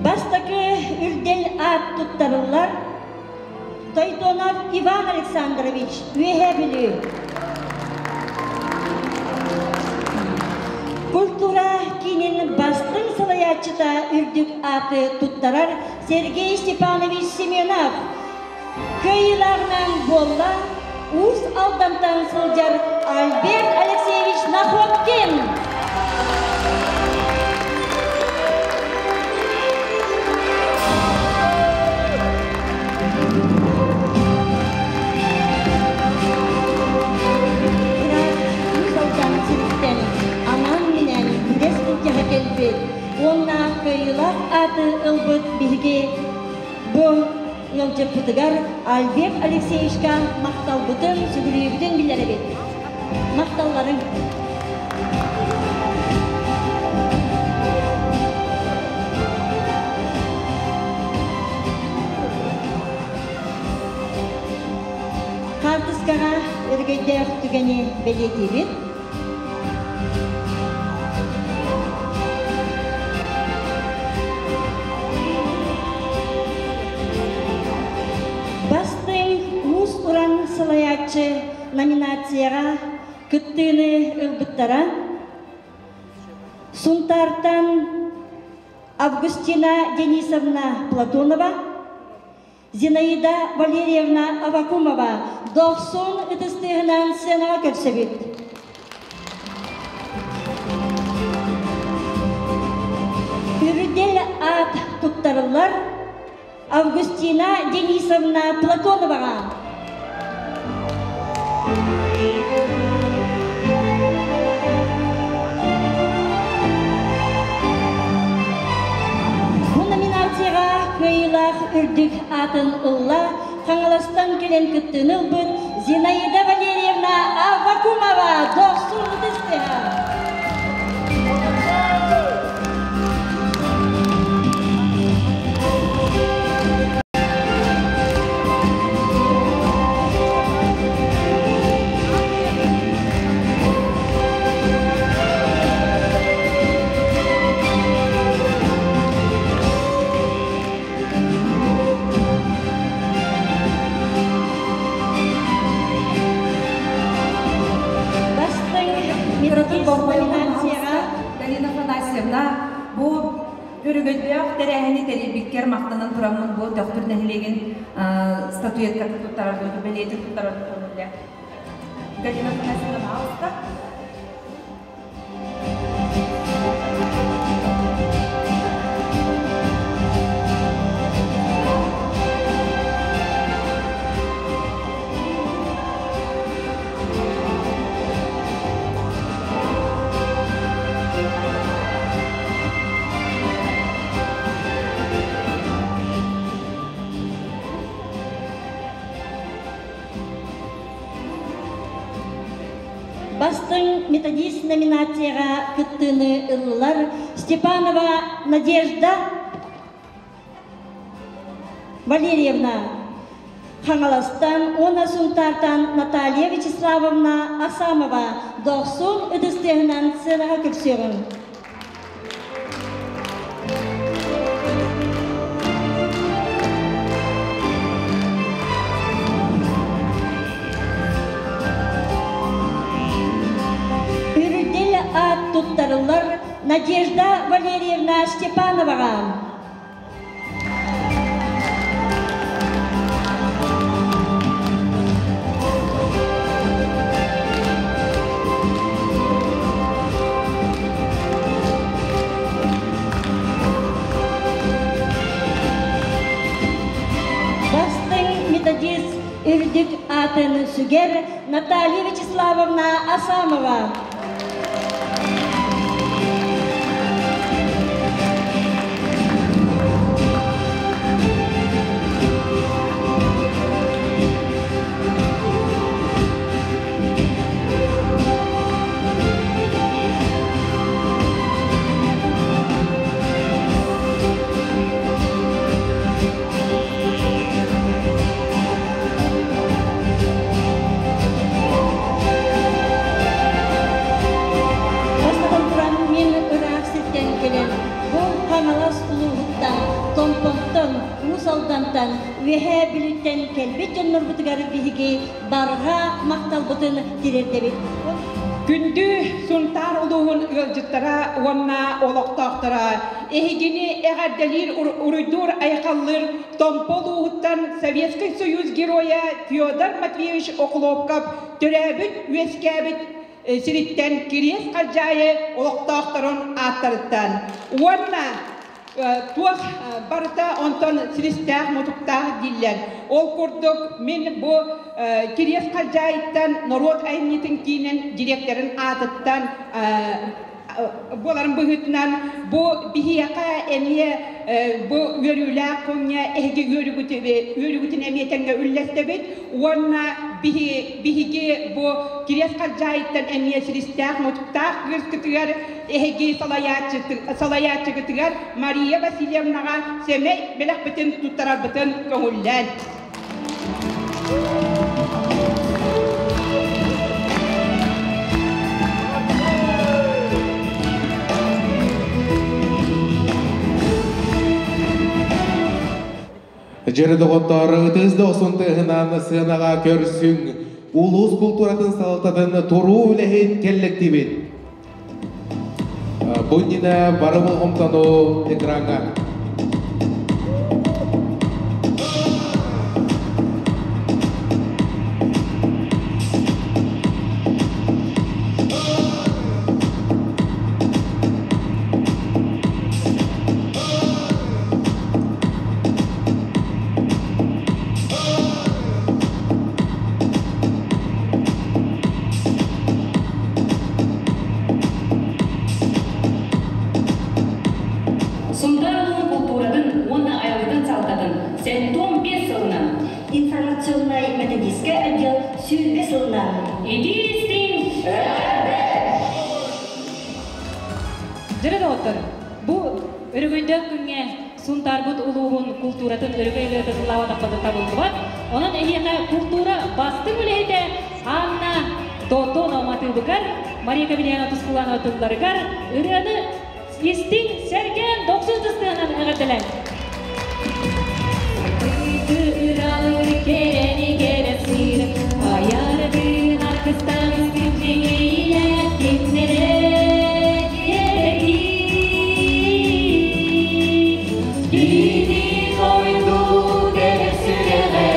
Бастакы үрдэл аат туттарыллар Тойтонов Иван Александрович, Үөһээ Бүлүү. Культура киинин бастыҥ салайааччыта үрдүк ааты туттарар Сергей Степанович Семенов кыайыылааҕынан буолла Уус Алдантан сылдьар Альберт Алексеевич Находкин. Уус Алдан сириттэн анаан-минээн күрэс былдьаһа кэлбит уонна кыайыылаах ааты ылбыт биһиги бу ыалдьыппытыгар Альберт Алексеевичка махталбытын, сүгүрүйүүбүтүн биллэрэбит. Махталларыҥ. Хаартыскаҕа өрөгөйдөөх түгэни бэлиэтиибит. Бастыҥ уус-уран салайааччы номинацияҕа кыттыыны ылбыттара Сунтаартан Августина Денисовна Платонова, Зинаида Валерьевна Авакумова дохсун ытыстыыһынан сценаҕа көрсөбүт. Үрдэл аат туттарыллар Августина Денисовна Платоноваҕа. Бу номинацияҕа кыайыылаах үрдүк аатын ылла Хаҥаластан кэлэн кыттыыны ылбыт Зинаида Валерьевна Аввакумова дохсун ытыстыһа. Бастыҥ номинацияҕа Галина Афанасьевна бу Өрөгөйдөөх тэрээһини тэрийбиккэр махтанан тураммын бу Төхтүр нэһилиэгин статуэткатын туттарарга, бэлиэтин туттарарга көҥүллээх. Галина Афанасьевна, пожалуйста. Бастыҥ методист номинацияҕа кыттыыны ыллылар Степанова Надежда Валерьевна, Хаҥаластан уонна Сунтаартан Наталья Вячеславовна Асамова дохсун ытыс тыаһынан сыанаҕа көрсүөҕүҥ. Үрдэл аат туттарыллар Надежда Валерьевна Степановаҕа. үрдүк аатын сүгэр Наталья Вячеславовна Асамова. Бастатан туран, мин ыраах сиртэн кэлэн, бу Хаҥалас улууһуттан, Томпонтон, Уус Алдантан, Үөһээ Бүлүүттэн кэлбит дьоннорбутугар биһиги барҕа махталбытын тириэрдэбит. Күндү Сунтаар улууһун ыалдьыттара уонна олохтоохторо, эһигини эҕэрдэлиир уруйдуур айхаллыыр Томпо улууһуттан Советскай Союз Геройа Федор Матвеевич Охлопков төрөөбүт үөскээбит сириттэн Кириэс Халдьаайы олохтоохторун ааттарыттан уонна туох барыта онтон силистээх-мутуктаах дииллэр. Ол курдук мин бу Кириэс Халдьаайыттан норуот айымньытын киинин директорын аатыттан буоларын быһыытынан бу биһиэхэ эмиэ бу үөрүүлээх күҥҥэ эһиги үөрүүгүтүн эмиэ тэҥҥэ үллэстэбит уонна биһиги бу Кириэс Халдьаайыттан эмиэ силистээх-мутуктаах кыыскытыгар эһиги салайааччыгытыгар Мария Васильевнаҕа сэмэй бэлэхпитин туттарарбытын көҥүллээн. Дьэрэ доҕоттоор, ытыс дохсун тыаһынан сыанаҕа көрсүҥ, улуус култууратын салалтатын туруу үлэһит кэллэктиибин. Бу иннинэ бары болҕомтону экраҥҥа. Сунтаар улууһун култууратын уонна айылгытын салтатын 75 сылынан Информационнай методическай отдел 20 сылынан Итии истиҥ Дьэрэ доҕоттор, бу өрөгөйдөөх күҥҥэ Сунтаарбыт улууһун култууратын өрөгөй ырыатын ыллаабатахпыт табыллыбат. Онон эһиэхэ култуура бастыҥ үлэһитэ Анна Тотонова матыыбыгар, Мария Кабельянова Тускуланова тылларыгар ырыаны истиҥ, сэргээн, дохсун ытыстыынан эҕэрдэлээҥ! Ыралыр кэрэни кэрэсир, айардын аргыстан күнчиҥэйилээх киннэрэ Кини дойду кэлэр сүрэҕэ,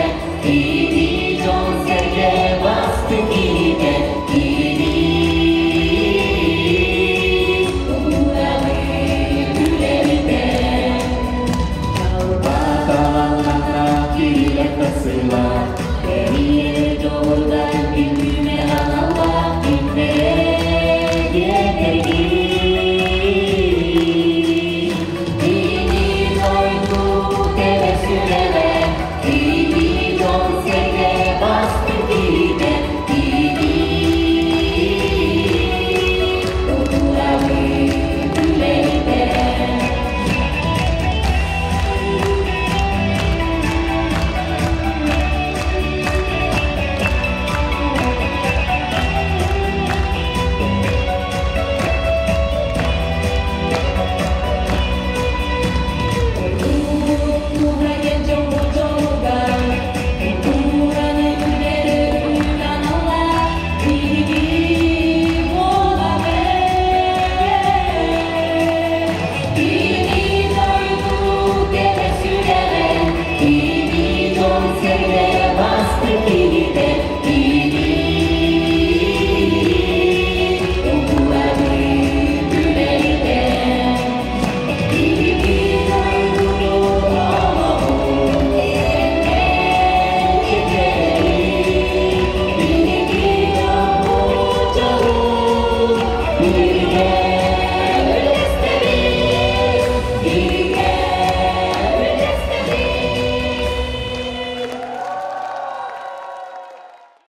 кини дьон-сэргэ бастыҥ киһитэ, кини ууралыы үлэһитэ. Биир